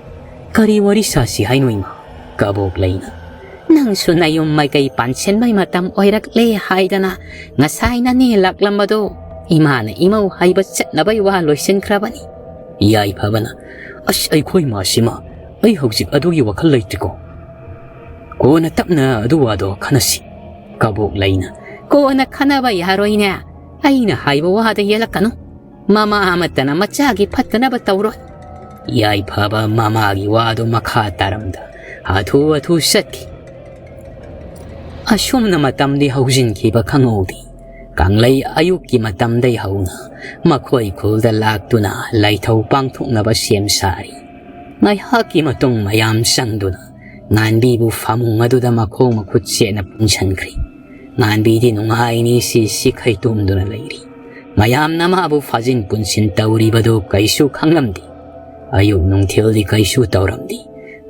"ꯀꯔꯤ ꯋꯥꯔꯤ ꯁꯥꯁꯤ ꯍꯥꯏꯅꯣ ꯏꯃꯥ?" ꯀꯕꯣꯛ ꯂꯩꯅ, "ꯅꯪꯁꯨ ꯅꯌꯨꯝ ꯃꯥꯏꯀꯩ ꯄꯥꯟꯁꯤꯟꯕꯩ ꯃꯇꯝ ꯑꯣꯏꯔꯛꯂꯦ ꯍꯥꯏꯗꯅ ꯉꯁꯥꯏ ꯅꯅꯦ ꯂꯥꯛꯂꯝꯕꯗꯣ ꯏꯃꯥꯅ ꯏꯃꯧ ꯍꯥꯏꯕ ꯆꯠꯅꯕꯩ ꯋꯥ ꯂꯣꯏꯁꯤꯟꯈ꯭ꯔꯕꯅꯤ꯫" ꯌꯥꯏꯐꯕꯅ, "ꯑꯁ, ꯑꯩꯈꯣꯏ ꯃꯥꯁꯤꯃ, ꯑꯩ ꯍꯧꯖꯤꯛ ꯑꯗꯨꯒꯤ ꯋꯥꯈꯜ ꯂꯩꯇ꯭ꯔꯤꯀꯣ꯫ ꯀꯣꯟꯅ ꯇꯞꯅ ꯑꯗꯨ ꯋꯥꯗꯣ ꯈꯟꯅꯁꯤ꯫" ꯀꯕꯣꯛꯂꯩꯅ, "ꯀꯣꯟꯅ ꯈꯟꯅꯕ ꯌꯥꯔꯣꯏꯅꯦ꯫ ꯑꯩꯅ ꯍꯥꯏꯕ ꯋꯥꯗ ꯌꯦꯜꯂꯛꯀꯅꯨ꯫ ꯃꯃꯥ ꯑꯃꯠꯇꯅ ꯃꯆꯥꯒꯤ ꯐꯠꯇꯅꯕ ꯇꯧꯔꯣꯏ꯫" ꯌꯥꯏꯐꯕ ꯃꯃꯥꯒꯤ ꯋꯥꯗꯨ ꯃꯈꯥ ꯇꯥꯔꯝꯗ ꯍꯥꯊꯨ ꯍꯥꯊꯨ ꯆꯠꯈꯤ꯫ ꯑꯁꯨꯝꯅ ꯃꯇꯝꯗꯤ ꯍꯧꯖꯤꯟꯈꯤꯕ ꯈꯪꯍꯧꯗꯦ꯫ ꯀꯪꯂꯩ ꯑꯌꯨꯛꯀꯤ ꯃꯇꯝꯗꯩ ꯍꯧꯅ ꯃꯈꯣꯏ ꯈꯨꯜꯗ ꯂꯥꯛꯇꯨꯅ ꯂꯥꯏꯊꯧ ꯄꯥꯡꯊꯣꯛꯅꯕ ꯁꯦꯝ ꯁꯥꯔꯤ꯫ ꯉꯥꯏꯍꯥꯛꯀꯤ ꯃꯇꯨꯡ ꯃꯌꯥꯝ ꯆꯪꯗꯨꯅ ꯉꯥꯟꯕꯤꯕꯨ ꯐꯃꯨꯡ ꯑꯗꯨꯗ ꯃꯈꯣꯡ ꯃꯈꯨꯠ ꯆꯦꯠꯅ ꯄꯨꯟꯁꯤꯟꯈ꯭ꯔꯤ꯫ ꯉꯥꯟꯕꯤꯗꯤ ꯅꯨꯡꯉꯥꯏ ꯅꯤꯡꯁꯤ ꯁꯤꯈꯩ ꯇꯨꯝꯗꯨꯅ ꯂꯩꯔꯤ꯫ ꯃꯌꯥꯝꯅ ꯃꯥꯕꯨ ꯐꯥꯖꯤꯟ ꯄꯨꯟꯁꯤꯟ ꯇꯧꯔꯤꯕꯗꯨ ꯀꯩꯁꯨ ꯈꯪꯂꯝꯗꯦ꯫ ꯑꯌꯨꯛ ꯅꯨꯡꯊꯤꯜꯗꯤ ꯀꯩꯁꯨ ꯇꯧꯔꯝꯗꯦ꯫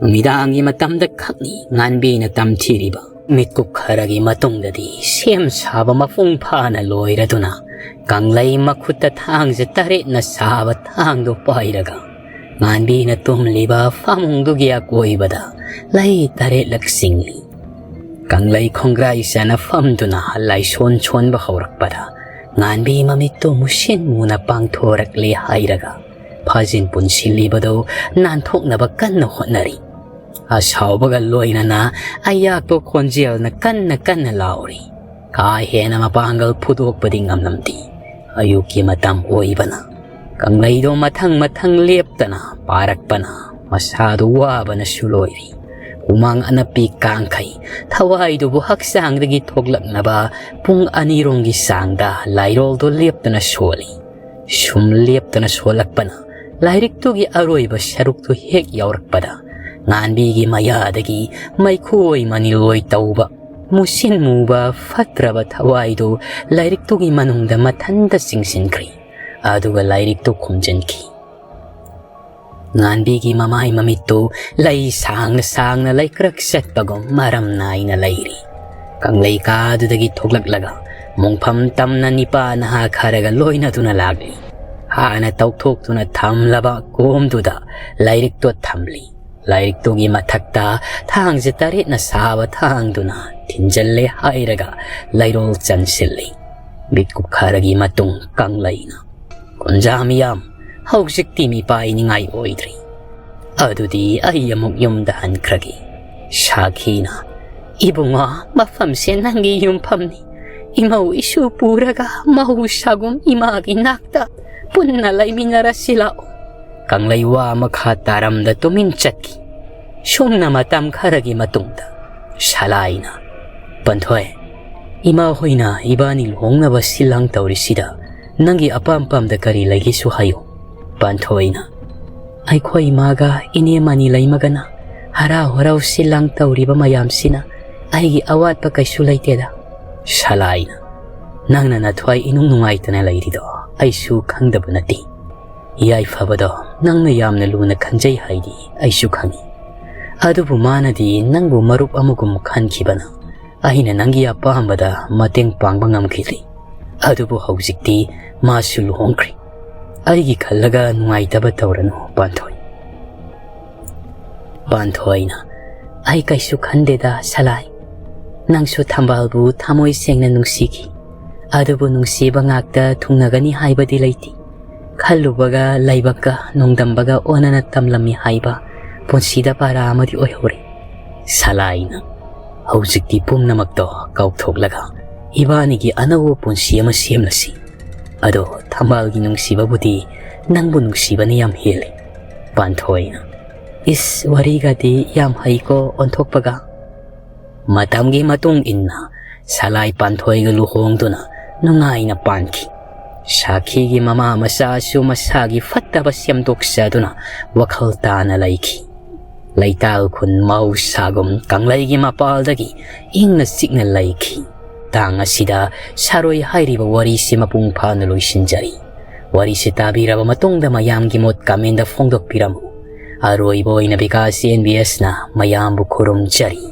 ꯅꯨꯃꯤꯗꯥꯡꯒꯤ ꯃꯇꯝꯗ ꯈꯛꯅꯤ ꯉꯥꯟꯕꯤꯅ ꯇꯝꯊꯤꯔꯤꯕ꯫ ꯃꯤꯠꯀꯨꯞ ꯈꯔꯒꯤ ꯃꯇꯨꯡꯗꯗꯤ ꯁꯦꯝ ꯁꯥꯕ ꯃꯄꯨꯡ ꯐꯥꯅ ꯂꯣꯏꯔꯗꯨꯅ ꯀꯪꯂꯩ ꯃꯈꯨꯠꯇ ꯊꯥꯡꯁꯦ ꯇꯔꯦꯠꯅ ꯁꯥꯕ ꯊꯥꯡꯗꯨ ꯄꯥꯏꯔꯒ ꯉꯥꯟꯕꯤꯅ ꯇꯨꯝꯂꯤꯕ ꯐꯃꯨꯡꯗꯨꯒꯤ ꯑꯀꯣꯏꯕꯗ ꯂꯩ ꯇꯔꯦꯠꯂꯛ ꯆꯤꯡꯂꯤ꯫ ꯀꯪꯂꯩ ꯈꯣꯡꯒ꯭ꯔꯥꯏ ꯆꯥꯅ ꯐꯝꯗꯨꯅ ꯂꯥꯏꯁꯣꯟ ꯁꯣꯟꯕ ꯍꯧꯔꯛꯄꯗ ꯉꯥꯟꯕꯤ ꯃꯃꯤꯠꯇꯨ ꯃꯨꯁꯤꯟ ꯃꯨꯅ ꯄꯥꯡꯊꯣꯔꯛꯂꯦ ꯍꯥꯏꯔꯒ ꯐꯥꯖꯤꯟ ꯄꯨꯟꯁꯤꯜꯂꯤꯕꯗꯨ ꯅꯥꯟꯊꯣꯛꯅꯕ ꯀꯟꯅ ꯍꯣꯠꯅꯔꯤ꯫ ꯑꯁꯥꯎꯕꯒ ꯂꯣꯏꯅꯅ ꯑꯌꯥꯛꯄ ꯈꯣꯟꯖꯦꯜꯅ ꯀꯟꯅ ꯀꯟꯅ ꯂꯥꯎꯔꯤ꯫ ꯀꯥ ꯍꯦꯟꯅ ꯃꯄꯥꯡꯒꯜ ꯐꯨꯗꯣꯛꯄꯗꯤ ꯉꯝꯂꯝꯗꯦ꯫ ꯑꯌꯨꯛꯀꯤ ꯃꯇꯝ ꯑꯣꯏꯕꯅ ꯀꯪꯂꯩꯗꯣ ꯃꯊꯪ ꯃꯊꯪ ꯂꯦꯞꯇꯅ ꯄꯥꯔꯛꯄꯅ ꯃꯁꯥꯗꯨ ꯋꯥꯕꯅꯁꯨ ꯂꯣꯏꯔꯤ꯫ ꯍꯨꯃꯥꯡ ꯑꯅꯞꯄꯤ ꯀꯥꯡꯈꯩ ꯊꯋꯥꯏꯗꯨꯕꯨ ꯍꯛꯆꯥꯡꯗꯒꯤ ꯊꯣꯛꯂꯛꯅꯕ ꯄꯨꯡ ꯑꯅꯤꯔꯣꯝꯒꯤ ꯆꯥꯡꯗ ꯂꯥꯏꯔꯣꯜꯗꯣ ꯂꯦꯞꯇꯅ ꯁꯣꯜꯂꯤ꯫ ꯁꯨꯝ ꯂꯦꯞꯇꯅ ꯁꯣꯜꯂꯛꯄꯅ ꯂꯥꯏꯔꯤꯛꯇꯨꯒꯤ ꯑꯔꯣꯏꯕ ꯁꯔꯨꯛꯇꯨ ꯍꯦꯛ ꯌꯧꯔꯛꯄꯗ ꯉꯥꯟꯕꯤꯒꯤ ꯃꯌꯥꯗꯒꯤ ꯃꯩꯈꯣꯏ ꯃꯅꯤꯂꯣꯏ ꯇꯧꯕ ꯃꯨꯁꯤꯟ ꯃꯨꯕ ꯐꯠꯇ꯭ꯔꯕ ꯊꯋꯥꯏꯗꯨ ꯂꯥꯏꯔꯤꯛꯇꯨꯒꯤ ꯃꯅꯨꯡꯗ ꯃꯊꯟꯇ ꯆꯤꯡꯁꯤꯟꯈ꯭ꯔꯤ꯫ ꯑꯗꯨꯒ ꯂꯥꯏꯔꯤꯛꯇꯨ ꯈꯨꯝꯖꯤꯟꯈꯤ꯫ ꯉꯥꯟꯕꯤꯒꯤ ꯃꯃꯥꯏ ꯃꯃꯤꯠꯇꯨ ꯂꯩ ꯁꯥꯡꯅ ꯁꯥꯡꯅ ꯂꯩꯀ꯭ꯔꯛ ꯆꯠꯄꯒꯨꯝ ꯃꯔꯝ ꯅꯥꯏꯅ ꯂꯩꯔꯤ꯫ ꯀꯪꯂꯩ ꯀꯥꯗꯨꯗꯒꯤ ꯊꯣꯛꯂꯛꯂꯒ ꯃꯣꯡꯐꯝ ꯇꯝꯅ ꯅꯤꯄꯥ ꯅꯍꯥ ꯈꯔꯒ ꯂꯣꯏꯅꯗꯨꯅ ꯂꯥꯛꯂꯤ꯫ ꯍꯥꯟꯅ ꯇꯧꯊꯣꯛꯇꯨꯅ ꯊꯝꯂꯕ ꯀꯣꯝꯗꯨꯗ ꯂꯥꯏꯔꯤꯛꯇꯣ ꯊꯝꯂꯤ꯫ ꯂꯥꯏꯔꯤꯛꯇꯨꯒꯤ ꯃꯊꯛꯇ ꯊꯥꯡꯁꯦ ꯇꯔꯦꯠꯅ ꯁꯥꯕ ꯊꯥꯡꯗꯨꯅ ꯊꯤꯟꯖꯤꯜꯂꯦ ꯍꯥꯏꯔꯒ ꯂꯩꯔꯣꯜ ꯆꯪꯁꯤꯜꯂꯤ꯫ ꯃꯤꯠ ꯀꯨꯞꯈꯔꯒꯤ ꯃꯇꯨꯡ ꯀꯪꯂꯩꯅ, "ꯀꯨꯟꯖꯥ ꯃꯤꯌꯥꯝ, ꯍꯧꯖꯤꯛꯇꯤ ꯃꯤꯄꯥꯏꯅꯤꯡꯉꯥꯏ ꯑꯣꯏꯗ꯭ꯔꯤ꯫ ꯑꯗꯨꯗꯤ ꯑꯩ ꯑꯃꯨꯛ ꯌꯨꯝꯗ ꯍꯟꯈ꯭ꯔꯒꯦ꯫" ꯁꯥꯈꯤꯅ, "ꯏꯕꯨꯡꯉꯣ, ꯃꯐꯝꯁꯦ ꯅꯪꯒꯤ ꯌꯨꯝꯐꯝꯅꯤ꯫ ꯏꯃꯧ ꯏꯁꯨ ꯄꯨꯔꯒ ꯃꯍꯧꯁꯥꯒꯨꯝ ꯏꯃꯥꯒꯤ ꯅꯥꯛꯇ ꯄꯨꯟꯅ ꯂꯩꯃꯤꯟꯅꯔꯁꯤ ꯂꯥꯛꯑꯣ꯫" ꯀꯪꯂꯩ ꯋꯥ ꯃꯈꯥ ꯇꯥꯔꯝꯗ ꯇꯨꯃꯤꯟ ꯆꯠꯈꯤ꯫ ꯁꯨꯝꯅ ꯃꯇꯝ ꯈꯔꯒꯤ ꯃꯇꯨꯡꯗ ꯁꯂꯥꯏꯅ, "ꯄꯥꯟꯊꯣꯏ, ꯏꯃꯥ ꯍꯣꯏꯅ ꯏꯕꯥꯅꯤ ꯂꯨꯍꯣꯡꯅꯕ ꯁꯤꯜ ꯂꯥꯡ ꯇꯧꯔꯤꯁꯤꯗ ꯅꯪꯒꯤ ꯑꯄꯥꯝ ꯄꯥꯝꯗ ꯀꯔꯤ ꯂꯩꯒꯦꯁꯨ ꯍꯥꯏꯌꯨ꯫" ꯄꯥꯟꯊꯣꯏꯅ, "ꯑꯩꯈꯣꯏ ꯏꯃꯥꯒ ꯏꯅꯦ ꯃꯅꯤ ꯂꯩꯃꯒꯅ ꯍꯔꯥꯎ ꯍꯔꯥꯎ ꯁꯤꯜ ꯂꯥꯡ ꯇꯧꯔꯤꯕ ꯃꯌꯥꯝꯁꯤꯅ ꯑꯩꯒꯤ ꯑꯋꯥꯠꯄ ꯀꯩꯁꯨ ꯂꯩꯇꯦꯗ꯫" ꯁꯂꯥꯏꯅ, "ꯅꯪꯅ ꯅꯊ꯭ꯋꯥꯏ ꯏꯅꯨꯡ ꯅꯨꯡꯉꯥꯏꯇꯅ ꯂꯩꯔꯤꯗꯣ ꯑꯩꯁꯨ ꯈꯪꯗꯕ ꯅꯠꯇꯦ꯫ ꯌꯥꯏꯐꯕꯗꯣ ꯅꯪꯅ ꯌꯥꯝꯅ ꯂꯨꯅ ꯈꯟꯖꯩ ꯍꯥꯏꯗꯤ ꯑꯩꯁꯨ ꯈꯪꯏ꯫ ꯑꯗꯨꯕꯨ ꯃꯥꯅꯗꯤ ꯅꯪꯕꯨ ꯃꯔꯨꯞ ꯑꯃꯒꯨꯝ ꯈꯟꯈꯤꯕꯅ ꯑꯩꯅ ꯅꯪꯒꯤ ꯑꯄꯥꯝꯕꯗ ꯃꯇꯦꯡ ꯄꯥꯡꯕ ꯉꯝꯈꯤꯗ꯭ꯔꯤ꯫ ꯑꯗꯨꯕꯨ ꯍꯧꯖꯤꯛꯇꯤ ꯃꯥꯁꯨ ꯂꯨꯍꯣꯡꯈ꯭ꯔꯦ꯫ ꯑꯩꯒꯤ ꯈꯜꯂꯒ ꯅꯨꯡꯉꯥꯏꯇꯕ ꯇꯧꯔꯅꯨ, ꯄꯥꯟꯊꯣꯏ꯫" ꯄꯥꯟꯊꯣꯏꯅ, "ꯑꯩ ꯀꯩꯁꯨ ꯈꯟꯗꯦꯗ ꯁꯂꯥꯏ꯫ ꯅꯪꯁꯨ ꯊꯝꯕꯥꯜꯕꯨ ꯊꯃꯣꯏ ꯁꯦꯡꯅ ꯅꯨꯡꯁꯤꯈꯤ꯫ ꯑꯗꯨꯕꯨ ꯅꯨꯡꯁꯤꯕ ꯉꯥꯛꯇ ꯊꯨꯡꯅꯒꯅꯤ ꯍꯥꯏꯕꯗꯤ ꯂꯩꯇꯦ꯫ ꯈꯜꯂꯨꯕꯒ ꯂꯥꯏꯕꯛꯀ ꯅꯣꯡꯗꯝꯕꯒ ꯑꯣꯟꯅꯅ ꯇꯝꯂꯝꯃꯤ ꯍꯥꯏꯕ ꯄꯨꯟꯁꯤꯗ ꯄꯥꯔꯥ ꯑꯃꯗꯤ ꯑꯣꯏꯍꯧꯔꯦ꯫" ꯁꯂꯥꯏꯅ, "ꯍꯧꯖꯤꯛꯇꯤ ꯄꯨꯝꯅꯃꯛꯇꯣ ꯀꯥꯎꯊꯣꯛꯂꯒ ꯏꯕꯥꯅꯤꯒꯤ ꯑꯅꯧꯕ ꯄꯨꯟꯁꯤ ꯑꯃ ꯁꯦꯝꯂꯁꯤ꯫ ꯑꯗꯣ ꯊꯝꯕꯥꯜꯒꯤ ꯅꯨꯡꯁꯤꯕꯕꯨꯗꯤ ꯅꯪꯕꯨ ꯅꯨꯡꯁꯤꯕꯅ ꯌꯥꯝ ꯍꯦꯜꯂꯦ꯫" ꯄꯥꯟꯊꯣꯏꯅ, "ꯏꯁ, ꯋꯥꯔꯤꯒꯗꯤ ꯌꯥꯝ ꯍꯩꯀꯣ ꯑꯣꯟꯊꯣꯛꯄꯒ꯫" ꯃꯇꯝꯒꯤ ꯃꯇꯨꯡ ꯏꯟꯅ ꯁꯂꯥꯏ ꯄꯥꯟꯊꯣꯏꯒ ꯂꯨꯍꯣꯡꯗꯨꯅ ꯅꯨꯡꯉꯥꯏꯅ ꯄꯥꯟꯈꯤ꯫ ꯁꯥꯈꯤꯒꯤ ꯃꯃꯥ ꯃꯆꯥꯁꯨ ꯃꯁꯥꯒꯤ ꯐꯠꯇꯕ ꯁꯦꯝꯗꯣꯛꯆꯗꯨꯅ ꯋꯥꯈꯜ ꯇꯥꯅ ꯂꯩꯈꯤ꯫ ꯂꯩꯇꯥꯜ ꯈꯨꯟ ꯃꯍꯧꯁꯥꯒꯨꯝ ꯀꯪꯂꯩꯒꯤ ꯃꯄꯥꯜꯗꯒꯤ ꯏꯪꯅ ꯆꯤꯛꯅ ꯂꯩꯈꯤ꯫ ꯇꯥꯡ ꯑꯁꯤꯗ ꯁꯥꯔꯣꯏ ꯍꯥꯏꯔꯤꯕ ꯋꯥꯔꯤꯁꯤ ꯃꯄꯨꯡ ꯐꯥꯅ ꯂꯣꯏꯁꯤꯟꯖꯔꯤ꯫ ꯋꯥꯔꯤꯁꯤ ꯇꯥꯕꯤꯔꯕ ꯃꯇꯨꯡꯗ ꯃꯌꯥꯝꯒꯤ ꯃꯣꯠ comment ꯐꯣꯡꯗꯣꯛꯄꯤꯔꯝꯃꯨ꯫ ꯑꯔꯣꯏꯕ ꯑꯣꯏꯅ ꯕꯤꯀꯥꯁ NBS ꯅ ꯃꯌꯥꯝꯕꯨ ꯈꯨꯔꯨꯝꯖꯔꯤ꯫